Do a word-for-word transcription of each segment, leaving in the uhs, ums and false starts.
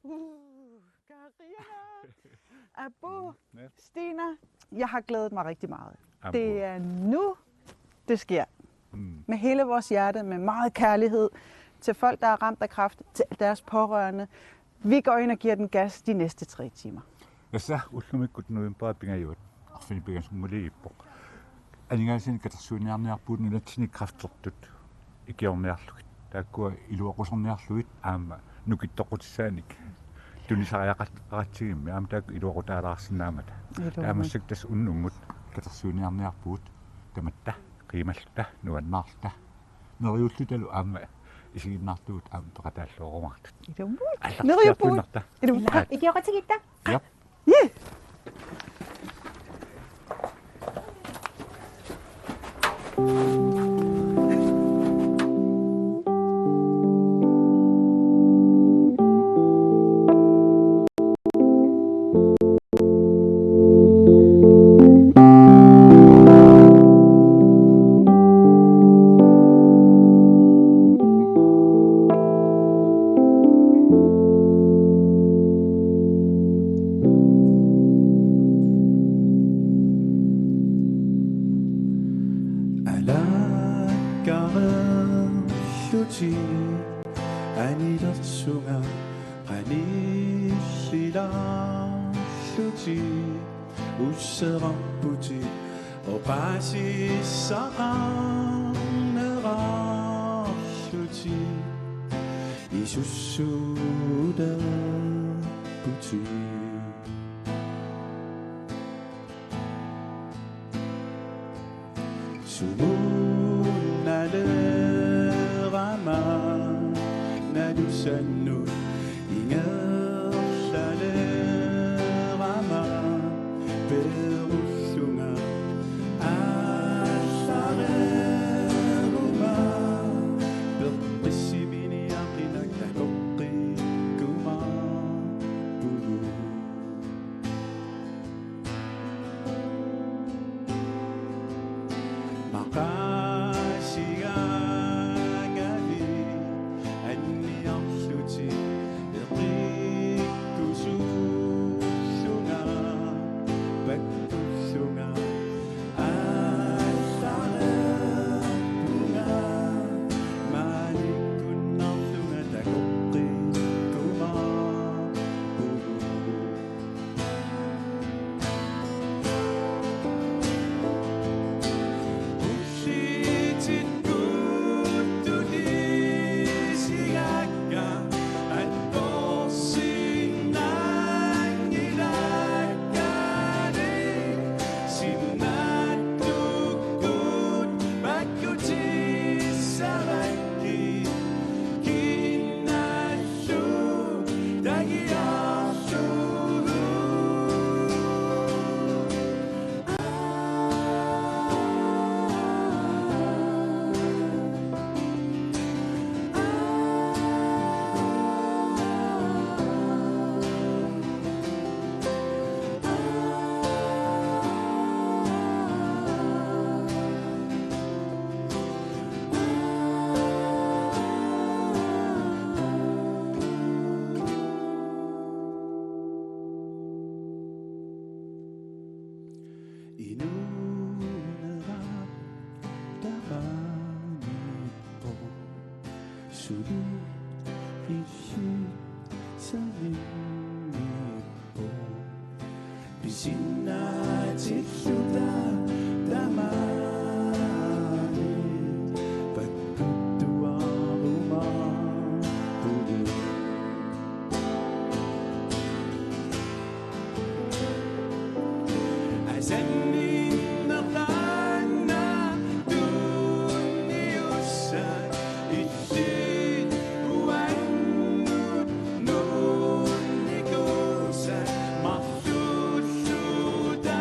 Uh, Karina. Abu, ja. Stina, jeg har glædet mig rigtig meget. Abu. Det er nu, det sker. Mm. Med hele vores hjerte, med meget kærlighed til folk, der er ramt af kræft, til deres pårørende. Vi går ind og giver den gas de næste tre timer. Tassa ullumikkut novembarip pingajuat arfineq-pingasut malugippoq. Aningaasanik katersuiniarniarpugut nunatsinni kræftertut ikiorniarlugit. Taakkua iluaqusarniarlugit aamma nukittoqutissaanik tunisariaqaratsigu aamma taakku iluaqutaalaarsinnaammata. Iluamik. Taamaasilluni tassa unnummut katersuiniarniarpugut tamatta qiimalluta nuannaarluta. Neriullutalu aamma isiginnaartugut aamma peqataalluarumaartut. Iluamik. Allartiartuinnarta. Neriuppugut. Iluamik. Aat. Ikioqatigiitta. Jap. Jee. Alakkareerlutit anilersunga qanillilaarlutit usserarputit oqaasissaqarnerarlutit isussuulerputit. Sumunnaleerama nalusannut ingerlaleerama peerullunga aallareeruma peqqissiminiaqinak takoqqikkumaarpugut. Maqaasigaangavi anniarlutit eqikkusuullunga pakkullunga aallareerpunga maanikkunnarlunga takoqqikkumaarpugut. Inuunera taranippoq suli illit saninniippoq. Pisinnaatilluta tamaani pakkuttuarumaarpugut. Asanninnertaanna tunniussat illit uannut nuunnikuusat marluulluta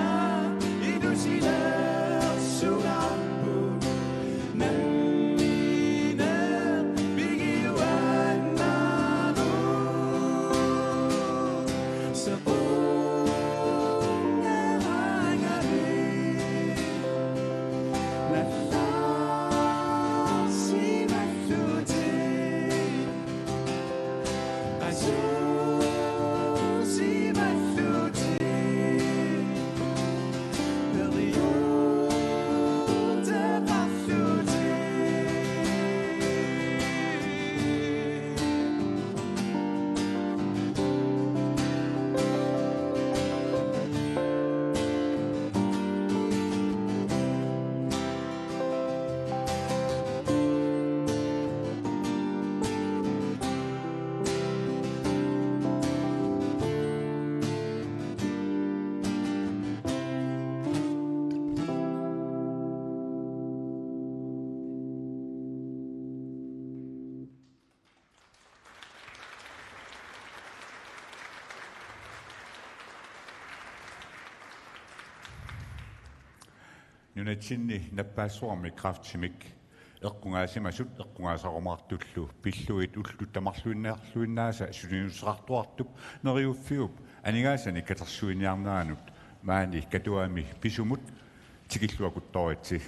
Nunatsinni nappaassuarmi kræftimik eqqugaasimasut eqqugaasarumaartullu pillugit ullut tamarluinnaarluinnaasa sunniuteqartuartup Neriuffiup aningaasanik katersuiniarneranut maani Katuami pisumut tikilluaqqutoritsi.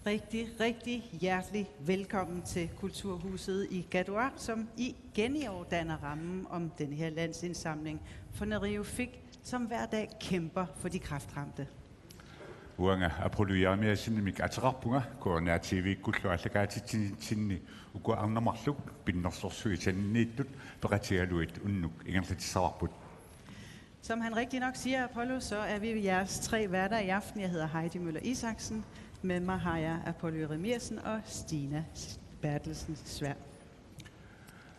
Rigtig, rigtig hjertelig velkommen til Kulturhuset i Katuaq, som igen i år danner rammen om den her landsindsamling for Neriuffik, som hver dag kæmper for de kræftramte. Uanga Apollo Jeremiassenimik ateqarpunga, K N R T V-kkullu aallakaatitsinitsinni uku arnat marluk pinnersorsuit saniatigut peqatigalugit unnuk ingerlatissavarput. Som han rigtig nok siger, Apollo, så er vi jeres tre værter i aften. Jeg hedder Heidi Møller Isaksen. Med mig har jeg Apollo Jeremiassen og Stina Bertelsen Sværd.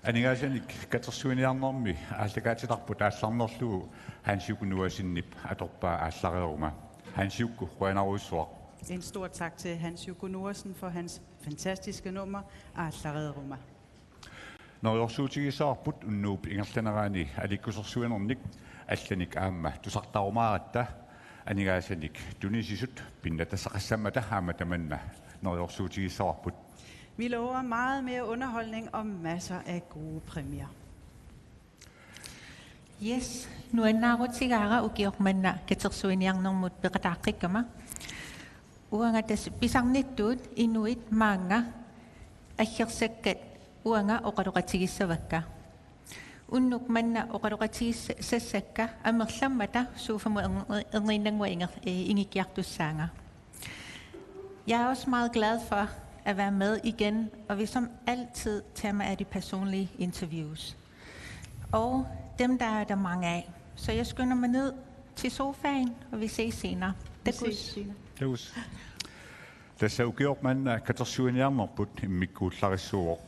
Aningaasanik katersuiniarnermi aallakaatitarput aallarnerlugu Hans Juko Noahsenip atorpaa aallareeruma. Hans Juko, qujanarujussuaq. En stor tak til Hans Juko Noahsen for hans fantastiske nummer, Aallareeruma. Neriorsuutigissavarput unnuup ingerlanerani alikkusersuinernik allanik aamma tusartarumaaratta aningaasanik tunisisut pinnattassaqassammata aamma tamanna neriorsuutigissavarput. Vi lover meget mere underholdning og masser af gode præmier. Yes, nuannaarutigaara ukioq manna katersuiniarnermut peqataaqqikkama. Uanga tassa pisarnittut inuit maannga aggersakkat uanga oqaloqatigissavakka. Unnuk manna oqaloqatigissassakka amerlammata sofamut erni-, erniinnannguaq inger-, eh, ingikkiartussaanga. Jeg er også meget glad for at være med igen, og vil som altid tage mig af de personlige interviews. Og dem, der er der mange af. Så jeg skynder mig ned til sofaen, og vi ses senere. Vi ses senere. Takuss. Tassa ukioq manna katersuiniarnerput immikkuullarissuuvoq.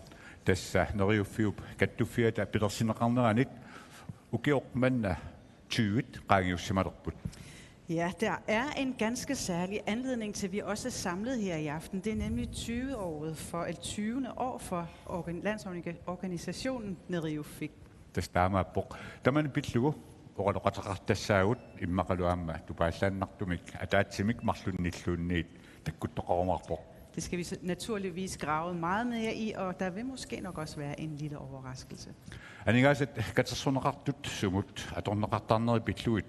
Tassa Neriuffiup kattuffiata pilersinneqarneranit ukioq manna tyve qaangiussimalerput. Ja, der er en ganske særlig anledning til, at vi også er samlet her i aften. Det er nemlig tyve-året for, eller tyvende år for organ-, landsorganisationen Neriuffik. Tassa taamaappoq. Tamanna pillugu oqaloqateqartassaagut immaqalu aamma tupaallaannartumik ataatsimik marlunnilluunniit takkuttoqarumaarpoq. Det skal vi så naturligvis grave meget mere i, og der vil måske nok også være en lille overraskelse. Aningaasat katersorneqartut sumut atorneqartarnerit pillugit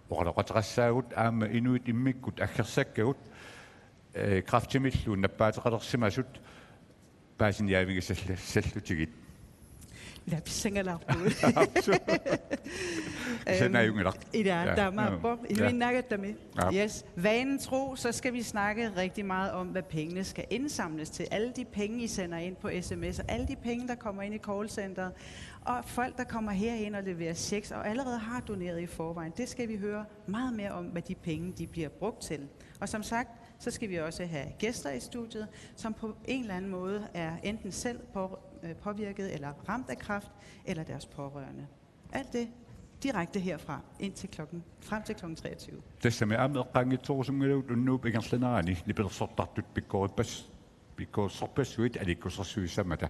oqaloqateqassaagut aamma inuit immikkut aggersakkagut, eh, kræftimillu nappaateqalersimasut paasiniaavigissallutigit. Lapsangalaarpugut. Sanajunngilaq. Ja, Ja. taamaappoq. Ja. Iluinnaagattami. Ja. Yes. Vanen tro, så skal vi snakke rigtig meget om, hvad pengene skal indsamles til. Alle de penge, I sender ind på S M S, og alle de penge, der kommer ind i callcenteret, og folk, der kommer herind og leverer checks, og allerede har doneret i forvejen, det skal vi høre meget mere om, hvad de penge, de bliver brugt til. Og som sagt, så skal vi også have gæster i studiet, som på en eller anden måde er enten selv på, øh, påvirket eller ramt af kræft, eller deres pårørende. Alt det direkte herfra ind til klokken, frem til klokken treogtyve. Tassami aamma eqqaanngitsorusunngilagut unnuup ingerlanerani nipilersortartut pikkorippas-, pikkorissorpassuit alikkusersuissammata.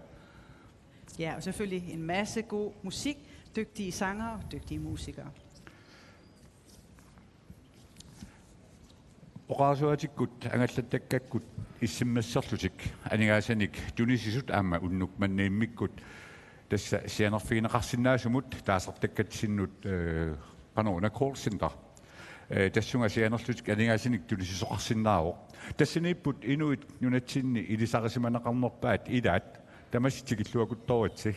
Ja, og selvfølgelig en masse god musik, dygtige sangere og dygtige musikere. Oqarasuaatikkut angallattakkakkut issimmasserlutik aningaasanik tunisisut aamma unnuk manna immikkut tassa sianerfigineqarsinnaasumut taasartakkatsinnut, eh, qanoruna callcenter. Eh, tassunga sianerlutik aningaasanik tunisisoqarsinnaavoq. Tassaniipput inuit nunatsinni ilisarisimaneqarnerpaat ilaat, tamassi tikilluaqqutoritsi.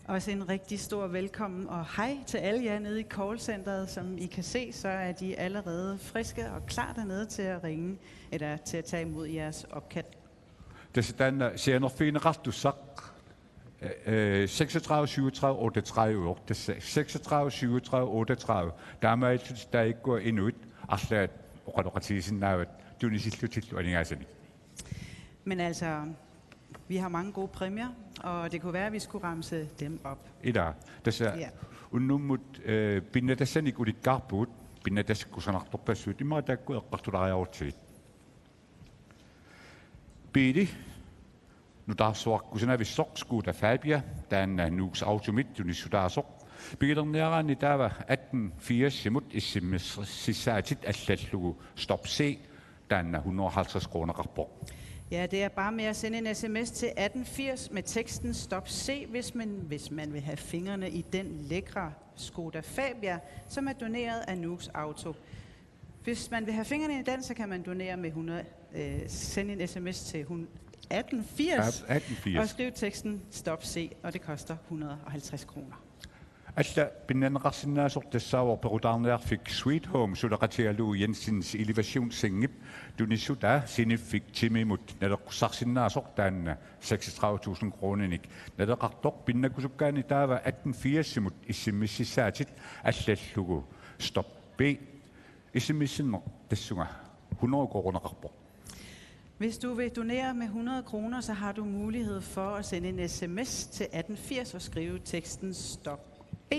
Også en rigtig stor velkommen og hej til alle jer nede i callcenteret. Som I kan se, så er de allerede friske og klar dernede til at ringe, eller til at tage imod jeres opkald. Tassa taanna sianerfigineqartussaq, eh, eh, seksogtredive syvogtredive otteogtredive, tassa seksogtredive syvogtredive otteogtredive, taamaalillutik taakku inuit arlaat oqaloqatigisinnaavat tunisillutillu aningaasanik. Men altså, vi har mange gode præmier, og det kunne være, at vi skulle ramse dem op. Ila, tassa Ja. unnummut, eh, pinnatassanik ulikkaarpugut, pinnatassanik kusanartorpassuit, immaqa taakku eqqartulaariarutsigit. Biili nutaarsuaq kusanavissoq Skoda Fabia, taanna Nuuks Automit tunissutaasoq. Pigilerniaraanni taava atten firsimut issimmassissaatit allallugu stop C Taanna hundrede og halvtreds kroneqarpoq. Ja, det er bare med at sende en sms til atten firs med teksten Stop C, hvis man, hvis man vil have fingrene i den lækre Skoda Fabia, som er doneret af Nuuks Auto. Hvis man vil have fingrene i den, så kan man donere med hundrede, øh, sende en sms til hun-, atten firs Atten firs. Og skriv teksten Stop C, og det koster hundrede og halvtreds kroner. Alla pinnanneqarsinnaasoq tassaavoq pequtaarniarfik Sweet Home suleqatigalugu Jensens Elevationssengip tunissutaa siniffik timimut naleqqussarsinnaasoq, taanna seksogtredive tusind kroninik naleqartoq. Pinnakkusukkaanni taava atten firsimut S M S-issaatit allallugu Stop B. S M S-inneq tassunga hundrede kroneqarpoq. Hvis du vil donere med hundrede kroner, så har du mulighed for at sende en sms til atten firs og skrive teksten Stop B.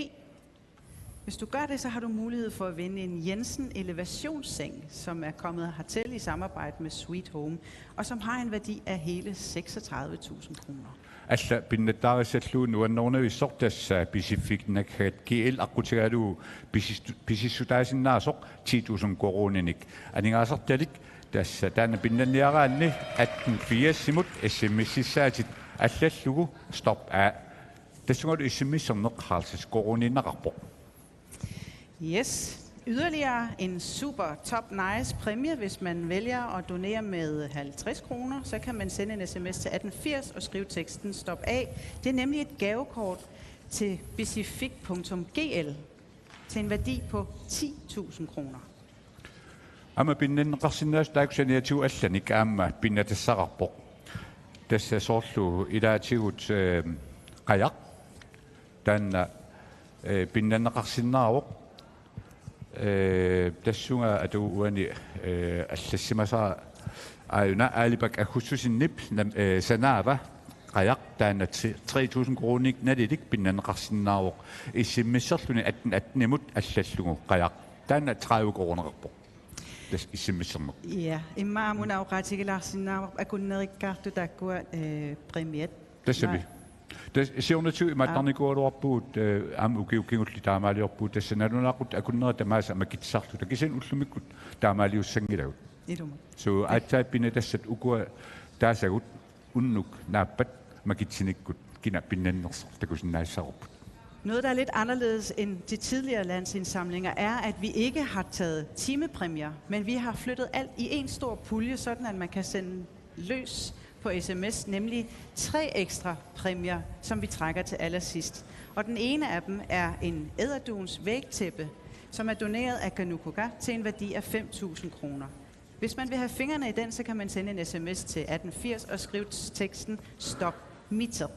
Hvis du gør det, så har du mulighed for at vinde en Jensen Elevationsseng, som er kommet hertil i samarbejde med Sweet Home, og som har en værdi af hele seksogtredive tusind kroner. Alla pinnattaarissallugu nuannerunnavissoq tassa Pacific Nakhat G L aqqutigalugu pisis-, pisissutaasinnaasoq ti tusind koruuninik aningaasartalik. Tassa taanna pinnanniaraanni atten firsimut S M S-issaatit allallugu Stop A. Tassungalu S M S-erneq halvtreds koruuniinnaqarpoq. Yes. Yderligere en super top nice præmie, hvis man vælger at donere med halvtreds kroner, så kan man sende en sms til atten firs og skrive teksten Stop A. Det er nemlig et gavekort til specifik punktum G L til en værdi på ti tusind kroner. Aamma pinnanneqarsinnaasut taakku saniatigut allanik aamma pinnatassaqarpoq. Tassa soorlu ilaatigut, eh, qajaq. Taanna, eh, pinnanneqarsinnaavoq. Eh, tassunga atu uani, eh, allassimasara aajuna Aalibak Aggustussenip nam-, eh, sanaava qajaq, taanna tre-, tre tusind koruuninik nalilik pinnanneqarsinnaavoq. S M S-erluni atten attenimut allallugu qajaq. Taanna tredive koruuneqarpoq. Tassa S M S-erneq. Ja, immaqa aamma una oqaatigilaarsinnaavarput akunnerikkaartut taakkua, øh, præmiat. Tassami. Ima- Tassa siornatigut imaattarnikuugaluarpugut, eh, aamma ukiut kingulliit taamaaliorpugut, tassa nalunaaquttap akunneri tamaasa makitsisarluta, kisianni ullumikkut taamaaliussanngilagut. Ilumut. So aatsaat pinnattassat ukua taasagut unnuk naappat makitsinikkut kina pinnannersoq takusinnaassavarput. Noget, der er lidt anderledes end de tidligere landsindsamlinger, er, at vi ikke har taget timepræmier, men vi har flyttet alt i en stor pulje, sådan at man kan sende løs på S M S, nemlig tre ekstra præmier, som vi trækker til allersidst. Og den ene af dem er en edderduns vægtæppe, som er doneret af Kanukuka til en værdi af fem tusind kroner. Hvis man vil have fingrene i den, så kan man sende en S M S til atten firs og skrive teksten Stop Miter.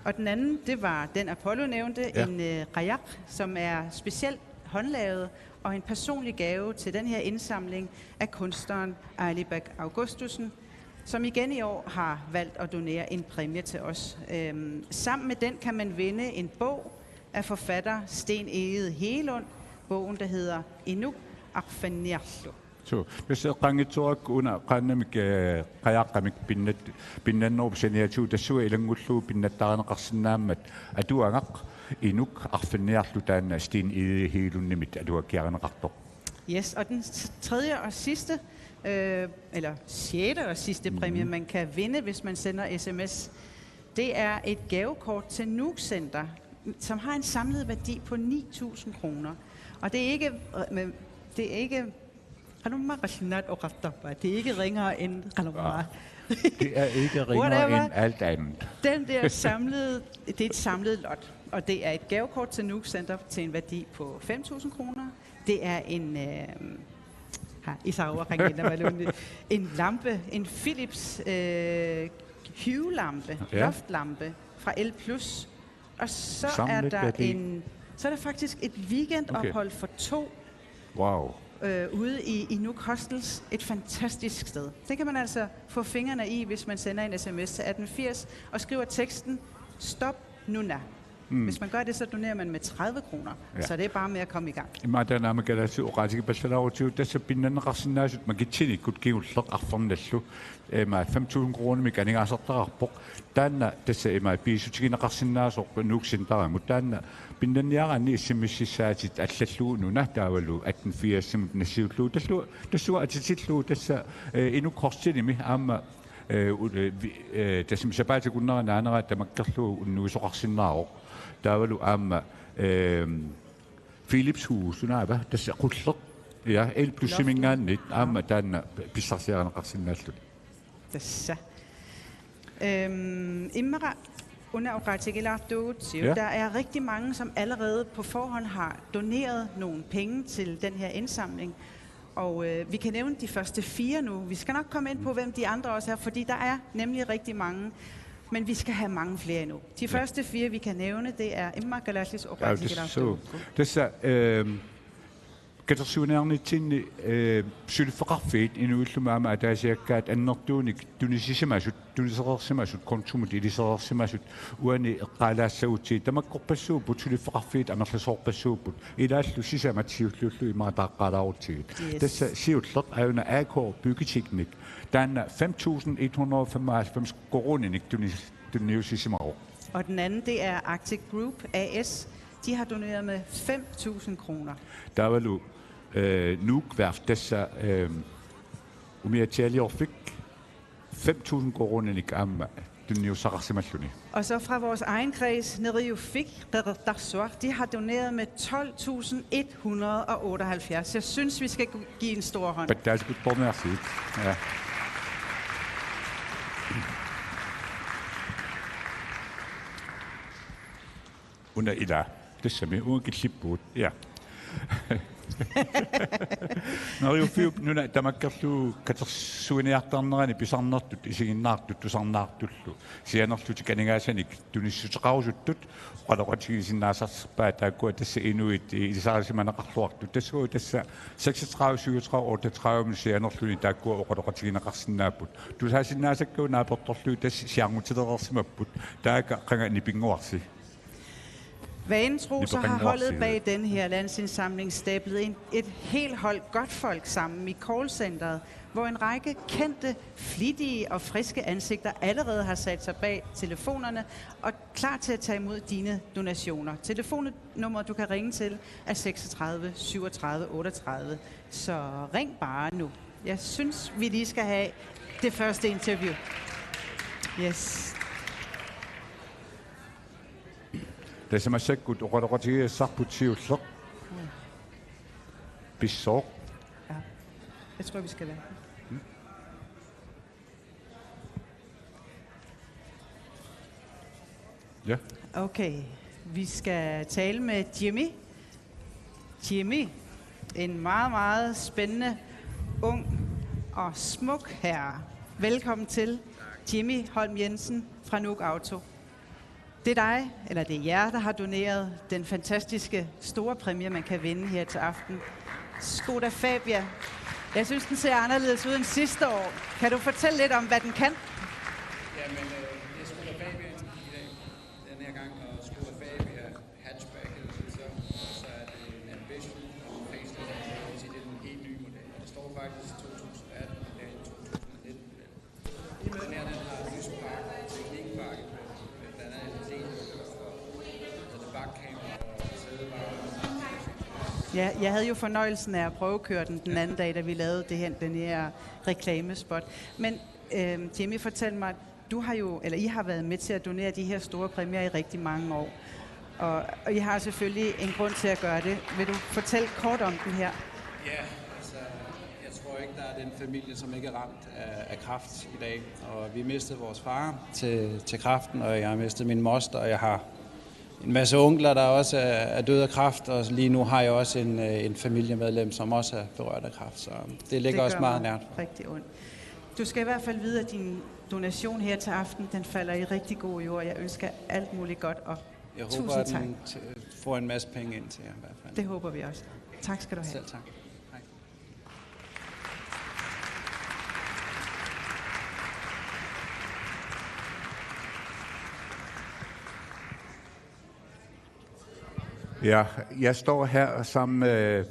Og den anden, det var den Apollo nævnte, Ja. En, øh, qajaq, som er specielt håndlavet og en personlig gave til den her indsamling af kunstneren Aalibak Augustussenip, som igen i år har valgt at donere en præmie til os. Øhm, sammen med den kan man vinde en bog af forfatter Steen Egede Hegelund, bogen, der hedder Inuk Arfanniarlu. So, tassa eqqaanngitsoorpara una qaannamik, eh, qajaqqamik pinnat-, pinnannerup saniatigut, tassunga ilanngullugu pinnattaarineqarsinnaammat atuagaq Inuk Arfanniarlu, taanna Steen Egede Hegelundimit atuakkiarineqartoq. Yes, og den s-, tredje og sidste, øh, eller sjette og sidste præmie, man kan vinde, hvis man sender S M S, det er et gavekort til Nuuk Center, som har en samlet værdi på ni tusind kroner. Og det er ikke, øh, men det er ikke, har du meget rachinat og det er ikke ringere end Kalumar. Det er ikke ringere Whatever. End alt andet. Den der samlede, det er et samlet lot, og det er et gavekort til Nuuk Center til en værdi på fem tusind kroner. Det er en, øh, ha, isarua qanginnamalunni, en lampe, en Philips, øh, Hue-lampe, Ja. Loftlampe fra L plus. Og så Samlet er der værdi. En, så er der faktisk et weekendophold Okay. For to Wow. øh, ude i Inuk Hostels. Et fantastisk sted. Det kan man altså få fingrene i, hvis man sender en S M S til atten firs og skriver teksten Stop Nuna. Mm. Hvis man gør det, så donerer man med tredive kroner. Ja. Så det er bare med at komme i gang. Immaqa taanna aamma kalaallisut oqaatigipallalaarutigu, tassa pinnanneqarsinnaasut makitsinikkut kingulleq arfernallu. Ima fem tusind koruunimik aningaasartaqarpoq. Taanna tassa ima piissutigineqarsinnaasoq Nuuk Centerimut. Taanna pinnanniaraanni S M S-issaatit allallugu nuna taavalu atten firsimut nassiullugu. Tallu-, tassunga atitillugu tassa, eh, Inuk Hostelimi aamma, eh, u-, eh, vi-, eh, tassami sapaatip akunnera naanera tamakkerlugu unnuisoqarsinnaavoq. Taavalu aamma, eh, Philips Hus, sunaava, tassa qulleq. Ja, L plus-iminngaanniit aamma taanna pissarsiarineqarsinnaalluni. Tassa. Øhm, immaqa una oqaatigilaartuugutsigu, ja, der er rigtig mange, som allerede på forhånd har doneret nogle penge til den her indsamling. Og øh, vi kan nævne de første fire nu. Vi skal nok komme ind på, hvem de andre også er, fordi der er nemlig rigtig mange. Men vi skal have mange flere endnu. De, ja, første fire, vi kan nævne, det er immaqa kalaallisut oqaatigilaartuugutsigu. Tassa, øhm, katersuiniarnitsinni, eh, suliffeqarfiit inuillu aamma ataasiakkaat annertuunik tunisisimasut, tunisereersimasut, kontomut ilisereersimasut, uani eqqaalaassagutsigit tamakkorpassuupput, suliffeqarfiit amerlasoorpassuupput, ilaallu sisamat siulliullugu imaattaaqqaalaarutsigit. Yes. Tassa siulleq aajuna A K Byggeteknik. Taanna fem tusind et hundrede og femoghalvfems koruuninik tunis-, tunniussisimavoq. Og den anden, det er Arctic Group A S. De har doneret med fem tusind kroner. Taavalu, eh, Nuuk Værft tassa, eh, umiatsialiorfik fem tusind koruuninik aamma tunniussaqarsimalluni. Og så fra vores egen kreds, Neriuffik Qeqertarsuaq, de har doneret med tolv tusind et hundrede og otteoghalvfjerds. Jeg synes, vi skal give en stor hånd. Pattaasiputtorniarsigit. Ja. Una ila. Tassami uunga killippugut. Ja. Neriuffiup Nuna tamakkerlugu katersuiniartarnerani pisarnertut isiginnaartut tusarnaartullu sianerlutik aningaasanik tunissuteqarusuttut oqaloqatigisinnaasarpaat taakkua tassa inuit ilisarisimaneqarluartut. Tassuuna tassa seksogtredive syvogtredive otteogtredive sianerluni taakkua oqaloqatigineqarsinnaapput. Tusaasinnaasakkagut naapertorlugit tassa siaarngutsilereersimapput. Taakku qanga nipinnguarsi. Vanen tro, så har holdet bag den her landsindsamling stablet en, et helt hold godtfolk sammen i callcenteret, hvor en række kendte, flittige og friske ansigter allerede har sat sig bag telefonerne og klar til at tage imod dine donationer. Telefonnummeret, du kan ringe til, er seksogtredive syvogtredive otteogtredive. Så ring bare nu. Jeg synes, vi lige skal have det første interview. Yes. Tassa massakkut oqaloqatigisassarput siulleq. Pissooq. Ja. Jeg tror, vi skal være. Ja. Okay, vi skal tale med Jimmy. Jimmy, en meget, meget spændende, ung og smuk herre. Velkommen til, Jimmy Holm Jensen fra Nuuk Auto. Det er dig, eller det er jer, der har doneret den fantastiske store præmie, man kan vinde her til aften. Skoda Fabia. Jeg synes, den ser anderledes ud end sidste år. Kan du fortælle lidt om, hvad den kan? Jamen, øh, det er Skoda Fabia i dag. Den her gang, og Skoda Fabia hatchback, eller sådan så, så er det en Ambition og en facelift, så det er en helt ny model. Der står faktisk to tusind atten, men det er en to tusind nitten model. Den her, den har lyspakke, teknikpakke på, den er L E D, så det er bakkamera og sædevarme. Ja, jeg havde jo fornøjelsen af at prøvekøre den den anden dag, da vi lavede det her, den her reklamespot. Men øhm, Jimmy, fortæl mig, du har jo, eller I har været med til at donere de her store præmier i rigtig mange år. Og, og I har selvfølgelig en grund til at gøre det. Vil du fortælle kort om den her? Ja, altså, jeg tror ikke, der er den familie, som ikke er ramt af, af kræft i dag. Og vi mistede vores far til, til kræften, og jeg har mistet min moster, og jeg har en masse onkler, der også er, er døde af kræft, og lige nu har jeg også en, øh, en familiemedlem, som også er berørt af kræft. Så det ligger os meget nært. Rigtig ondt. Du skal i hvert fald vide, at din donation her til aften, den falder i rigtig god jord. Jeg ønsker alt muligt godt, og tusind tak. Jeg håber, at den t-, får en masse penge ind til jer i hvert fald. Det håber vi også. Tak skal du have. Selv tak. Hej. Ja, jeg står her sammen med,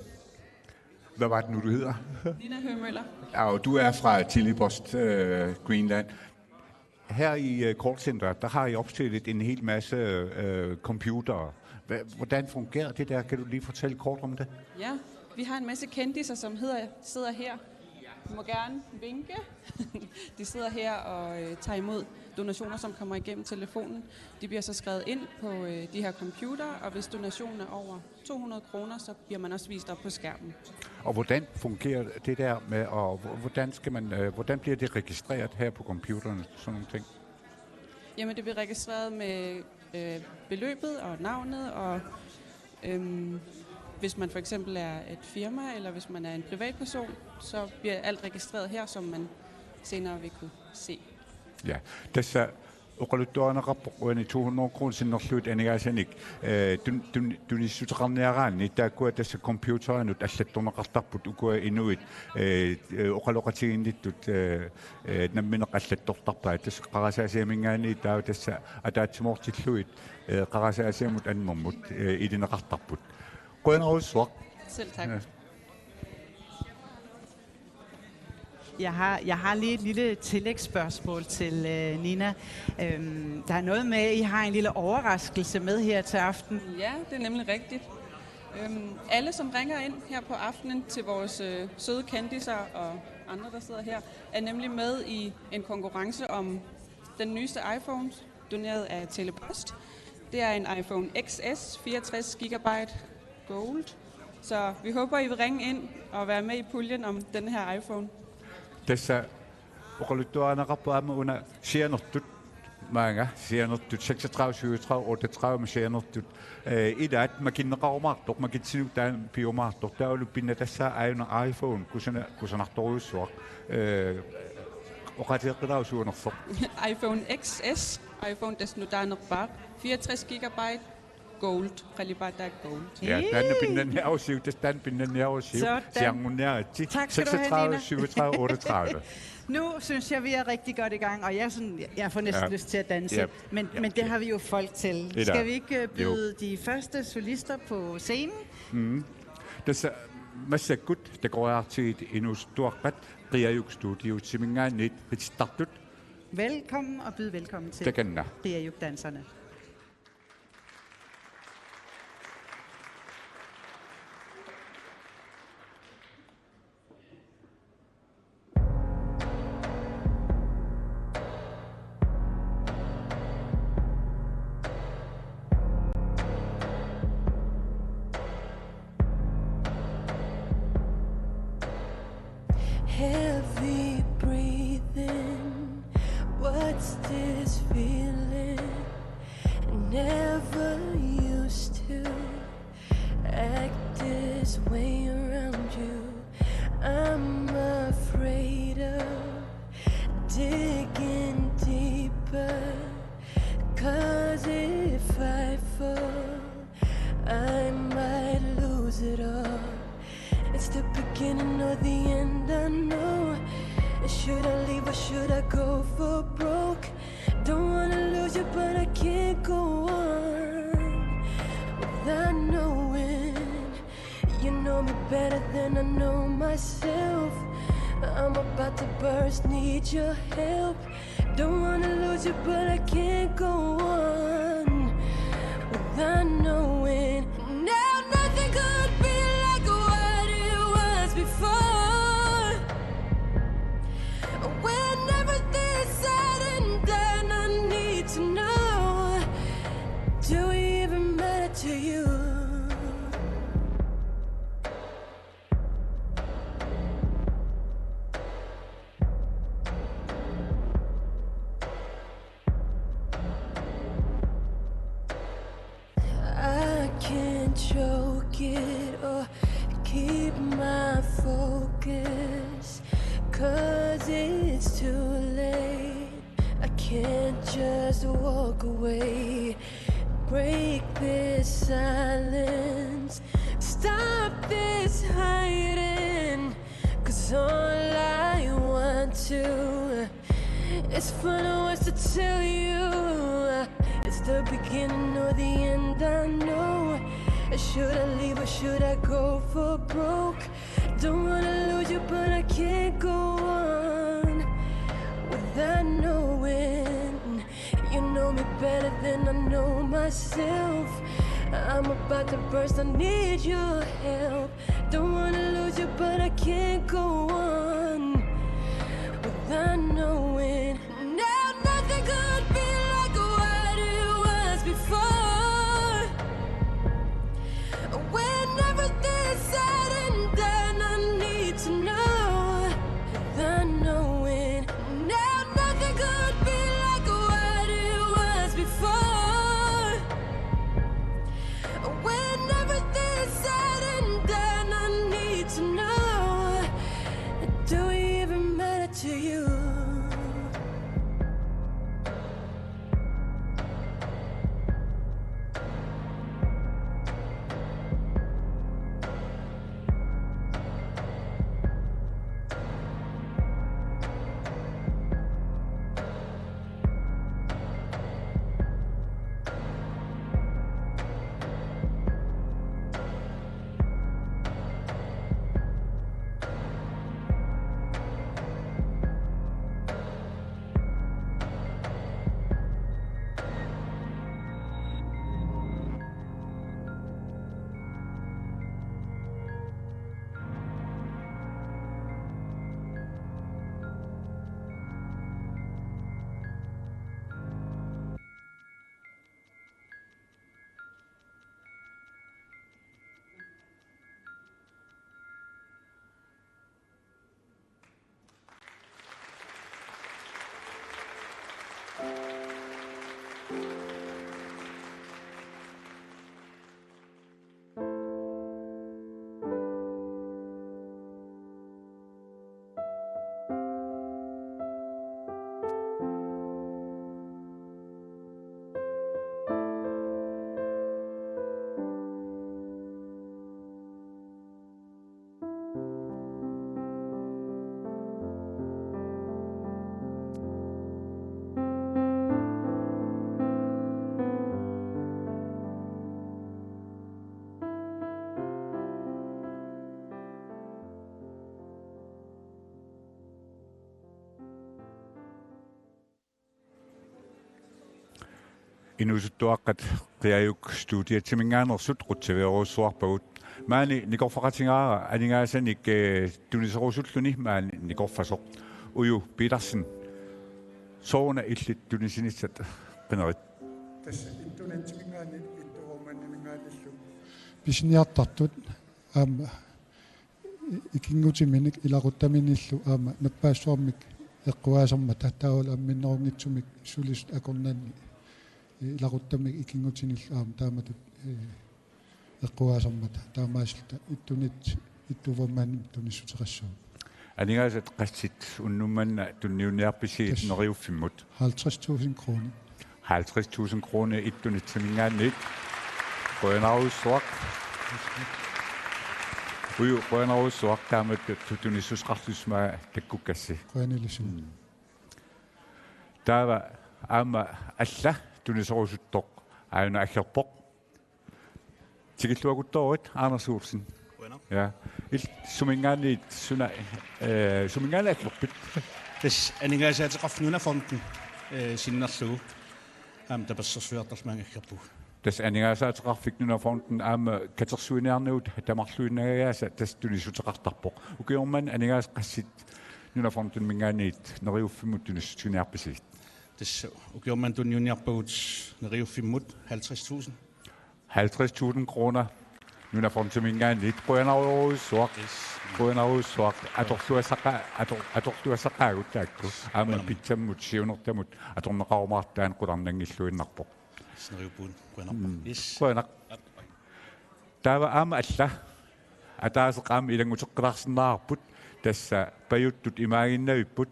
hvad var det nu, du hedder? Nina Hømøller. Ja, og du er fra Tele-Post øh, Greenland. Her i øh, callcenter, der har I opstillet en hel masse øh, computere. Hva- Hvordan fungerer det der? Kan du lige fortælle kort om det? Ja, vi har en masse kendiser, som hedder, sidder her. De må gerne vinke. De sidder her og øh, tager imod donationer, som kommer igennem telefonen. De bliver så skrevet ind på øh, de her computere, og hvis donationen er over to hundrede kroner, så bliver man også vist op på skærmen. Og hvordan fungerer det der med, og h- hvordan, skal man, øh, hvordan bliver det registreret her på computeren, sådan nogle ting? Jamen, det bliver registreret med øh, beløbet og navnet, og øhm, hvis man for eksempel er et firma, eller hvis man er en privatperson, så bliver alt registreret her, som man senere vil kunne se. Ja, tässä oqaluttuarineqarpoq uani to hundrede kroner sinnerluit aningaasanik øh, tun, tun, tunissuteqarniaraanni taakkua tassa computerinut allattorneqartarput ukua inuit øh, øh, oqaloqatigiinnittut øh, øh, nammineq allattortarpaat, tassa qarasaasiaminngaanniit taava tassa ataatsimoortillugit øh, qarasaasiamut annermut øh, ilineqartarput. Qujanarsuaq. Selv tak. Ja. Jeg har, jeg har lige et lille tillægsspørgsmål til øh, Nina. Øhm, der er noget med, at I har en lille overraskelse med her til aften. Ja, det er nemlig rigtigt. Øhm, alle, som ringer ind her på aftenen til vores øh, søde kendiser og andre, der sidder her, er nemlig med i en konkurrence om den nyeste iPhone, doneret af Telepost. Det er en iPhone X S fireogtres gigabyte Gold. Så vi håber, I vil ringe ind og være med i puljen om den her iPhone. Tassa oqaluttuarineqarpoq aamma una sianertut, maanga sianertut seksogtredive syvogtredive otteogtredive, sianertut øh, ilaat makinneqarumaartoq, makitsinut taanna piumaartoq, taavalu pinnattassaq aajuna iPhone kusana kusanartorujussuaq. Øh, oqaatigeriaruk suunersoq? iPhone X S, iPhone, tassa nutaanerpaaq, fireogtres gigabyte Gold, qalipaataa Gold. Ja, taanna pinnanniarusiuk, tassa taanna pinnanniarusiuk. Sådan. Sianngunniaritsi. Tak skal du have, seksogtredive Nina. syvogtredive otteogtredive. Nu synes jeg, vi er rigtig godt i gang, og jeg, er sådan, jeg får næsten Ja. lyst til at danse. Ja. Men, Ja. Men det har vi jo folk til. Ida. Skal vi ikke øh, Jo. byde de første solister på scenen? Tassa massakkut takoriartigit inuusuttuaqqat Qiajuk Studiosiminngaanniit qitittartut. Velkommen og byde velkommen til Takanna. Qiajuk-danserne. Heavy breathing. What's this feeling? Never used to act this way around you. I'm afraid of digging deeper. 'Cause if I fall, I might lose it all. It's the beginning or the end, I know. Should I leave or should I go for broke? Don't wanna lose you, but I can't go on without knowing. You know me better than I know myself. I'm about to burst, need your help. Don't wanna lose you, but I can't go on without knowing. Now nothing could be like what it was before. When everything's said and done, I need to know, do we even matter to you? I can't choke it or keep my focus, 'cause it's too late. I can't just walk away. Break this silence, stop this hiding, 'cause all I want to, it's fun words to tell you. It's the beginning or the end, I know. Should I leave or should I go for broke? Don't wanna lose you, but I can't go on without knowing. You know me better than I know myself. I'm about to burst, I need your help. Don't wanna lose you, but I can't go on without knowing. Now nothing could be like what it was before. When everything's said and done, I need to know the knowing. Now nothing could be like what it was before. When everything's said and done, I need to know, do we even matter to you? Inuusuttuaqqat Qiajuk Studiatsiminngaanneersut qutsavigerujussuarpagut. Maani nikorfaqatigaara aningaasanik, eh, tuniserusulluni maani nikorfasoq. Uju Petersen, sooruna illit tunisinissat qinerit? Tassa Ittunatsiminngaanniit Ittuuvormanniminngaanniillu pisiniartartut aamma ikinngutiminik ilaquttaminillu aamma nappaassuarmik eqqugaasarmata, taavalu aamma minnerunngitsumik sulisut akornanni ilaquttamik ikinngutinillu aamma taamatut, eh, eqqugaasarmata, taamaasilluta Ittunit Ittuuvormannimik tunissuteqassaaq. Aningaasat qassit unnuk manna tunniunniarpisigit? Tassa neriuffimmut? Halvtreds tusind kroner. Halvtreds tusind kroner Ittunatsiminngaanniit. Qujanarujussuaq. Uju, qujanarujussuaq taamatut tunissuteqarlusi, maani takkukkassi. Qujanaq ilissi. Mm. Taava aamma alla tuniserusuttoq aajuna aggerpoq. Tikilluakuttoorit, Anders Olsen. Qujanaq. Ja. Il-, suminngaanniit suna, eh, suminngaanniit aggerpit? Tassa aningaasaateqarfik Nunafonden, eh, sinnerlugu aamma tapersersuiartarlunga aggerpugut. Tassa aningaasaateqarfik Nunafonden aamma katersuiniarnagut tamarluinnagaasa tassa tunissuteqartarpoq. Ukioq manna aningaasat qassit Nunafondiminngaanniit neriuffimmut tunissutiniarpisigit? Tassa ukioq manna tunniunniarpagut neriuffimmut halvtreds tusind. Halvtreds tusind kroner Nunafondiminngaanniit. Qujanarujussuaq. Yes. Qujanarujussuaq. Atorluassaqa-, ator-, atorluassaqqaagut taakku. Yes. Aamma qujanaq. Pitsammut, siunertamut atorneqarumaartoq taanna qularnanngilluinnarpoq. Yes, neriuppugut. Qujanarpoq. Mm. Yes. Qujanaq. Taava aamma alla ataaseq aamma ilannguteqqilaarsinnaavarput, tassa pajuttut imaaginnavipput.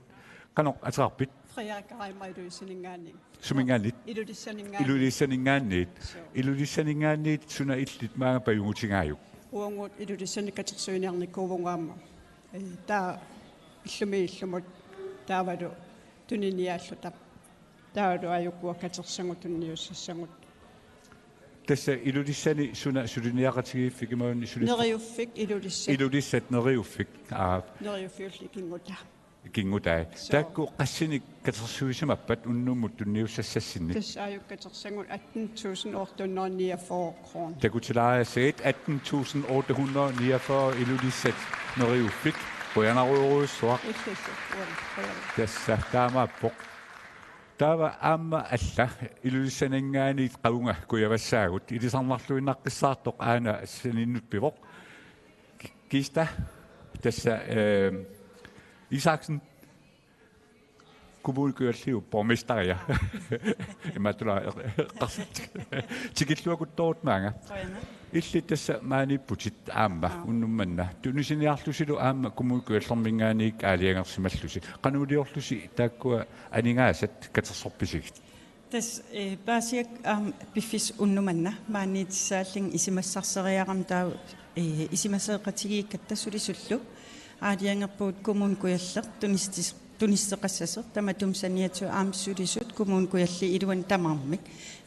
Qanoq ateqarpit? Frederik Reimer Ilulissaninngaanniit. Suminngaanniit? Ilulissaninngaanniit. Ilulissaninngaanniit. Suu. Ilulissaninngaanniit suna illit maanga pajugutigajuk? Uagut Ilulissani katersuiniarnikuuvugut aamma. Ee, taava illumi illumut taavalu tuniniaalluta. Taavalu aajuku katersagut tunniussassagut. Tassa Ilulissani suna suliniaqatigiiffik imaluunniit suli- Neriuffik Ilulissat. Ilulissat Neriuffik. Aa, Neriuffiulli Kingutaa. Kingutai. Soo. Taakku qassinik katersuisimappat unnummut tunniussassassinnik? Tassa aajuku katersagut atten tusind otte hundrede niogfyrre kroner. Takutilaariassagit atten tusind otte hundrede niogfyrre Ilulissat Neriuffik. Qujanarujorujussuaq. Illissi, qujan-, qujan-. Tassa taamaappoq. Taava aamma alla Ilulissaninngaanniit qavunga kujavassaagut. Ilisarnarluinnaqqissaartoq aana saninnut pivoq. Kista, tassa, eh, Isaksen, Kommune Kujalliup borgmesteria. Imaattulla, qars-, tikilluakuttooruit maanga. Qujanaq. Illit tassa maaniipputit aamma, aa, unnuk manna. Tunisiniarlusilu aamma Kommune Kujallerminngaanniit aalajangersimallusi. Qanoq iliorlusi taakkua aningaasat katersorpisigit? Tassa, eh, paasiakka aamma piffissaq unnuk manna maaniittussaallunga isumassarseriarama taava, eh, isumaseeqatigiikkatta sulisullu aalajangerpugut Kommune Kujalleq tunistis-, tuniseqassasoq tamatuma saniatigut aamma sulisut Kommune Kujalleq iluani tamarmik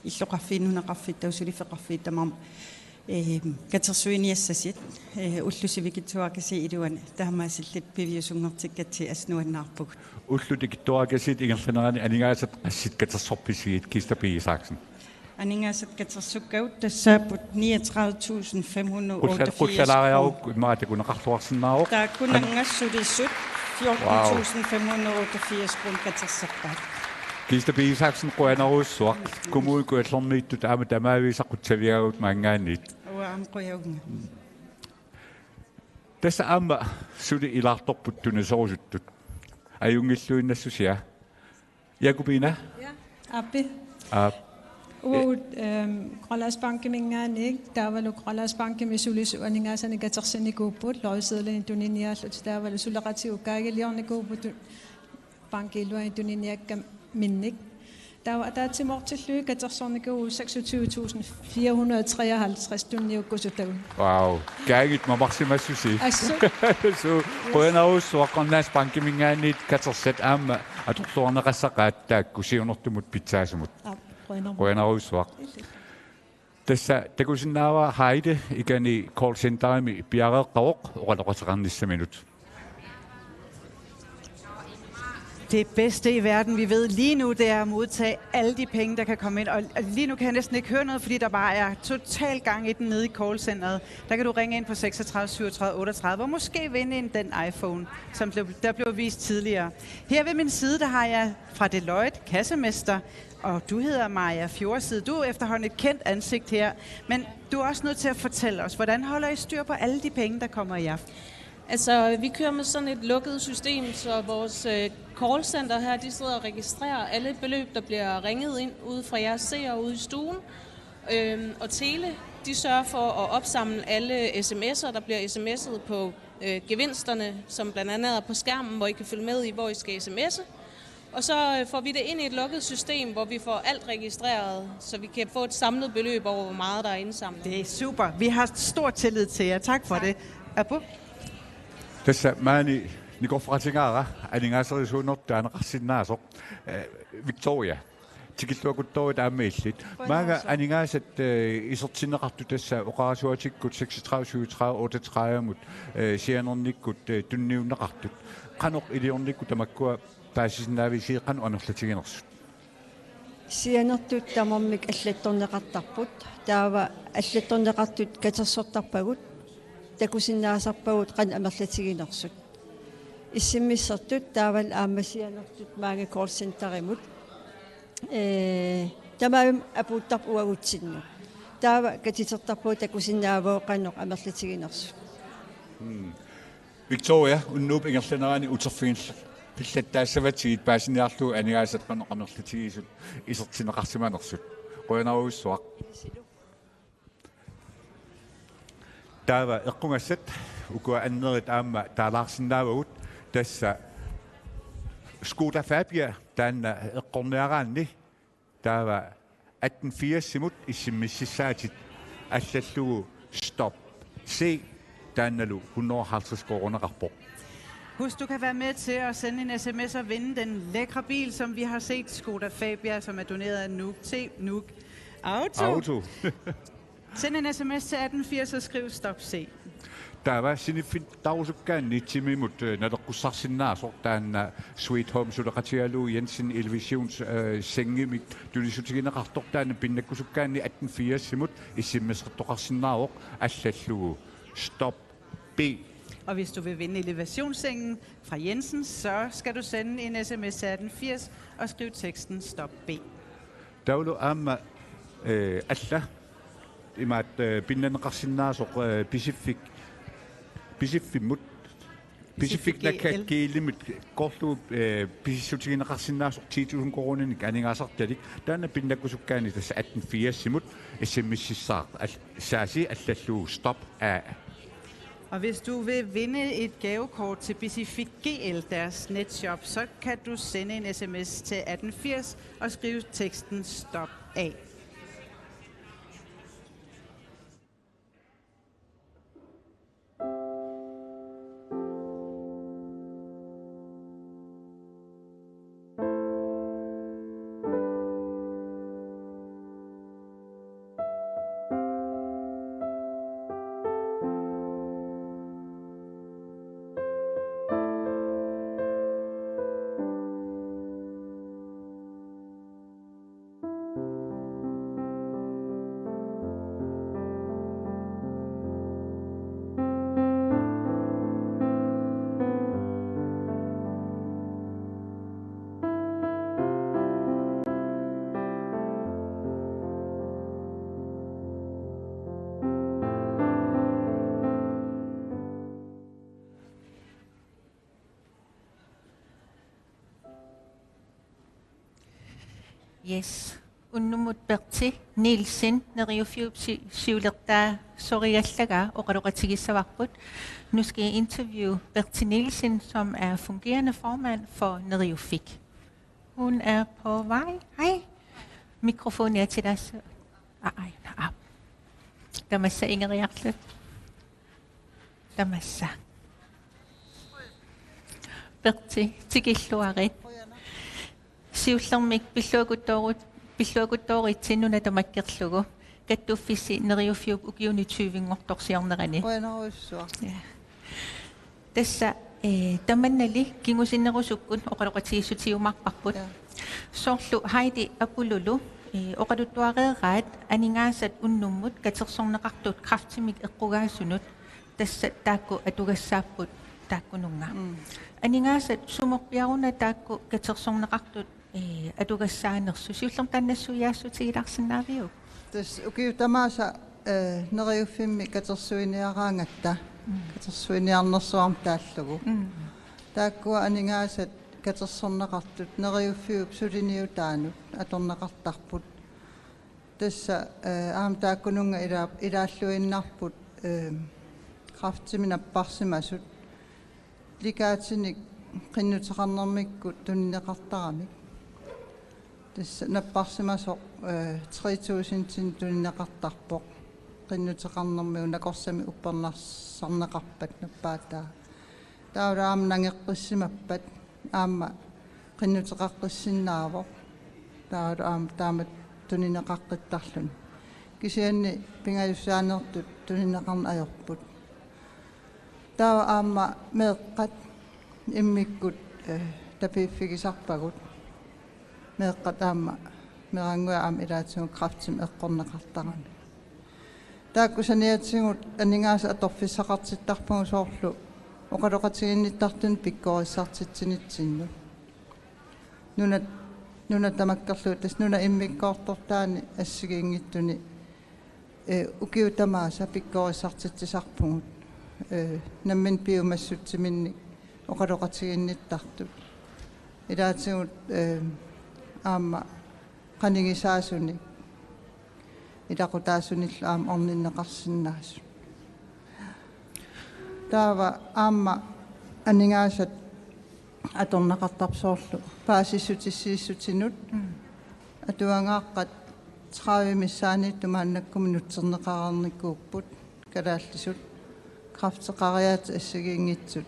illoqarfiit nunaqarfiit taava suliffeqarfiit tamarmik, eh, katersuiniassasut, eh, ullut sivikitsuakasiit iluani taamaasilluta piviusunngortikkatsigit assut nuannaarpugut. Ullut tikittuakasiit ingerlaneranni aningaasat qassit katersorpisigit, Kista P. Isaksen? Aningaasat katersukkagut tassaapput niogtredive tusind fem hundrede og otteogfirs kroner. Qulla-, qullalaariaruk immaqa takuneqarluarsinnaavoq. Taakkunannga sulisut fjorten tusind fem hundrede og otteogfirs kroner katersorpaat. Kista P. Isaksen, qujanarujussuaq. Kommune Kujallermiittut aamma tamaavisa qutsavigaavut maanngaanniit. Uanga aamma qujavunnga. Tassa aamma suli ilaartorput tuniserusuttut. Ajunngilluinnassusia. Jakobine? Ja, Aappi. Aap. Uagut, ehm, Grønlandsbankiminngaanniit, taavalu Grønlandsbankimi sulisut aningaasanik katersinikuupput, løjsedlinik tuniniaallutik, taavalu suleqatigut kaagiliornikuupput, tu-, banki iluani tuniniakkaminnik. Taava ataatsimoortillugit katersornikuuvugut seksogtyve tusind fire hundrede og treoghalvtreds tunniukkusutagut. Wow. Kaagit mamarsimassusi. Assut. Suu, yes. Qujanarujussuaq, Grønlandsbankiminngaanniit katersat aamma atorluarneqassaqaat taakku siunertamut pitsaasumut. Aap, qujanarujussuaq. Qujanarujussuaq. Illit. Tassa takusinnaavara Heidi ikani callcenterimi piareeqqavoq oqaloqateqarnissaminut. Det bedste i verden, vi ved lige nu, det er at modtage alle de penge, der kan komme ind. Og, og lige nu kan jeg næsten ikke høre noget, fordi der bare er total gang i den nede i callcenteret. Der kan du ringe ind på seksogtredive syvogtredive otteogtredive og måske vinde en den iPhone, som blev, der blev vist tidligere. Her ved min side, der har jeg fra Deloitte, kassemester, og du hedder Maja Fjordside. Du er efterhånden et kendt ansigt her, men du er også nødt til at fortælle os, hvordan holder I styr på alle de penge, der kommer i aften? Altså, vi kører med sådan et lukket system, så vores, øh, callcenter her, de sidder og registrerer alle beløb, der bliver ringet ind ude fra jeres seere ude i stuen. Øhm, og Tele, de sørger for at opsamle alle S M S'er, der bliver S M S'et på, øh, gevinsterne, som blandt andet er på skærmen, hvor I kan følge med i, hvor I skal S M S'e. Og så, øh, får vi det ind i et lukket system, hvor vi får alt registreret, så vi kan få et samlet beløb over, hvor meget der er indsamlet. Det er super. Vi har stor tillid til jer. Tak for det. Apu? Tassa maani nikorfaqatigaara aningaaserisuunertut taaneqarsinnaasoq. Eh, Victoria, tikilluakuttoorit aamma illit. Qujanarsuaq. Maanga aningaasat, eh, isertinneqartut tassa oqarasuatikkut seksogtredive syvogtredive otteogtredive-mut, eh, sianernikkut, eh, tunniunneqartut. Qanoq iliornikkut tamakkua paasisinnaavisigit, qanoq amerlatiginersut? Sianertut tamarmik allattorneqartarput. Taava allattorneqartut katersortarpagut, takusinnaasarpagut qanoq amerlatiginersut. Issimmissertut taavalu aamma sianertut maanga callcenterimut. Ee, tamarmik apuuttarput uagutsinnut. Taava katitertarpagut takusinnaavagut qanoq amerlatiginersut. Mm. Victoria, unnuup ingerlanerani uterfigillattaassavatsigit paasiniarlugu aningaasat qanoq amerlatigisut isertinneqarsimanersut. Qujanarujussuaq. Taava eqqugassat ukua annerit aamma taalaarsinnaavagut, tassa Skoda Fabia taanna eqqorniaraanni, taava atten firsimut issimmissassaatit allallugu stop C, taannalu hundrede og halvtreds koruuneqarpoq. Husk, du kan være med til at sende en S M S og vinde den lækre bil, som vi har set, Skoda Fabia, som er doneret af Nuuk T, Nuuk Auto. Auto. Send en S M S til atten firs og skriv stop C. Taava siniffittaarusukkaanni timimut, eh, naleqqussarsinnaasoq taanna Sweet Home suleqatigalugu Jensen Elevation, eh, sengimik tunissutigineqartoq, taanna pinnakkusukkaanni atten firsimut S M S-ertoqarsinnaavoq allallugu stop B. Og hvis du vil vinde elevationssengen fra Jensen, så skal du sende en S M S til atten firs og skrive teksten stop B. Taavalu aamma, eh, alla imaat, eh, pinnaneqarsinnaasoq, eh, Pisiffik, Pisiffimmut, Pisiffik Pisiffik G L. Nakkat G L-imut korlu, eh, pisissutigineqarsinnaasoq ti tusind koruuninik aningaasartalik, taanna pinnakkusukkaanni tassa atten firsimut S M S-issaaq al-, saasi allallugu stop A. Og hvis du vil vinde et gavekort til Pisiffik G L, deres netshop, så kan du sende en S M S til atten firs og skrive teksten stop A. Yes. Unnummut Berti Nielsen, Neriuffiup si-, siulertaasorigallagaa, oqaloqatigissavarput. Nu skal jeg interviewe Berti Nielsen, som er fungerende formand for Neriuffik. Hun er på vej. Hej. Mikrofoni atilaassavat. Aa, aa, aa. Tamassa ingeriarlutit. Tamassa. Berti, tikilluarit. Siullermik pilluakuttoorit-, pilluakuttooritsi nuna tamakkerlugu. Kattuffissi Neriuffiup ukiuni tyvenngortorsiornerani. Qujanarsuaq. Ja. Tassa, eh, tamannali kingusinnerusukkut oqaloqatigiissutigiumaarparput. Ja. Soorlu Heidi Apululu, eh, oqaluttuareeraat aningaasat unnummut katersorneqartut kræftimik eqqugaasunut, tassa taakku atugassaapput taakkununnga. Mm. Aningaasat sumorpiaruna taakku katersorneqartut, eh, atugassaanersut, siullermik taanna nassuiaassutigilaarsinnaaviuk? Tassa ukiut tamaasa, eh, Neriuffimmi katersuiniaraangatta, mm, katersuiniarnersuarmik taallugu. Mm. Taakkua aningaasat katersorneqartut Neriuffiup suliniutaanut atorneqartarput. Tassa, eh, aamma taakkununnga ila-, ilaalluinnarput, eh, kræftimik napparsimasut. Ligaatinik qinnuteqarnermikkut tunineqartaramik. Tassa napparsimasoq, eh, tre tusindinik tunineqartarpoq. Qinnuteqarnermigut nakorsamik uppernarsarneqarpat nappaataa. Taavalu aamma nangeqqissimappat aamma qinnuteqaqqissinnaavoq. Taavalu aamma taamatut tunineqaqqittarluni. Kisianni pingajussaaneertut tunineqarneq ajorput. Taava aamma meeqqat immikkut, eh, tapiiffigisarpagut. Meeqqat aamma, meerannguit aamma ilaatigut kræftimik eqqorneqartaramik. Taakku saniatigut aningaasat atorfissaqartittarpagut soorlu oqaloqatiginnittartuni pikkorissartitsinitsinnut. Nuna, nuna tamakkerlugu tassa nuna immikkoortortaani assigiinngitsuni, eh, ukiut tamaasa pikkorissartitsisarpugut, eh, nammineq piumassutsiminnik oqaloqatiginnittartut. Ilaatigut, eh, aamma qanigisaasunik ilaqutaasunillu aamma orninneqarsinnaasut. Taava aamma aningaasat atorneqartarput soorlu paasissutissiissutinut. Mm. Atuagaaqqat tredive missaanniittut maannakkumut nutserneqareernikuupput, kalaallisut kræfteqariaatsit assigiinngitsut.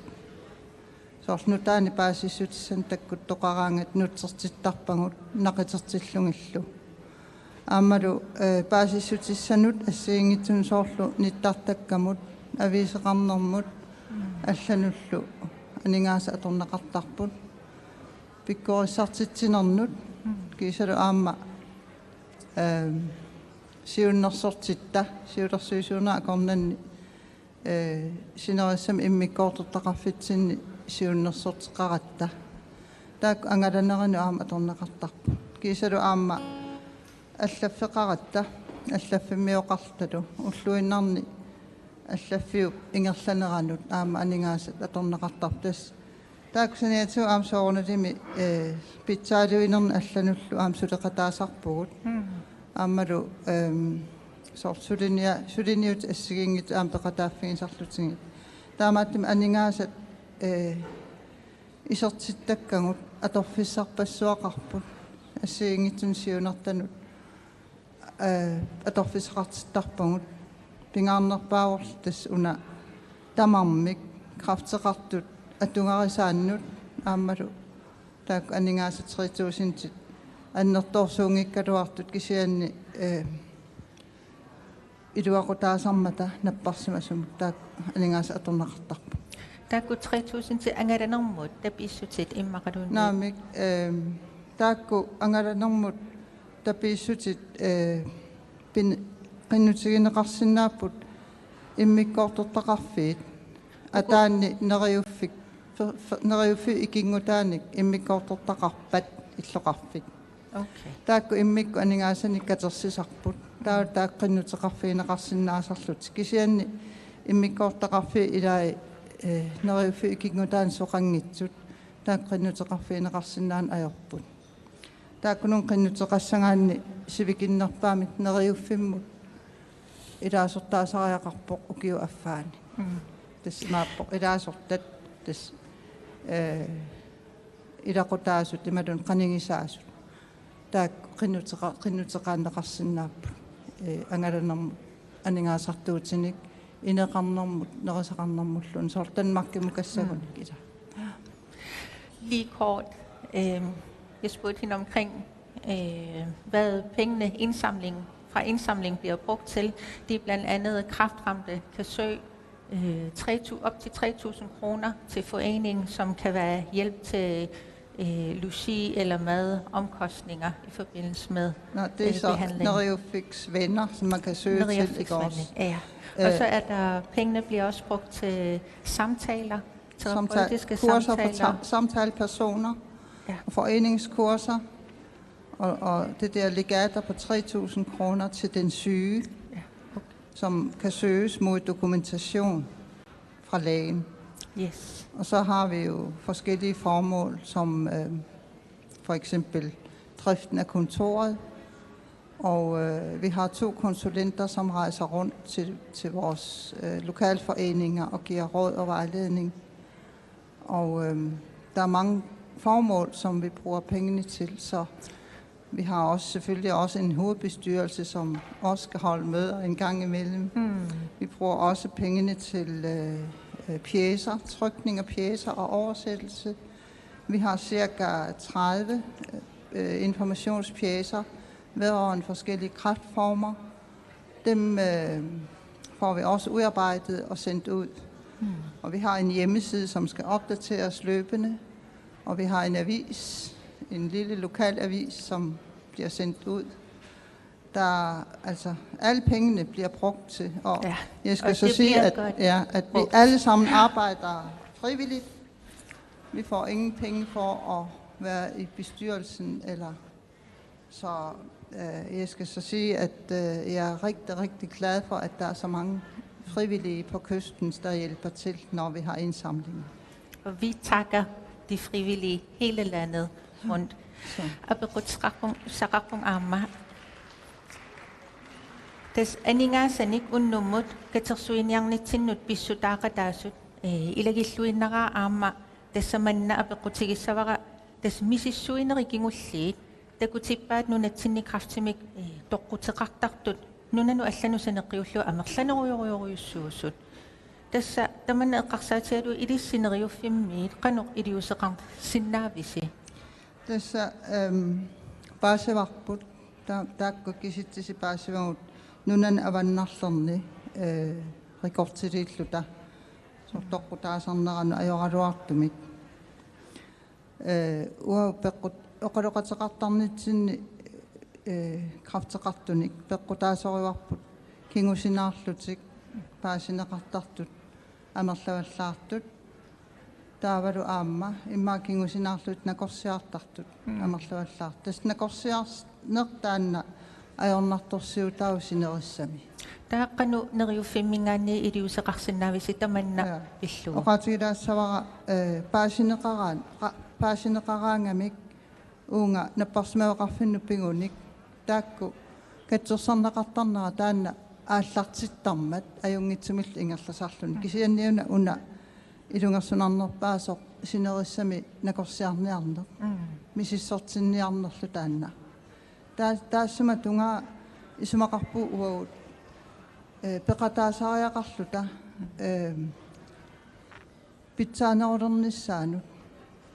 Soorlu nutaanik paasissutissanik takkuttoqaraangat nutsertittarpagut naqitertillugillu. Aammalu, eh, paasissutissanut assigiinngitsunut soorlu nittartakkamut, aviiseqarnermut allanullu aningaasat atorneqartarput. Pikkorissartitsinernut kiisalu aamma, eh, siunnersortitta, siulersuisuunerup akornanni, eh, sinerissami immikkoortortaqarfitsinni siunnersorteqaratta. Taakku angalanerinut aamma atorneqartarput. Kiisalu aamma allaffeqaratta, allaffimmioqartalu, ulluinnarni allaffiup ingerlaneranut aamma aningaasat atorneqartarput. Tassa taakku saniatigut aamma soorunalimi, eh, pitsaaluinerni allanullu aamma suleqataasarpugut. Mm. Aammalu, ehm, soorlu sulinia-, suliniutit assigiinngitsut aamma peqataaffigisarlutigit. Taamaattumik aningaasat, eh, isertittakkagut atorfissarpassuaqarput assigiinngitsunik siunertanut, eh, atorfissaqartittarpagut. Pingaarnerpaavorlu tassa una tamarmik kræfteqartut atugarisaannut aammalu taakku aningaasat tre tusindit annertoorsuunngikkaluartut kisianni, eh, iluaqutaasarmata napparsimasumik taakku aningaasat atorneqartarput. Taakku tre tusind angalanermut tapiissutit immaqaluunniit? Naamik, ehm, taakku angalanermut tapiissutit, eh, pin-, qinnutigineqarsinnaapput immikkoortortaqarfiit. Uku- Ataanni neriuffik, fe-, fe-, neriuffiup ikinngutaanik immikkoortortaqarpat illoqarfik. Okay. Taakku immikkut aningaasanik katersisarput. Taava taakku qinnuteqarfigineqarsinnaasarlutik. Kisianni immikkoortortaqarfiit ilaat, eh, neriuffiup ikinngutaanik soqanngitsut. Taakku qinnuteqarfigineqarsinnaannik ajorput. Taakkununnga qinnuteqassagaanni sivikinnerpaamik neriuffimmut ilaasortaasariaqarpoq ukiup affaani. Mm. Tassa imaappoq ilaasortat tassa, eh, ilaqutaasut imaluunniit qanigisaasut. Taakku qinnuteqa-, qinnuteqaanneqarsinnaapput. Eh, angalanermut aningaasartuutinik, ineqarnermut, nerisaqarnermulluunniit, soorlu Danmarkimukassagunik. Mm. Ilaa. Lige kort, øh, jeg spurgte hende omkring, øh, hvad pengene indsamling, fra indsamling bliver brugt til. Det er blandt andet kræftramte kan søge, øh, tre tu-, op til tre tusind kroner til foreningen, som kan være hjælp til, øh, logi eller mad, omkostninger i forbindelse med, Nå, det er øh, så behandling. Neriuffiks Venner, som man kan søge til, ikke også? Neriuffiks Venner, ja. Og Øh. så er der, pengene bliver også brugt til samtaler, Samtale-, terapeutiske kurser for samtaler. Ta-, samtalepersoner, ja, og foreningskurser, og, og det der legater på tre tusind kroner til den syge, ja, okay, som kan søges mod dokumentation fra lægen. Yes. Og så har vi jo forskellige formål, som, øh, for eksempel driften af kontoret, og, øh, vi har to konsulenter, som rejser rundt til, til vores, øh, lokalforeninger og giver råd og vejledning. Og, øhm, der er mange formål, som vi bruger pengene til, så vi har også selvfølgelig også en hovedbestyrelse, som også skal holde møder en gang imellem. Mm. Vi bruger også pengene til, øh, øh, pjecer, trykning af pjecer og oversættelse. Vi har cirka tredive, øh, informationspjecer vedrørende forskellige kræftformer. Dem, øh, får vi også udarbejdet og sendt ud. Mm. Og vi har en hjemmeside, som skal opdateres løbende. Og vi har en avis, en lille lokal avis, som bliver sendt ud. Der, altså, alle pengene bliver brugt til, og, ja, jeg skal og så det sige, bliver at, godt, ja, at vi brugt, alle sammen arbejder frivilligt. Vi får ingen penge for at være i bestyrelsen, eller så, øh, jeg skal så sige, at, øh, jeg er rigtig, rigtig glad for, at der er så mange frivillige på Kysten, der hjælper til, når vi har indsamlinger. Og vi takker de frivillige hele landet rundt. Så. Apeqquteqarpunga, apeqquteqarpunga aamma. Tassa aningaasanik unnummut katersuiniarnitsinnut pissutaaqataasut, eh, ilagilluinnaraat aamma tassa manna apeqqutigissavara tassa misissuinerit kingulliit takutippaat nunatsinni kræftimik, eh, toqquteqartartut nunanut allanut saneqqiullugu amerlanerujorujorujussuusut. Tassa tamanna eqqarsaatigalugu ilissi Neriuffimmiit qanoq iliuuseqarsinnaavisi? Tassa, øhm, paasevarput. Ta-, taakku kisitsisip paasivagut nunani avannarlerni, ee, rekordiliilluta soorlu toqqutaasarneranut ajoraluartumik. Ee, uagut peqqut-, oqaloqateqartarnitsinni, ee, kræfteqartunik peqqutaasorivarput kingusinaarlutik, paasineqartartut amerlavallaartut. Taavalu aamma immaqa kingusinaarlutik nakorsiartartut. Mm. Amerlavallaartut. Tassa nakorsiarneq taanna ajornartorsiutaavoq sinerissami. Taava qanoq Neriuffimminngaanniit iliuuseqarsinnaavisi tamanna? Jaa. Pillugu. Oqaatigilaassavara, ee, paasineqaraan-, qa-, paasineqaraangamik uunga napparsimaveqarfinnut pigunik taakku katsorsarneqartarnerat taanna aallartittarmat ajunngitsumillu ingerlasarluni. Mm. Kisianniuna una ilungersunarnerpaasoq sinerissami nakorsiarniarneq. Mm. Misissortinniarnerlu taanna. Taa-, taassuma tungaa isumaqarpugut uagut, ee, peqataasariaqarluta, ee, pitsaanerulernissaanut.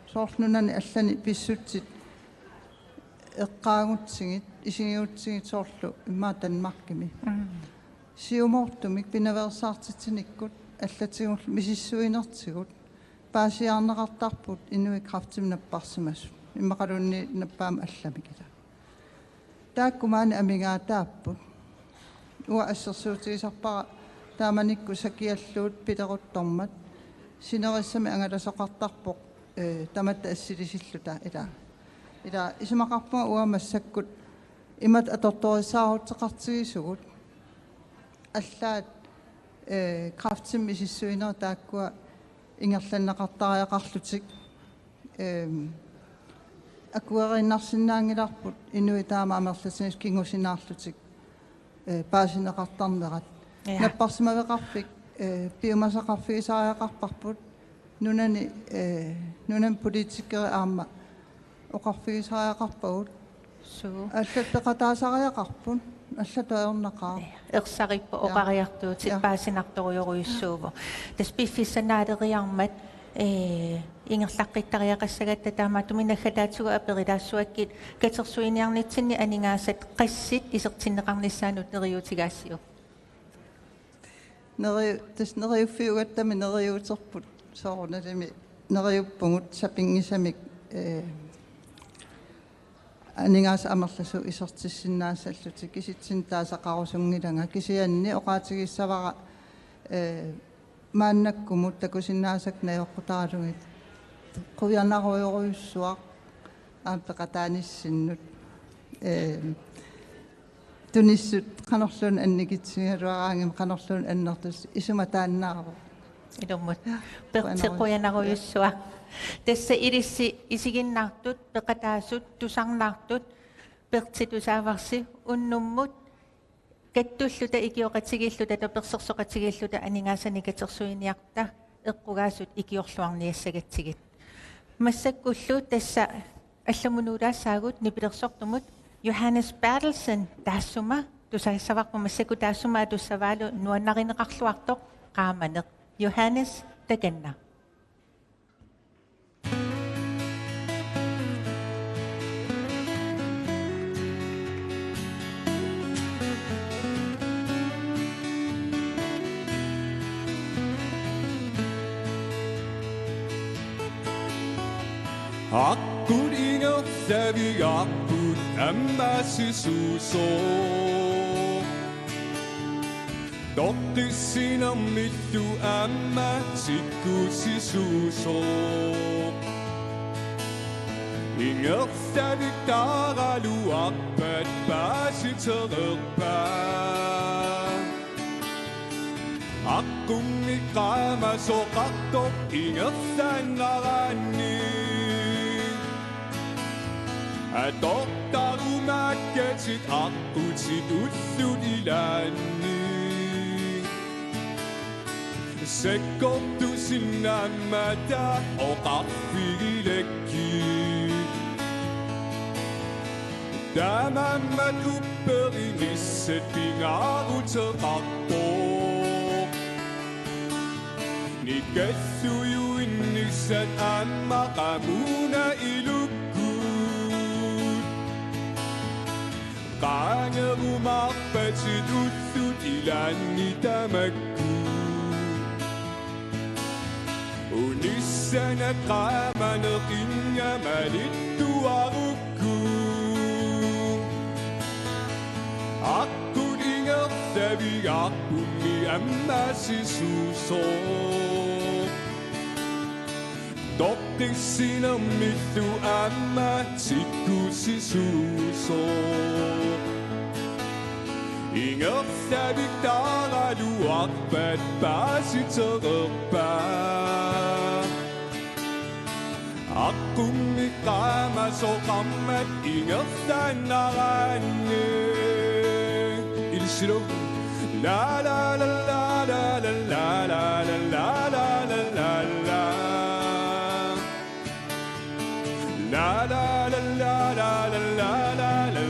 Soorlu nunani allani pissutsit eqqaagutsigit, isigigutsigit soorlu immaqa Danmarkimi. Mm. Siumoortumik pinaveersaartitsinikkut allatigullu misissuinertigut paasiarneqartarput inuit kræftimik napparsimasut. Immaqaluunniit nappaammik allamik ila. Taakku maani amigaataapput. Uanga assersuutigisarpara taamanikkut sakialluut pileruttormat sinerissami angalasoqartarpoq, ee, tamatta assilisilluta ila. Ila isumaqarpunga uanga massakkut imatut atortorissaaruteqartigisugut. Allaat, ee, kræftimik misissuinerit taakkua ingerlanneqartariaqarlutik. Ehm, akueriinnarsinnaanngilarput inuit taama amerlatigisut kingusinaarlutik, ee, paasineqartarnerat. Ja. Napparsimaveqarfik, ee, piumasaqarfigisariaqarparput nunani, ee, nunami politikerit aamma oqarfigisariaqarpagut. Suu. Allat peqataasariaqarput, allatut ajornaqaaq. Ersarippoq. Ja. Oqariartuutit. Ja. Paasinartorujorujussuuvoq. Tassa piffissaq naaleriarmat, ee, ingerlaqqittariaqassagatta taamaattumik naggataatigut aperilaassuakkit katersuiniarnitsinni aningaasat qassit isertinneqarnissaannut neriuutigaassiuk? Neri-, tassa neriuffiugattami neriuuterput soorunalimi neriuppugut sapinngisamik, ee, aningaasat amerlasuut isertissinnaassallutik, kisitsisinni taasaqarusunngilanga, kisianni oqaatigissavara, ee, maannakkumut takusinnaasakka najoqqutaralugit qujanarujorujussuaq aamma peqataanissinnut. Ee, tunissut qanorluunniit annikitsigigaluaraangamik qanorluunniit annertusi isumataannaavoq. Ilummut. Ja. Pertsi, qujanarujussuaq. Qujanarujussuaq. Tassa ilissi isiginnaartut, peqataasut, tusarnaartut, Pertsi tusaavarsi unnummut kattulluta ikioqatigiilluta tapersersoqatigiilluta aningaasanik katersuiniarta eqqugaasut ikiorluarniassagatsigit. Massakkullu tassa allamut nuulaassaagut nipilersortumut Johannes Berthelsen taassuma tusaassavarput, massakkut taassuma atussavaalu nuannarineqarluartoq qaamaneq. Johannes, takanna. Aqqut ingerlavigaarput aamma sisuusoq. Toqqissinermillu aamma sikkussisuusoq. Ingerlavittaaraluarpat paasitereerpat. Aqqummik qaamasoqartoq ingerlaannaraanni. Atortarumaakkatit aqqutit ullut ilaanni. Sakkortusinnaammata oqarfigilakkit. Taamaammat upperinissat pingaaruteqarpoq. Nikallujuinnissat aamma qamuuna ilukkut. Qaangerumaarpatit ullut ilaanni tamakku. Unissanak qaamaneq ingammalittuarukku. Aqqut ingerlavigaarpummi ammaassisuusoq. Toqqissinermillu aamma tikkussisuusoq. Ingerlavik taaraluarpat paasitereerpa. Aqqummik qaamasoqarmat ingerlaannaraanni. Ilissilu. La la la la la la la la la la la la la. La la la la la la la la la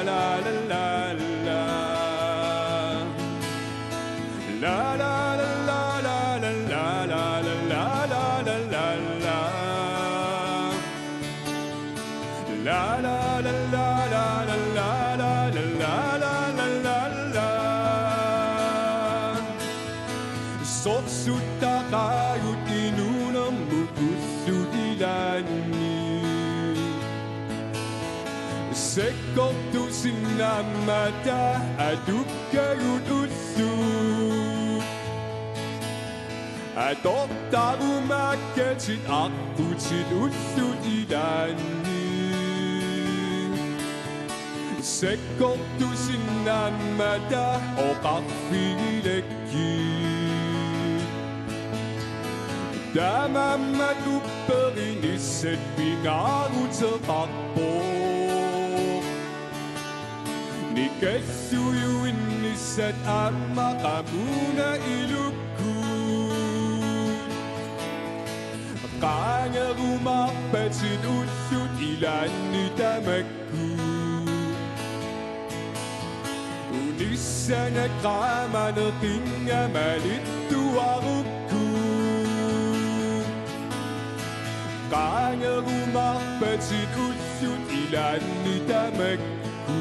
la la la la. La la la la la la la la la la la la la. La la la la la la la la la la la la la. Sorsuttaqaagut inuunermut ullut ilaanni. Sekkortusinnaammata atukkagut ullut. Atortarumaakkatit aqqutit ullut ilaanni. Sekkortusinnaammata oqarfigilekkit. Taamaammat upperinissat pingaaruteqarpoq. Nikallujuinnissat aamma qamuuna ilukkut. Qaangerumaarpatit ullut ilaanni tamakku. Unissanak qaamaneq ingammalittuarukku. Qaangerumaarpatit ullut ilaanni tamakku.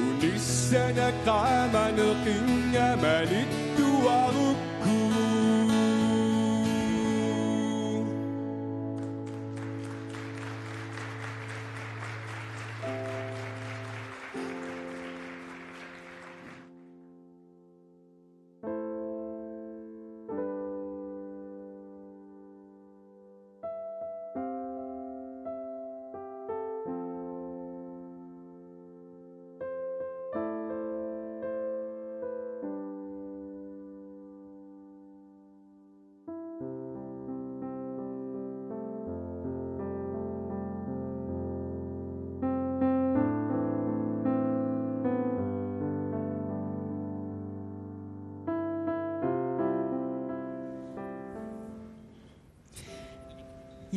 Unissanak qaamaneq ingammalittuarukku.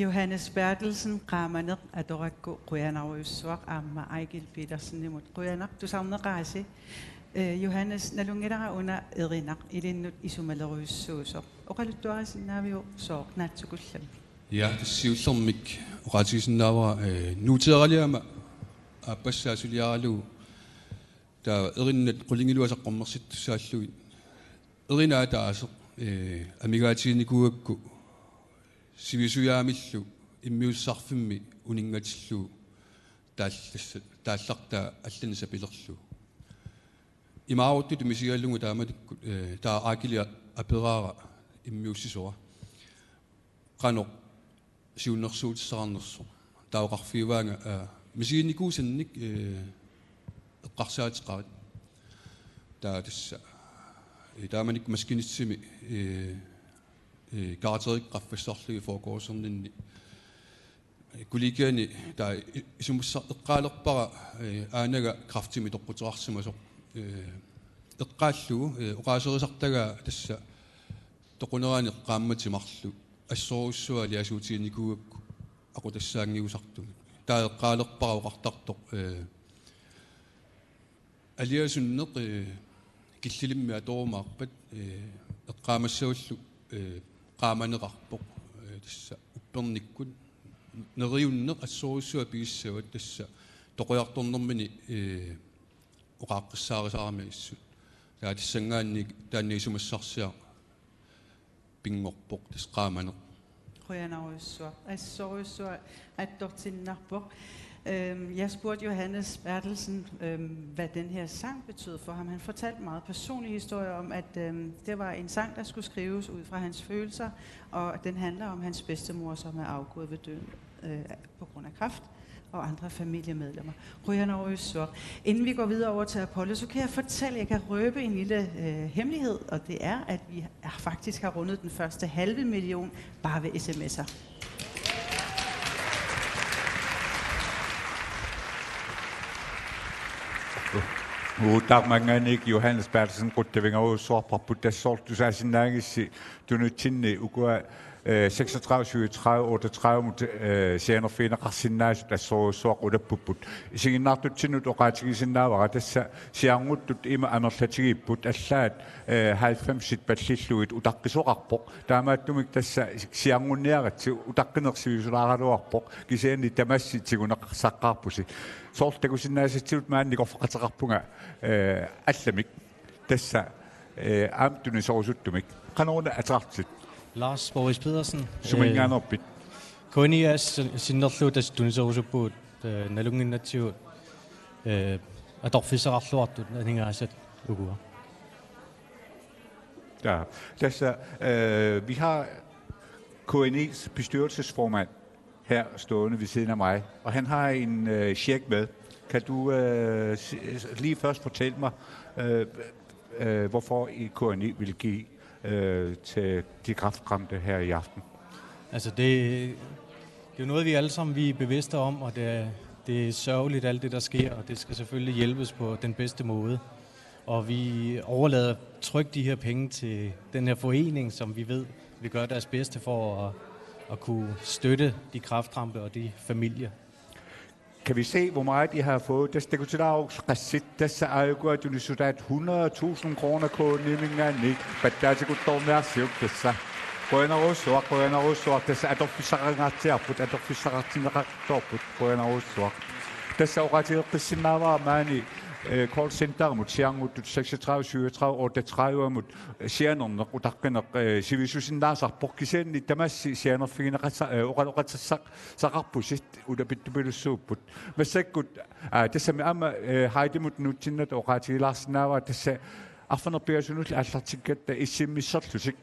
Johannes Berthelsen, qaamaneq atorakku qujanarujussuaq, aamma Eigil Petersenimut qujanaq tusarneqaasi. Eh, Johannes, nalunngilara una erinaq ilinnut isumalerujussuusoq. Oqaluttuarisinnaaviuk sooq naatsukullami? Ja, tassa siullermik oqaatigisinnaavara, eh, nuuteeraliama aappassaa suliaralugu taava erinnat qulingiluat saqqummersittussaallugit. Erinat ataaseq, eh, amigaatiginikuugakku sivisujaamillu immiussisarfimmi uninngatillugu taallassa-, taallartaa allanik sapilerlugu. Imaaruttutut misigalugu taamanikkut, eh, taava Eigilip aperaara immiussisora. Qanoq siunnersuutissaqarnersoq. Taava oqarfigaanga, eh, misiginikuusannik, eh, eqqarsaateqarit. Taava tassa, eh, taamanikkut maskinistimi, eh, eh, karakterit qaffassarlugit forgårdsernini. Kollegiani taava i-, isumassaq eqqaalerpara, eh, aanaga kræftimik toqquteqarsimasoq. Eh, eqqaallugu, eh, oqaaserisartagaa tassa toqunerani qaammatit marluk assorujussuaq aliasuutiginikuugakku aqutassaanngigusartumik. Taava eqqaalerpara oqartartoq, eh, aliasunneq, eh, killilimmik atorumaarpat, eh, eqqaamassavallu, eh, qaamaneqarpoq, eh, tassa uppernikkut neriunneq assorujussuaq pigissavat tassa toqorartornermini, ee, oqaaqqissaarisarami assut. Taava tassanngaanniit taanna isumassarsiaq pinngorpoq tassa qaamaneq. Qujanarujussuaq. Assorujussuaq attortinnarpoq. Øhm, jeg spurgte Johannes Berthelsen, øhm, hvad den her sang betød for ham. Han fortalte en meget personlig historie om, at, øhm, det var en sang, der skulle skrives ud fra hans følelser, og den handler om hans bedstemor, som er afgået ved døden, øh, på grund af kræft, og andre familiemedlemmer. Qujanarujussuaq. Inden vi går videre over til Apollo, så kan jeg fortælle, jeg kan røbe en lille, øh, hemmelighed, og det er, at vi er, faktisk har rundet den første halve million bare ved sms'er. Uuttarmanganik Johannes Berthelsen qutsavigerujussuarparput, tassoorlu tusaasinnaagissi tunutsinni ukua, eh, seksogtredive syvogtredive otteogtredive-mut, eh, sianerfigineqarsinnaasut assorujussuaq ulappupput. Isiginnaartutsinnut oqaatigisinnaavara tassa siaruttut ima amerlatigipput, allaat, eh, halvfemsit pallillugit utaqqisoqarpoq. Taamaattumik tassa siarunniaritsi utaqqineq sivisulaaraluarpoq, kisianni tamassi tiguneqassaqqaarpusi. Soorlu takusinnaasatsigut maani nikorfaqateqarpunga, eh, allamik. Tassa, eh, aamma tuniserusuttumik. Qanoruna ateqarputit? Lars Boris Pedersen. Suminngaanneerpit? Eh, K N I-p sin-, sinnerlugu tassa tuniserusuppugut, eh, nalunnginnatsigu, eh, atorfissaqarluartut aningaasat ukua. Ja, tassa, øh, vi har K N I's bestyrelsesformand her stående ved siden af mig, og han har en, øh, check med. Kan du, øh, s-, lige først fortælle mig, øh, øh, hvorfor I K N I vil give, øh, til de kræftramte her i aften? Altså, det, det er jo noget, vi alle sammen, vi er bevidste om, og det er, det er sørgeligt, alt det, der sker, og det skal selvfølgelig hjælpes på den bedste måde. Og vi overlader trygt de her penge til den her forening, som vi ved vil gøre deres bedste for at, at kunne støtte de kræftramte og de familier. Kan vi se, hvor meget de har fået? Tassa takutilaaruk qassit, tassa aajuku tunissutaat hundrede tusind kroner K N I-minngaanniit, pattaatikuttorniarsiuk tassa. Qujanarujussuaq, qujanarujussuaq, tassa atorfissaqangaatsiarput, atorfissaqartinneqartoorput, qujanarujussuaq. Tassa oqaatigeqqissinnaavara maani, eh, callcenterimut siaruttut seksogtredive syvogtredive otteogtredive-mut, eh, sianerneq utaqqineq, eh, sivisusinnaasarpoq, kisianni tamassi sianerfigineqassa-, eh, oqaloqatassaq-, saqarpusi ulapittupilussuupput. Massakkut, aa, tassami aamma, eh, Heidimut nuutsinnata oqaatigilaarsinnaavara tassa arfineq-pingasunullu aallartikkatta S M S-erlutik,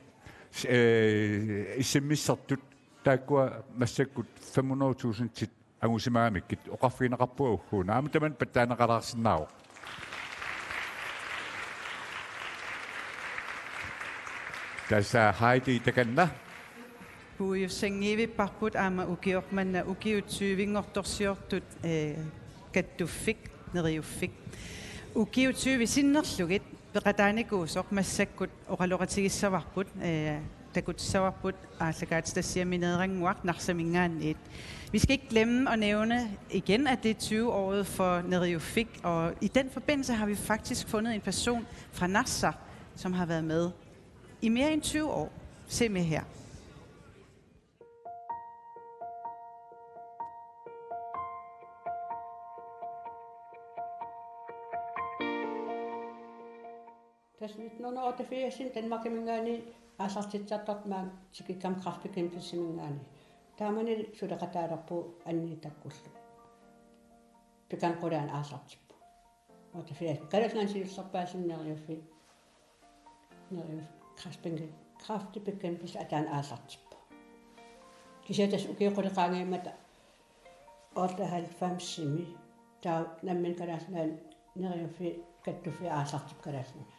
eh, S M S-ertut taakkua massakkut fem hundrede tusindit angusimagamikkit oqarfigineqarpunga ugguuna. Aamma tamanna pattaaneqalaarsinnaavoq. Tassa Heidi takanna. Puigussanngivipparput aamma ukioq manna ukiut tyve-nngortorsiortut, eh, kattuffik, Neriuffik. Ukiut tyve sinnerlugit peqataanikuusoq massakkut oqaloqatigissavarput, eh, takutissavarput aallakaatitassiamineerannguaq Narsaminngaanniit. Vi skal ikke glemme at nævne igen, at det er tyve-året for Neriuffik, og i den forbindelse har vi faktisk fundet en person fra Narsaq, som har været med i mere end tyve år. Se med her. Tassa nitten hundrede og otteogfirs Danmarkiminngaanniit aallartitsisartortoq maanga tikikkama Kræftbekæmpelsiminngaanniit. Taamani suleqataalerpugut anniitakkullu. Peqannguaq aallartippoq. Otteogfirs. Kalaallit Nunaanni siullerpaasini Neriuffi. Neriuffi. Kræftbekæm-, Kræftbekæmpelse ataani aallartippoq. Kisianni tassa ukiut qulit qaangiummata otteoghalvfemsimi taava nammineq Kalaallit Nunaanni Neriuffi kattuffia aallartippoq Kalaallit Nunaanni.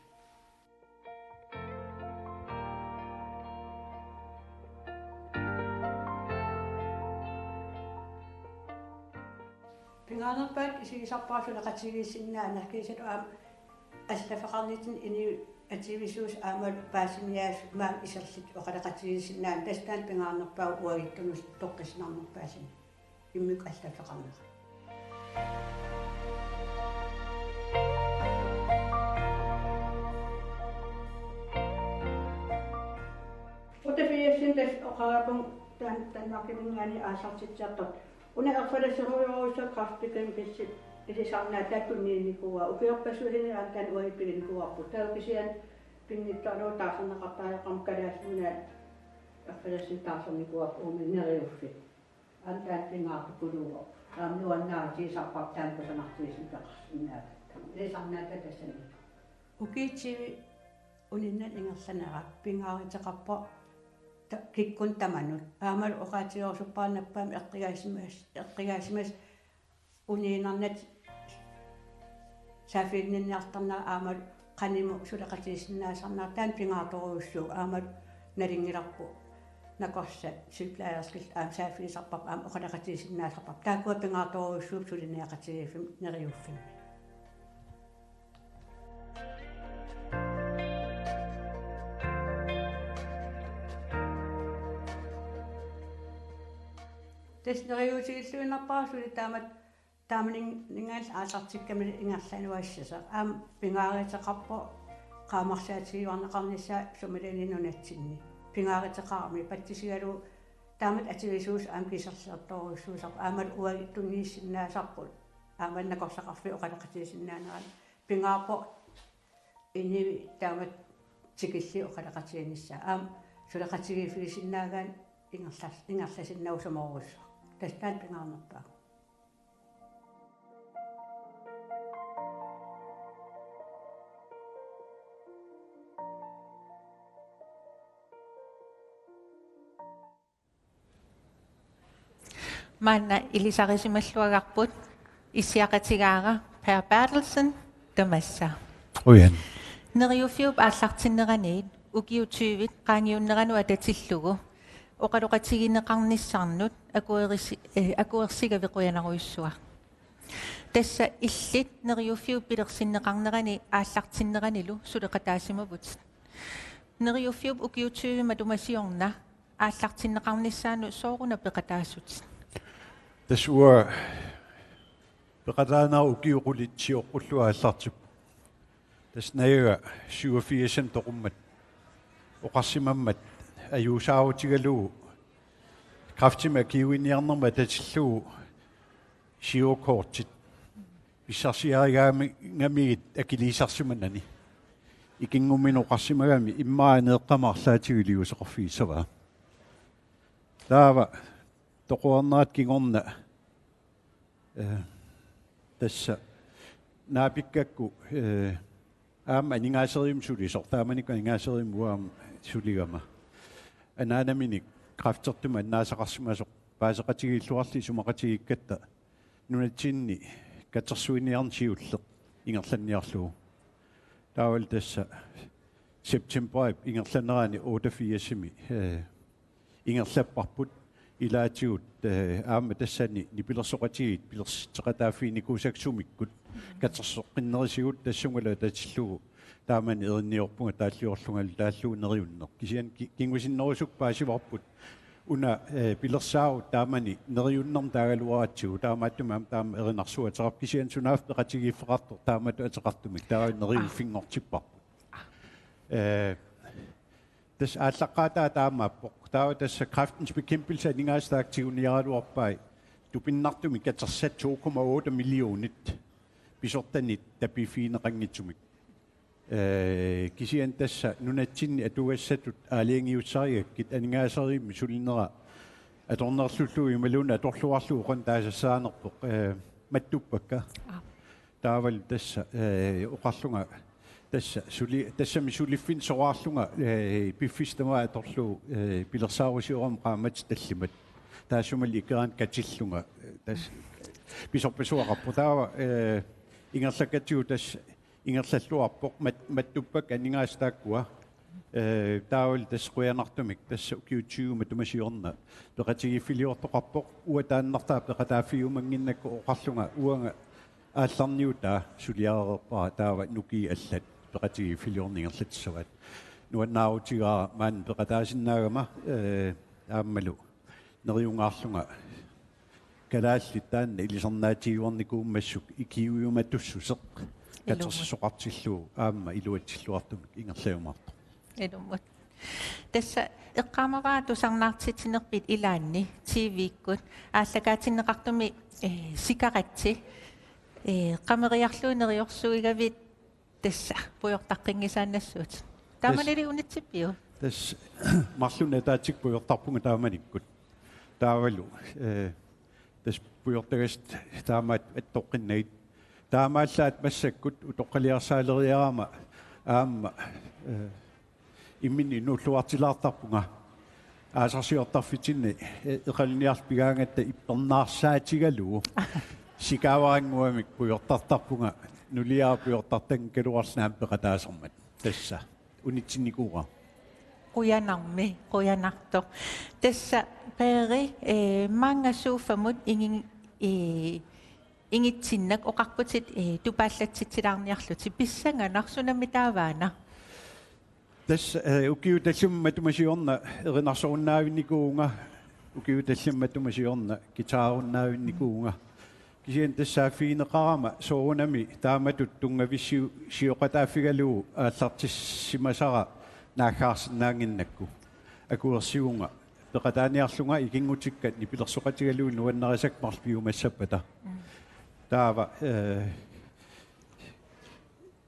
Pingaanerpaaq isigisarpara suleqatigiissinnaaneq kiisalu aamma allaffeqarnitsinni inuit atuisuusut aamma paasiniaasut maanga iserlutik oqaloqatigiissinnaaneq, tassa taanna pingaanerpaaq uagutsinnut toqqissinarnerpaasani. Immikkut allaffeqarnera. Otteogfirsimi tassa oqarpunga taanna Danmarkiminngaanniit aallartitsisartoq. Una erfalasorujussuaq Kræftbekæmpelse Ilisarnaataat tunniunnikuuaat, ukiorpassuarni aamma taanna uagut piginikuuarput. Taava kisianni pinngitsoorlugu taarserneqartariaqarmat Kalaallit Nunaat erfalissarsiorneq taarserneqarnikuuarput uuma Neriuffik. Aamma taanna pingaartukuluuvoq. Aamma nuannaarutigisarparput taanna kusanartuusimasoqarsinnaagatta. Ilisarnaataat tassani. Ukiut tyve uninnani ingerlanerat pingaaruteqarpoq ta-, kikkunnut tamanut. Aammalu oqaatigerusuppara nappaamik eqqigaasimas-, eqqigaasimasat uniinnarnatik saaffiginninniartarnerat aammalu qanimut suleqatigisinnaasarnerat taanna pingaartorujussuuvoq aammalu nalunngilarput nakorsat sygeplejerskerlu aamma saaffigisarparput aamma oqaloqatigisinnaasarparput. Taakkua pingaartorujussuupput suliniaqatigiiffimmi Neriuffimmi. Tassa neriuutigilluinnarpara suli taamatut taamaninngaanniit aallartikkamilu ingerlanuassasoq. Aamma pingaaruteqarpoq qaamarsaatigiuarneqarnissaa sumiluunniit nunatsinni. Pingaaruteqarami patsisigalugu taamatut atuisuusut aamma kiserliortorujussuusarput. Aammalu uagut tunniussinnaasarput. Aamma nakorsaqarfiit oqaloqatigisinnaaneranik. Pingaarpoq inuit taamatut tikillugu oqaloqatiginissaat. Aamma suleqatigiiffigisinnaagaanni ingerlas-, ingerlasinnaasumorujussuaq. Tassa taanna pingaarnerpaaq. Maanna ilisarisimalluagarput issiaqatigaara Per Berthelsen tamassa. Qujan. Neriuffiup aallartinneraniit ukiut tyvit qaangiunneranut atatillugu oqaloqatigineqarnissannut akuerisi-, eh, akuersigavit qujanarujussuaq. Tassa illit Neriuffiup pilersinneqarnerani aallartinneranilu suleqataasimavit. Neriuffiup ukiut tyvit matuma siorna aallartinneqarnissaanut sooruna peqataassutit? Tassa uanga peqataanera ukiut qulit sioqqullugu aallartippoq. Tassa najuga syvogfirsimi toqummat oqarsimammat ajuusaarutigalugu kræftimik akiuiniarnermut atatillugu siukortit pissarsiarigaangamigit akiliisarsimanani. Ikinngumminut oqarsimagami immaqa aneeqqamik arlaatigut iliuuseqarfigissavaa. Taava toqorarnerata kingorna, eh, tassa naapikkakku, eh, aamma aningaaserivimmik sulisoq, taamanikkut aningaaserivimmik uanga aamma suligama. Anaanaminik kræftertumik annaasaqarsimasoq paaseqatigiilluarlugu isumaqatigiikkatta nunatsinni katersuiniarneq siulleq ingerlanniarlugu. Taavalu tassa septemberip ingerlanerani otteogfirsimi, eh, ingerlapparput ilaatigut, eh, aamma tassani nipilersoqatigiit pilersitseqataaffiginikuusakka sumikkut katersoqqinnerisigut tassungalu atatillugu taamani erinniorpunga taalliorlungalu taallugu neriunneq. Kisianni ki-, kingusinnerusukkut paasivarput una, eh, pilersaarut taamani neriunnermik taagaluaratsigu taamaattumik aamma taama erinarsuateqarpoq kisianni sunaaffa peqatigiiffeqartoq taamatut ateqartumik taava neriuffinngortipparput. Eh, tassa aallaqqaataa taamaappoq. Taava tassa Kræftens Bekæmpelse aningaasat taakku tiguniaraluarpai tupinnartumik katersat to komma otte millionit pisortanit tapiiffigineqanngitsumik. Eh, kisianni tassa nunatsinni atugassatut aalajangiussarigakkit aningaaserivimmik sulinera atornerlullugu imaluunniit atorluarlugu qanoq taasassaanerpoq, eh, mattuppakka. Aap. Taavalu tassa, eh, oqarlunga tassa suli-, tassami suliffinni soraarlunga, eh, piffissaq tamaat atorlugu, eh, pilersaarusiorama qaammatit tallimat. Taassumalu ikeranik katillunga, eh, tassa pisorpassuaqarpoq. Taava, eh, ingerlakkatsigu tassa ingerlalluarpoq mat-, mattuppakka aningaasat taakkua. Eh, taavalu tassa qujanartumik tassa ukiut tyve matuma siorna peqatigiiffiliortoqarpoq. Uanga taannartaa peqataaffigiumannginnakku oqarlunga uanga aallarniutaa suliareerpara taava nukiit allat peqatigiiffiliorneq ingerlatissavaat. Nuannaarutigaara maani peqataasinnaagama, eh, aammalu neriungaarlunga kalaallit taanna ilisarnaatigiuarnikuummassuk ikiuiumatussuseq. Ilumut. Katersisoqartillugu aamma iluatsilluartumik ingerlajumaartoq. Ilumut. Tassa eqqaamavara tusarnaartitsinerpit ilaanni T V-kkut aallakaatinneqartumi, eh, sikaratsi Ee, qameriarlugu neriorsuigavit tassa pujortaqqinngisaannassuutit. Taamanilu unitsippiuk? Tassa marlunnik ataatsik pujortarpunga taamanikkut. Taavalu, ee, tassa pujortagassi taamaat attoqqinnagit. Taamaallaat massakkut utoqqaliarsaaleriarama aamma, ee, imminni nuulluartilaartarpunga aasarsiortarfitsinni, ee, eqalunniarlupigaangatta ippernaarsaatigalugu. Sikaavaraannguamik pujortartarpunga, nuliara pujortartanngikkaluarluni aamma peqataasarmat. Tassa unitsinnikuuara. Qujanarmi, qujanartoq. Tassa Peeri, ee, maanga Sofamut ingin-, ee, ingitsinnak oqarputit, ee, tupaallatsitsilaarniarlutit, pissanganaq, sunami taavaana? Tassa, ee, ukiut tallimat matuma siorna erinarsorunnaavinnikuuvunga, ukiut tallimat matuma siorna guitarerunnavinnikuuvunga. Kisianni tassa saaffigineqarama soorunami taamatut tunngavissi-, sioqataaffigalugu aallartissimasara naaggaarsinnaannginnakku. Akuersivunga peqataaniarlunga ikinngutikka nipilersoqatigalugu nuannarisakka marluk piumassappata. Mm. Taava, ee,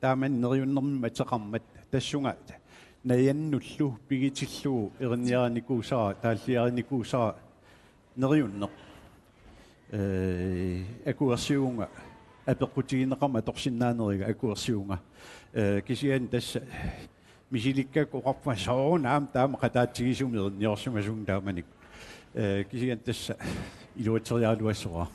taamani neriunnermik ateqarmat tassunga najannullu pigitillugu erinniarinikuusara, taalliarinikuusara neriunneq. Ee, akuersivunga apeqqutigineqarmat atorsinnaaneriga akuersivunga. Ee, kisianni tassa misilikkakku oqarpunga soorunami taama qataatsigisumik erinniorsimasunga taamanikkut. Ee, kisianni tassa iluatseriaraluassavara.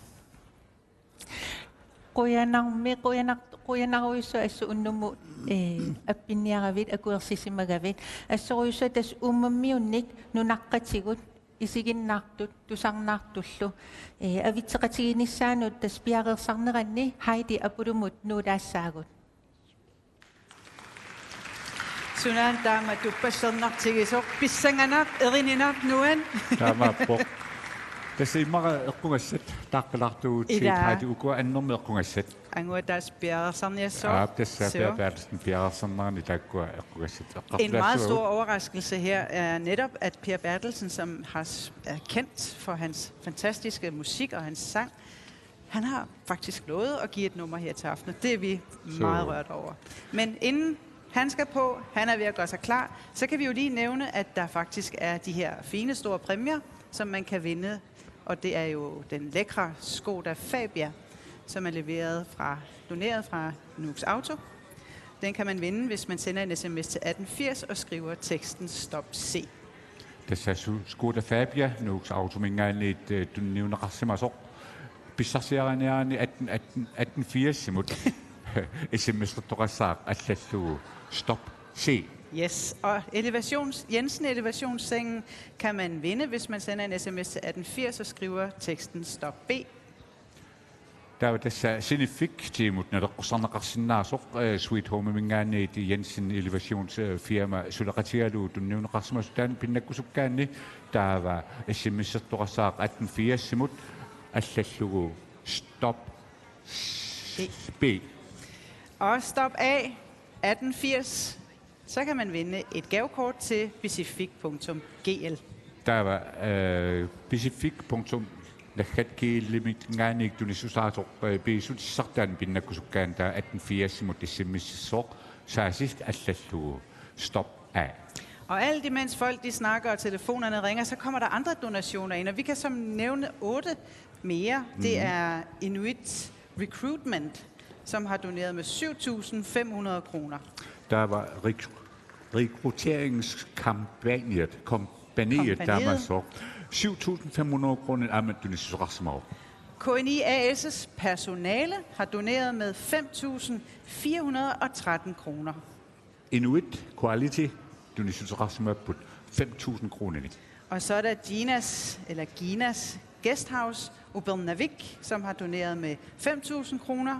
Qujanarmi, qujanar-, qujanarujussuaq assut unnummut, ee, appinniaravit, akuersisimagavit. Assorujussuaq tassa uummammiunnik nunaqqatigut isiginnaartut, tusarnaartullu, ee, avitseqatigiinnissaanut tassa piareersarneranni Heidi Apolumut nuulaassaagut. Sunaana taama tupallernartigisoq, pissanganaq, erininaq, nuann'. Taamaappoq. Tassa immaqa eqqugassat taaqqilaartugut. Ilaa. Siit Heidi, ukua annermik eqqugassat. Angua tassa piareersarniassooq. Aap, tassa. Suu. Per Berthelsen piareersarnerani taakkua eqqugassat. En meget stor overraskelse her er netop, at Per Berthelsen, som har s-, er kendt for hans fantastiske musik og hans sang, han har faktisk lovet at give et nummer her til aften, og det er vi meget rørt over. Men inden han skal på, han er ved at gøre sig klar, så kan vi jo lige nævne, at der faktisk er de her fine store præmier, som man kan vinde. Og det er jo den lækre Skoda Fabia, som er leveret fra, doneret fra Nuuk Auto. Den kan man vinde, hvis man sender en sms til atten firs og skriver teksten Stop C. Tassa su-, Skoda Fabia, Nuuk Autominngaanniit, eh, tunniunneqarsimasoq. Pissarsiariniarni atten, atten, atten firsimut. S M S-ertoqassaaq allallugu Stop C. Yes, og elevations-, Jensen Elevationssengen kan man vinde, hvis man sender en sms til atten firs og skriver teksten Stop B. Taava tassa siniffik tiimut naleqqussarneqarsinnaasoq, eh, Sweet Home-minngaanniit Jensen Elevations, eh, firma suleqatigalugu tunniunneqarsimasoq taanna pinnakkusukkaanni, taava S M S-ertoqassaaq atten firsimut allallugu Stop B. B. Og Stop A atten firs, så kan man vinde et gavekort til pacific punktum G L. Taava, eh, pacific punktum naggat G L-iminngaanniit tunissusaassaaq, eh, piissutissartaan pinnakkusukkaanni taava atten firsimut S M S-issaaq saasistik allallugu Stop A. Og alt imens folk de snakker, og telefonerne ringer, så kommer der andre donationer ind, og vi kan som nævne otte mere. Det er Inuit Recruitment, som har doneret med syv tusind fem hundrede kroner. Taava rek-, rekrutteringskampagnet, kompagniet. Kompagniet. Taamaassaaq. Syv tusind fem hundrede kroner aamma tunissuseqarsimavoq. K N I A S' personale har doneret med fem tusind fire hundrede og tretten kroner. Inuit Quality tunissuseqarsimapput fem tusind kroninik. Og så er der Ginas, eller Ginas Guesthouse, Upernavik, som har doneret med fem tusind kroner.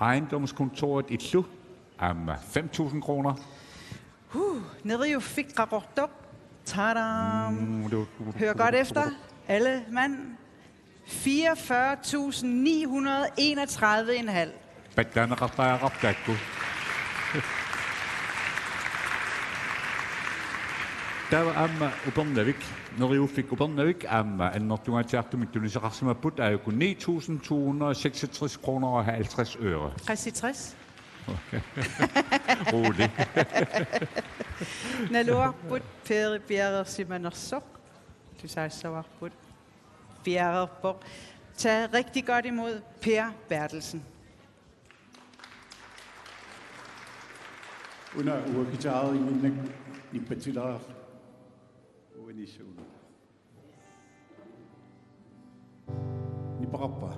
Ejendomskontoret Illu, aamma fem tusind kroner. Huh, Neriuffiit Qaqortoq. Tadam! Mm, det var... Hør godt efter, alle mand. Fireogfyrre tusind ni hundrede enogtredive en halv. Pattaaneqartariaqarpoq taakku. Taava aamma Upernavik, Neriuffik Upernavik aamma annertungaatsiartumik tunisaqarsimapput, aajuku ni tusind to hundrede og seksogtres kroner og halvtreds øre. Tres i tres. Rolig. Naluarput Peri piareersimanersoq. Tusaassavarput. Piareerpoq. Tag rigtig godt imod Per Berthelsen. Una uakkitaarinnginnak nippatsilaar uanissuu. Nipeqarpa?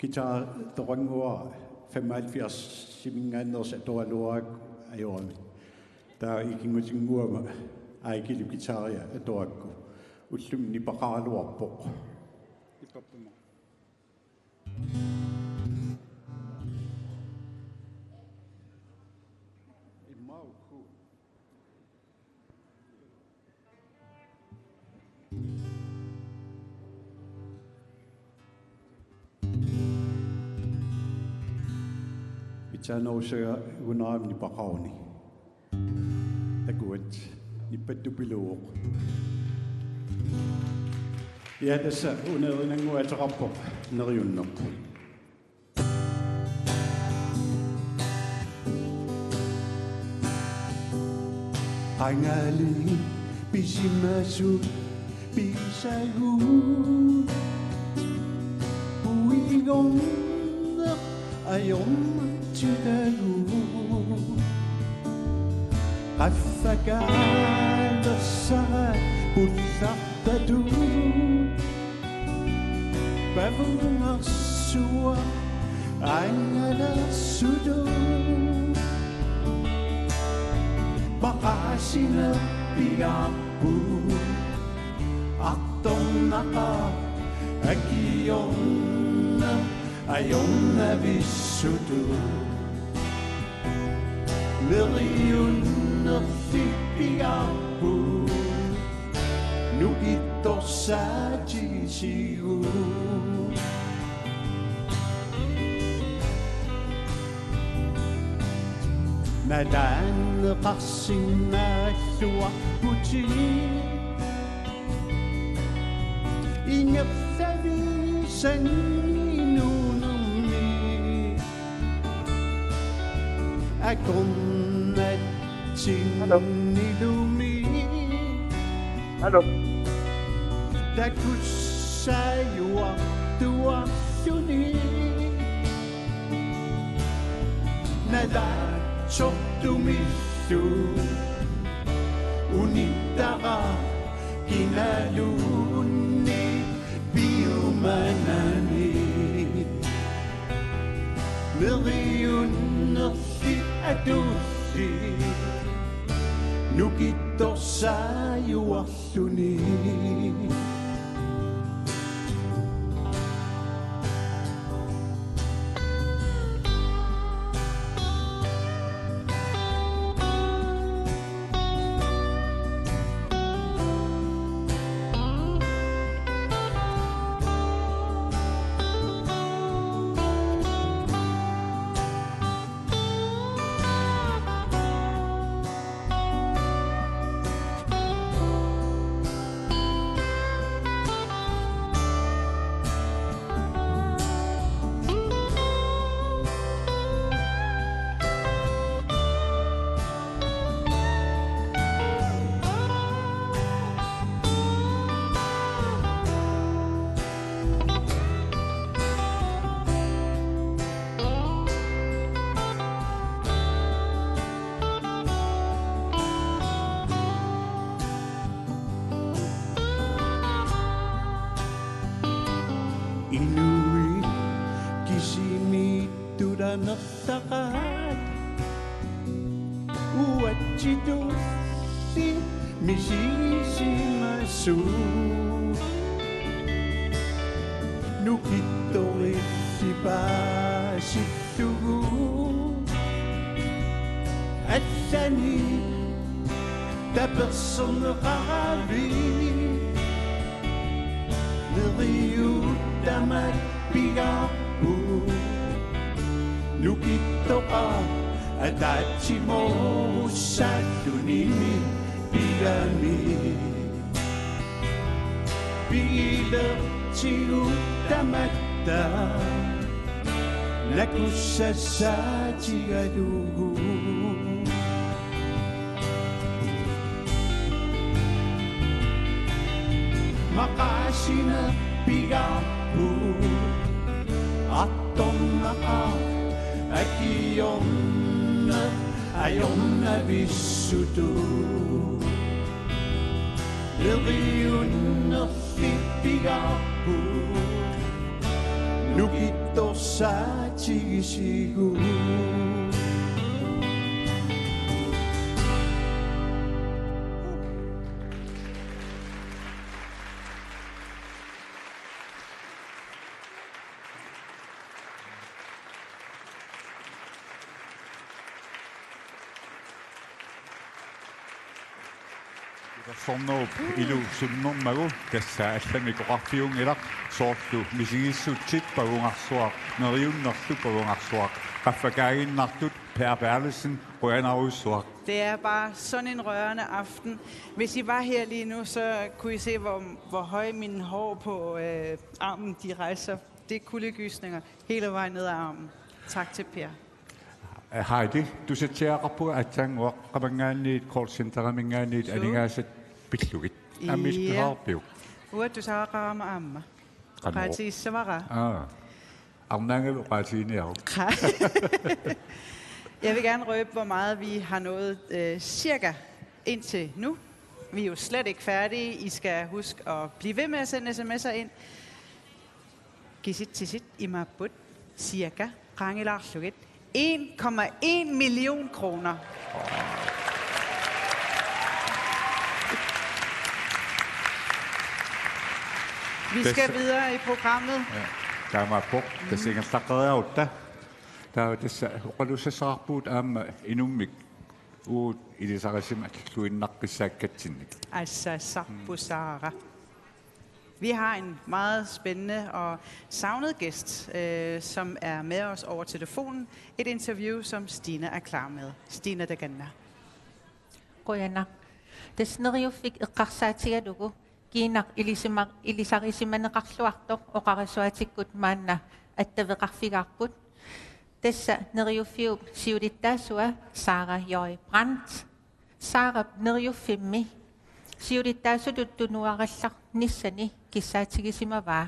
Guitar toqannguara femoghalvfjerdsiminngaanneersoq atoraluarakku ajoramik. Taava ikinngutinnguama Aikilu guitaria atorakku. Ullumi nipeqaraluarpoq. Nipperpuma. Immaqa ukku. Pitsaanerussagunarami nipeqaruni. Takuat, nippattupiluuvoq. Ja, tassa una erinannguaq ateqarpoq Neriunneq. Qangali pisimasut pisagut. Uigorneq ajornartitagut. Qaffakaalersarat pullartatut. Pavungarsuaq angalarsutut. Maqaasineq pigaarput. Artornaqaaq akiorneq ajornavissutut. Neriunnerfik pigaarput nukittorsaatisigut. Nalaanneqarsinnaalluarputit. Ingerlavisanni nuunermi. Akornatsinnilumi. Hallo. Takussaajuartuarluni. Nalaatsortumillu unittara kinaluunniit piumanani. Neriunnerfik atullit nukittorsaajuarluni. Inuit kisimiittut amerlaqaat uatsitulli misigisimasut. Nukittorilli paasillugu allanik taperserneqaravit. Neriuutammat pigaarput. Nukittoqaaq ataatsimoorussaallunimi pigami. Pigilertigut tamatta nakussassaatigalugu. Maqaasineq pigaarput. Artornaqaaq akiorneq ajornavissutut. Neriunnerfik pigaarput. Nukittorsaatigisigut. Ilersornerup ilu sunnermagu tassa allamik oqarfiunngilaq, soorlu misigissutsit pagungarsuaq, neriunnerlu pagungarsuaq, qaffakaaginnartut. Per Berthelsen, qujanarujussuaq. Det er bare sådan en rørende aften. Hvis I var her lige nu, så kunne I se, hvor, hvor høje mine hår på øh, armen de rejser. Det er kuldegysninger hele vejen ned ad armen. Tak til Per. Heidi, tusatsiaqarpunga aatsaannguaq, qamanngaanniit callcenteriminngaanniit. Suu. Aningaasat pillugit. Aamma. Ia. Pisariaqarpiuk? Uanga tusaraqarama aamma. Qanoq? Oqaatigissavara. Aa. Arnaangalu oqaatiginiaruk. Jeg vil gerne røbe, hvor meget vi har nået øh, cirka indtil nu. Vi er jo slet ikke færdige. I skal huske at blive ved med at sende sms'er ind. Kisitsisit imaappoq, cirka, qaangilaarlugit, en komma en million kroner. Vi skal videre i programmet. Ja, taamaappoq. Tassa ingerlaqqeriarutta. Taava tassa oqalussassavarput aamma inummik uagut ilisarisimalluinnaqqissaakkatsinnik. Assa, sappu Sara. Vi har en meget spændende og savnet gæst, øh, som er med os over telefonen. Et interview, som Stina er klar med. Stina Daganna. Qujanaq. Tassa Neriuffik eqqarsaatigalugu kiinaq ilisima-, ilisarisimaneqarluartoq oqarasuaatikkut maanna attaveqarfigaarput. Tassa Neriuffiup siulittaasua Sara Joy Brandt. Sarap Neriuffimmi siulittaasutut tunuarallarnissani kissaatigisimavaa.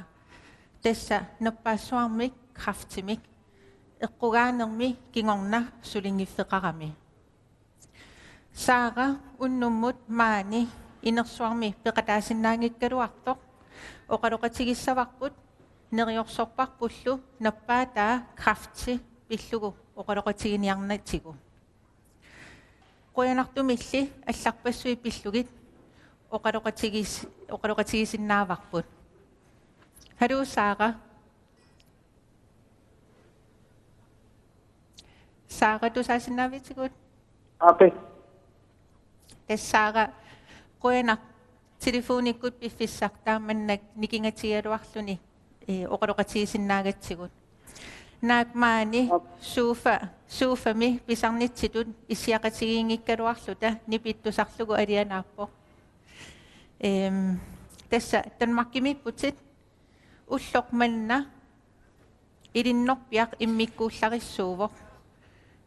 Tassa nappaassuarmik kræftimik eqqugaanermi kingorna sulinngiffeqarami. Sara unnummut maani inersuarmi peqataasinnaanngikkaluartoq oqaloqatigissavarput neriorsorparpullu nappaataa kræfti pillugu oqaloqatiginiarnatigu. Qujanartumilli allarpassuit pillugit oqaloqatigis-, oqaloqatigisinnaavarput. Haluu Sara. Sara, tusaasinnaavisigut? Aap. Tassa Sara, qujanaq telefonikkut piffissaq taammannak nikingatigigaluarluni, ee, oqaloqatigisinnaagatsigut. Naak maani. Aap. Sofa, sofami pisarnitsitut issiaqatigiinngikkaluarluta nipit tusarlugu alianaappoq. Ehm, tassa Danmarkimiipputit. Ulloq manna ilinnorpiaq immikkuullarissuuvoq.